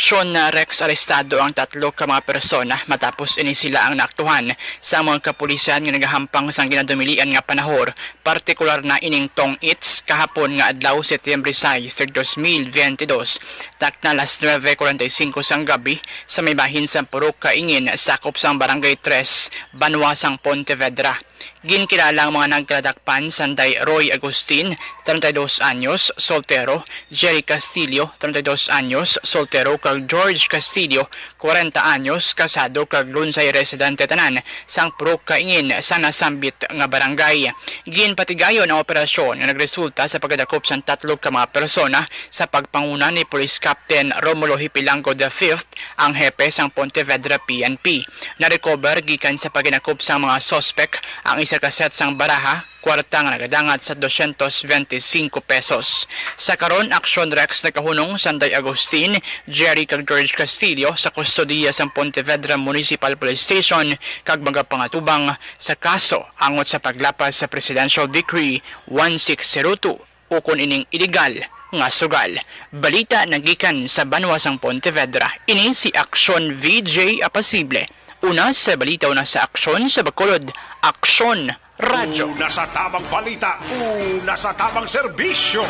Aksyon na Rex, arestado ang tatlo ka mga persona matapos ini sila ang naaktuhan sa mga kapulisan nga nagahampang sang ginadumilian nga panahor, partikular na ining tong-its kahapon nga adlaw, Setyembre sais, dos mil biyente dos, takna las nuebe kuwarenta y singko sang gabi, sa may bahin sang purok Kaingin, sakop sang Barangay Tres, banwa sang Pontevedra. Ginkilala ang mga nagkaladakpan sanday Roy Agustin, treinta y dos anyos, soltero, Jerry Castillo, treinta y dos anyos, soltero, kag George Castillo, kwarenta anyos, kasado, kag lunsay residente tanan sang purok Kaingin sa nasambit nga barangay. Ginpatigayon ang operasyon nga nagresulta sa pagkadakop sang tatlo ka mga persona sa pagpanguna ni Police Captain Romulo Hipilango the fifth, ang hepe sang Pontevedra P N P. Na-recover gikan sa paghinakop sang mga suspek ang isa ka set sang baraha, kwarta nga nagadangat sa dosyentos bente singko pesos. Sa karon, Aksyon Rex nagahunong sanday Agustin, Jerry, kag George Castillo sa kustodiya sang Pontevedra Municipal Police Station kag magapangatubang sa kaso angot sa paglapas sa Presidential Decree one six zero two, ukon ining iligal nga sugal. Balita nagikan sa banwa sang Pontevedra. Ini si Aksyon V J Apasible. Una sa balita, una sa aksyon sa Bacolod, Aksyon Radyo. Una sa tamang balita, una sa tamang serbisyo.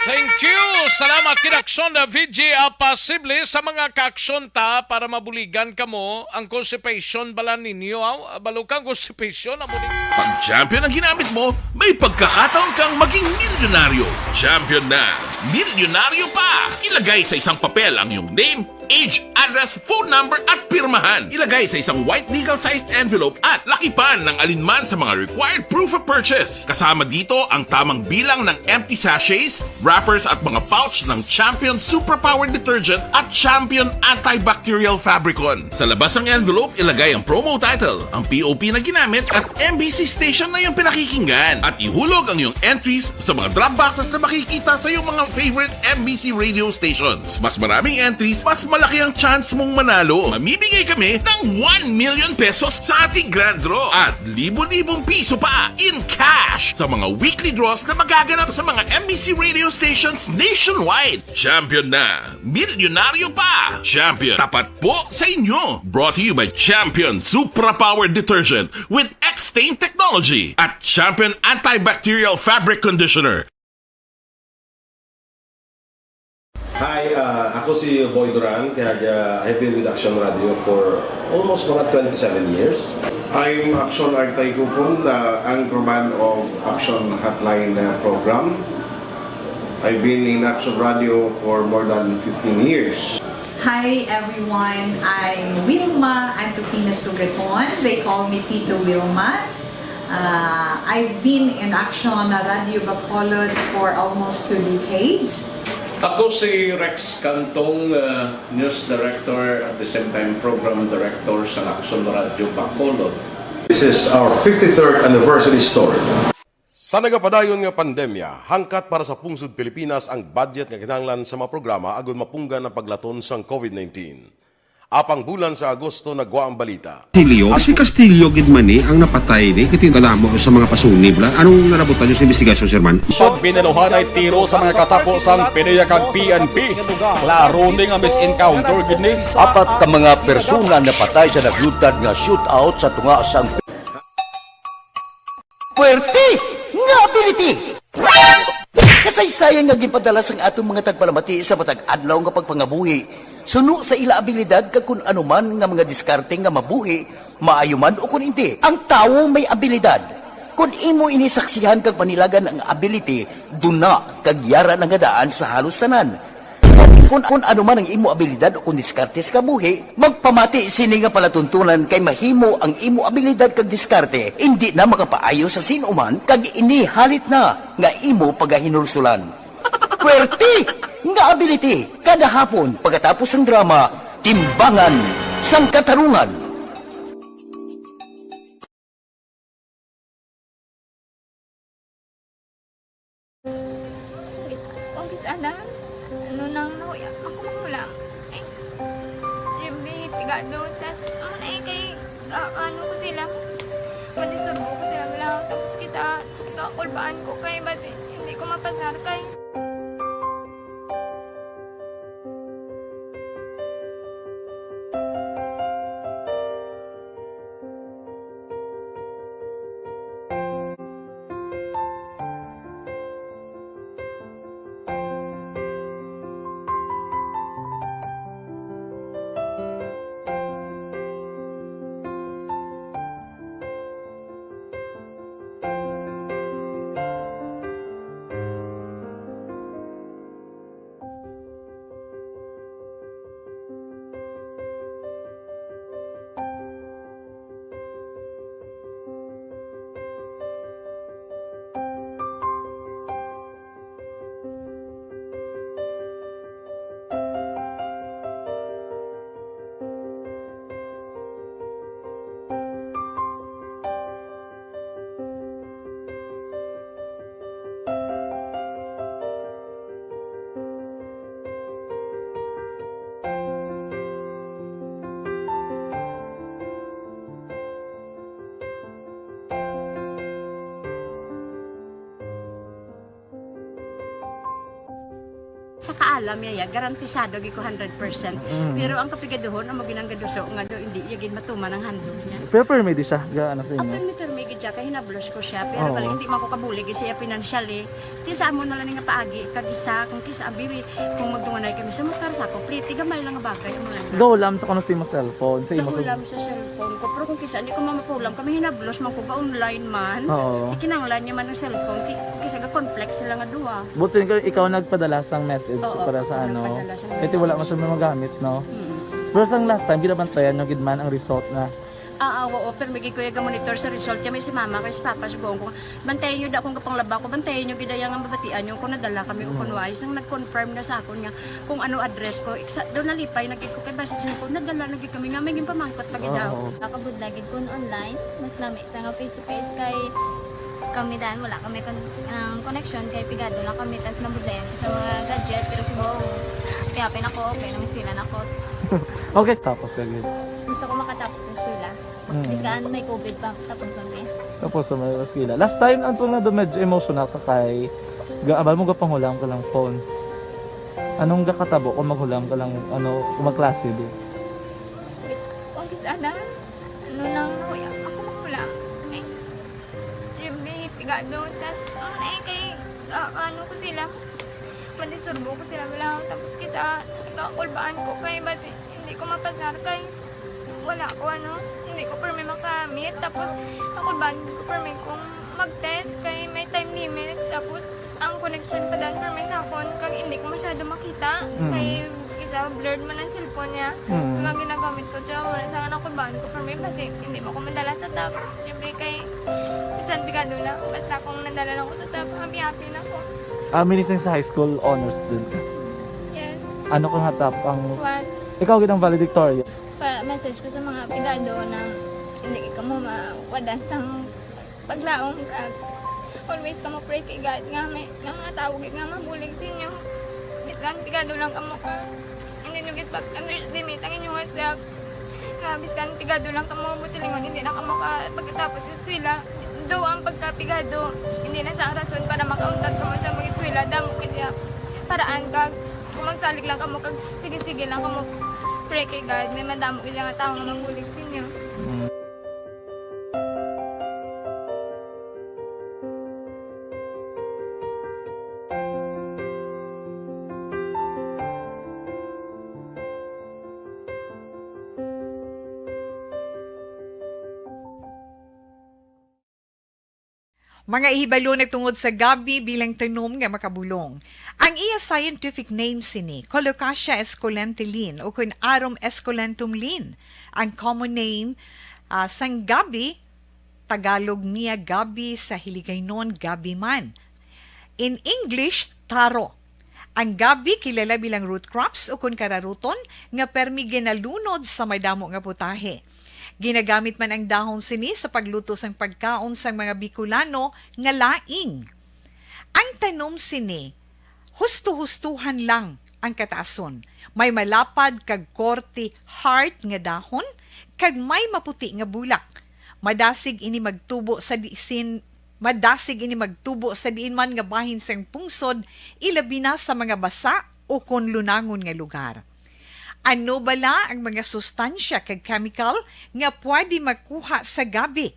Thank you! Salamat kid Aksyon na V J Apasible. Sa mga kaaksyon ta, para mabuligan kamo ang constipation bala ninyo, aw, balo kang constipation, amo ni. Pag Champion ang ginamit mo, may pagkakataon kang maging milyonaryo. Champion na, milyonaryo pa! Ilagay sa isang papel ang iyong name, age, address, phone number, at pirmahan. Ilagay sa isang white legal-sized envelope at lakipan ng alinman sa mga required proof of purchase. Kasama dito ang tamang bilang ng empty sachets, wrappers, at mga pouch ng Champion Superpower Detergent at Champion Antibacterial Fabricon. Sa labas ng envelope, ilagay ang promo title, ang P O P na ginamit, at M B C station na iyong pinakikinggan. At ihulog ang iyong entries sa mga drop boxes na makikita sa iyong mga favorite M B C radio stations. Mas maraming entries, mas malaki ang chance mong manalo. Mamimigay kami ng one million pesos sa ating grand draw at libo-libong piso pa in cash sa mga weekly draws na magaganap sa mga M B C radio stations nationwide. Champion na, milyonaryo pa! Champion, tapat po sa inyo! Brought to you by Champion Supra Power Detergent with X-Stain Technology at Champion Antibacterial Fabric Conditioner. Hi, ah, ako si Boy Duran, kag, ah, I've been with Action Radio for almost mga twenty-seven years. I'm Action Artay Gupon, the anchorman of Action Hotline, uh, program. I've been in Action Radio for more than fifteen years. Hi everyone, I'm Wilma Antupina Sugaton. They call me Tito Wilma. Uh, I've been in Action Radio Bacolod for almost two decades. Ako si Rex Cantong, uh, news director, at the same time program director sa Action Radio Bacolod. This is our fifty-third anniversary story. Sa nagapadayon nga pandemya, hangkat para sa pungsod Pilipinas ang budget nga kinahanglan sa mga programa agud mapunggan ang paglaton sang COVID nineteen. Apang bulan sa Agosto nagwa ang balita. Castillo? Si Castillo gid man ni ang napatay ni, kay tingala mo sa mga pasunib la. Anong nalabutan niyo sa investigasyon, Sir Man? Siyam binaluhanay tiro sa mga katapo sang PDEA kag P N P. Klaro ni nga mis-encounter gid ni. Apat ka mga persona napatay sa naglutad nga shootout sa tunga sang Puwerte nga ability! Kasaysayan nga ginpadala sang aton mga tagpalamati sa matag adlaw nga pagpangabuhi, suno sa ila abilidad kag kun ano man nga mga diskarte nga mabuhi, maayo man o kun indi, ang tawo may abilidad. Kun imo ini saksihan kag panilagan ang ability, duna kag yara na nga daan sa halos tanan. Kun, kun ano man ang imo abilidad o kun diskarte sa kabuhi, magpamati sini nga palatuntunan kay mahimo ang imo abilidad kag diskarte indi na makapaayo sa sin-o man kag ini halit na nga imo pagahinulsulan. Puwerte nga ability kada hapon pagkatapos sang drama, Timbangan sang Katarungan. Umpisa na, ano nang nahuya ako manghulam. Ay, Jimmy, pigado, tas, ano na eh, kay, ah, ano ko sila, madisurbo ko sila, wala, tapos kita, kakulbaan ko kay, basi, hindi ko mapasar kay. Sa kaalam niya, ya, garantisado gid ko hundred percent. Mm. Pero ang kapigaduhon, amo ginang gaduso nga do, hindi iya gid matuman ang handog niya. Pero permi di siya, ga, ano sa inyo? Permi, permi gid siya, kay hinablos ko siya. Pero Oo. bali, hindi man ko kabulig siya financially. Ti sa amo na lang nga paagi, kag isa, kung kisa, abi, kung magdunganay kami sa motor, sa ako, pliti, gamay lang nga bagay, amo lang. Go, lam sa kuno sa imo cellphone, sa imo Go, sa lam sa cellphone ko. Pero kung kisa, hindi ko mamapulam, kami hinablos man ko, ga online man. Oo. Ikinanglan niya man ang cellphone, ti, kisa ga-conflict sila nga duha. But sin-, ikaw nagpadala sang message Oo, para sa ako ano? nagpadala sang Kaya wala message. masyadong magamit, no? Mm. Pero sang last time, ginabantayan nyo gid man ang result na? Ah, ah, oo, pero may gid ko yung monitor sa result. Kaya may si mama, kay si papa, si buong ko, bantayan nyo da kung kapanglaba ko, bantayan nyo gid yung mabatian nyo kung nadala kami o Mm. kung wais. Nang nag-confirm na sa akon nga kung ano address ko, iksa, doon nalipay na gid ko kay basta siya ko, nadala na gid kami nga may ginpamangkot pa gid daw. Oo. Nakabudlay gid kun online, mas nami sa nga face to face kay kami dan wala kami kon-, ang connection kay pigado lang kami tas nabudlayan ko sa mga gadget pero si Bong, happy na ko, okay na, miskilan ako. Okay, tapos ka gid. Gusto ko makatapos sa eskwela. Mm. Bis kaan may covid pa, tapos ang eh. Tapos sa mga eskwela. Last time, ang tunga do medyo emotional ka kay ga-, abal mo gapanghulam ka lang phone. Anong gakatabo kung maghulam ka lang, ano, kung magklase di? Kung kis-, ana, ano lang, nahuya ako maghulam. Eh, every pigado, tas, ano na eh, kay, ah, ano ko sila, madisturbo ko sila, wala, tapos kita, kakulbaan ko kay, basi, hindi ko mapasar kay, wala ko, ano, hindi ko permi makamit, tapos, kakulbaan ko permi kung mag-test kay may time limit, tapos, ang connection pa dan permi sa akon, kag hindi ko masyado makita, Mm. kay, isa, blurred man ang cellphone niya. Mm. Kung ang ginagamit ko, tiyo, wala sa akin ako, baan ko, pero may basi, hindi mo ko madala sa top. Siyempre, kay, bisan pigado na, basta kung nadala lang ko sa top, happy-happy na ko. Ah, minising sa high school, honors student ka? Yes. Ano ka nga top ang One. Ikaw, gid ang valedictorian? Pa, message ko sa mga pigado na hindi ka mo mawadan sang paglaom, kag always kamo pray kay God nga may, nga mga tawo gid nga mabulig sa inyo. Bisan pigado lang kamo ka, hindi nyo gid pag-underestimate ang inyong self. Nga bisan pigado lang kamo, buot silingon, hindi na kamo ka pagkatapos sa eskwela. Do ang pagkapigado, hindi na sa rason para makauntat kamo sa mag-eskwela. Damo gid ya paraan kag kung magsalig lang kamo kag sige-sige lang kamo pray kay God, may madamo gid nga tawo nga mabulig sa inyo. Mm. Mga ihibalo nagtungod sa gabi bilang tanom nga makabulong. Ang iya scientific name sini, Colocasia esculenta Linn, ukon Arum esculentum Linn. Ang common name, ah, sang gabi, Tagalog niya gabi, sa Hiligaynon, gabi man. In English, taro. Ang gabi kilala bilang root crops ukon kararuton nga permi ginalunod sa madamo nga putahe. Ginagamit man ang dahon sini sa pagluto sang pagkaon sang mga Bicolano nga laing. Ang tanom sini, husto-hustuhan lang ang kataason. May malapad kag korte heart nga dahon, kag may maputi nga bulak. Madasig ini magtubo sa diin, madasig ini magtubo sa diin man nga bahin sang pungsod, ilabi na sa mga basa ukon lunangon nga lugar. Ano bala ang mga sustansya kag chemical nga pwede makuha sa gabi?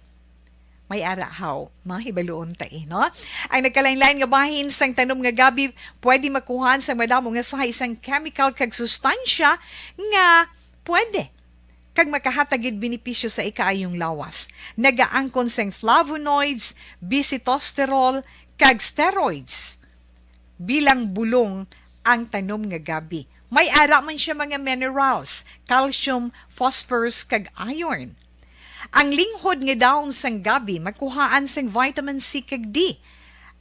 May ara haw, no? Hibaluon ta, eh, no? Ang nagkalain-lain nga bahin sang tanom nga gabi pwede makuhaan sang madamo nga sahi sang chemical kag sustansya nga pwede kag makahatag gid benepisyo sa ikaayong lawas. Nagaangkon sang flavonoids, bisitosterol, kag steroids. Bilang bulong ang tanom nga gabi. May ara man siya mga minerals, calcium, phosphorus, kag iron. Ang linghod nga dahon sang gabi makuhaan sang vitamin C kag D.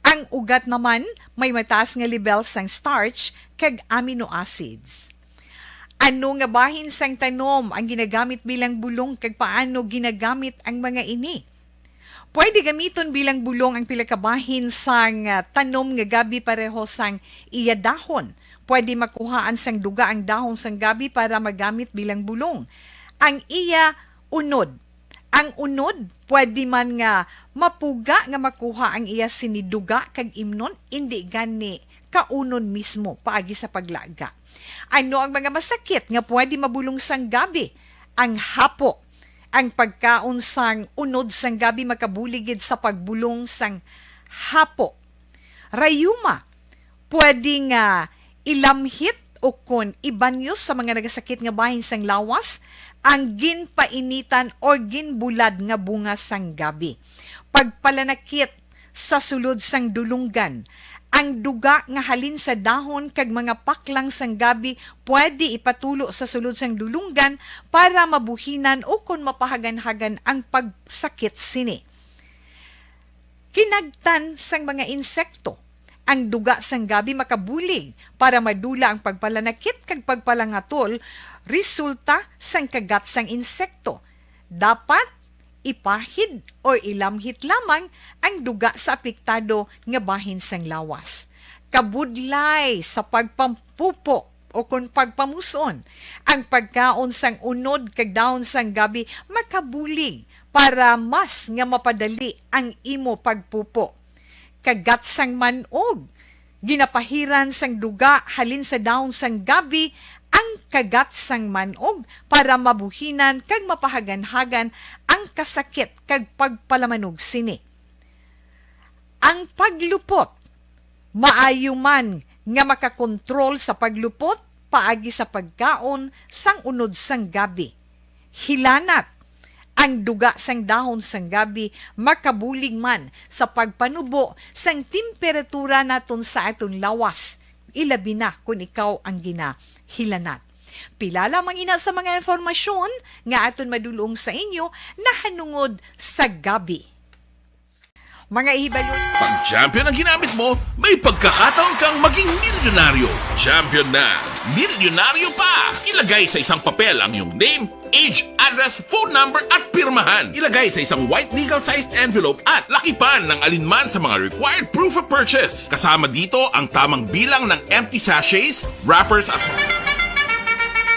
Ang ugat naman may mataas nga lebel sang starch kag amino acids. Ano nga bahin sang tanom ang ginagamit bilang bulong kag paano ginagamit ang mga ini? Pwede gamiton bilang bulong ang pila ka bahin sang, ah, tanom nga gabi pareho sang iya dahon. Pwede makuhaan sang duga ang dahon sang gabi para magamit bilang bulong. Ang iya unod. Ang unod, pwede man nga mapuga nga makuha ang iya sini duga kag imnon, indi gani kaunon mismo paagi sa paglaga. Ano ang mga masakit nga pwede mabulong sang gabi? Ang hapo. Ang pagkaon sang unod sang gabi makabulig gid sa pagbulong sang hapo. Rayuma, pwede nga ilamhit o kon ibanyos sa mga nagasakit nga bahin sang lawas ang ginpainitan or ginbulad nga bunga sang gabi. Pagpalanakit sa sulod sang dulonggan. Ang duga nga halin sa dahon kag mga paklang sang gabi pwede ipatulo sa sulod sang dulonggan para mabuhinan o kon mapahaganhagan ang pagsakit sini. Kinagtan sang mga insekto. Ang duga sang gabi makabulig para madula ang pagpalanakit kag pagpalangatol resulta sang kagat sang insekto. Dapat ipahid o ilamhit lamang ang duga sa apektado nga bahin sang lawas. Kabudlay sa pagpampupo o kon pagpamuson, ang pagkaon sang unod kag dahon sang gabi makabulig para mas nga mapadali ang imo pagpupo. Kagat sang man-og. Ginapahiran sang duga halin sa dahon sang gabi ang kagat sang man-og para mabuhinan kag mapahaganhagan ang kasakit kag pagpalamanog sini. Ang paglupot. Maayo man nga makakontrol sa paglupot paagi sa pagkaon sang unod sang gabi. Hilanat. Ang duga sang dahon sang gabi makabulig man sa pagpanubo sang temperatura naton sa aton lawas, ilabi na kon ikaw ang ginahilanat. Pila lamang ina sa mga impormasyon nga aton madulong sa inyo nahanungod sa gabi. Mga ihibalon. Pag Champion ang ginamit mo, may pagkakataon kang maging milyonaryo. Champion na, milyonaryo pa! Ilagay sa isang papel ang iyong name, age, address, phone number, at pirmahan. Ilagay sa isang white legal-sized envelope at lakipan ng alinman sa mga required proof of purchase. Kasama dito ang tamang bilang ng empty sachets, wrappers, at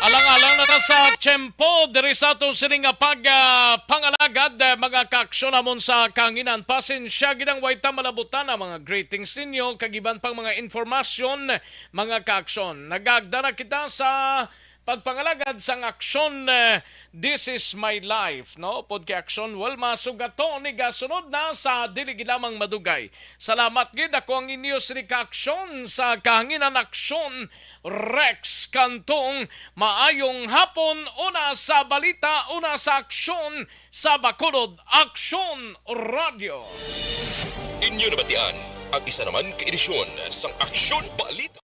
Alang-alang na ta sa tiyempo diri sa aton sini nga pag, ah, pangalagad, eh, mga kaaksyon namon sa kahanginan. Pasensya gid ang way ta malabutan ang mga greetings ninyo kag iban pang mga informasyon, mga kaaksyon. Nagagda na kita sa pagpangalagad sang aksyon, eh, This is My Life, no? Upod kay aksyon, well, masugaton ni gasunod na sa dili gid lamang madugay. Salamat gid, ako ang inyo sini kaaksyon sa kahanginan, aksyon Rex Cantong. Maayong hapon, una sa balita, una sa aksyon, sa Bacolod Aksyon Radio. Inyo nabatian ang isa naman ka edisyon sang Aksyon Balita.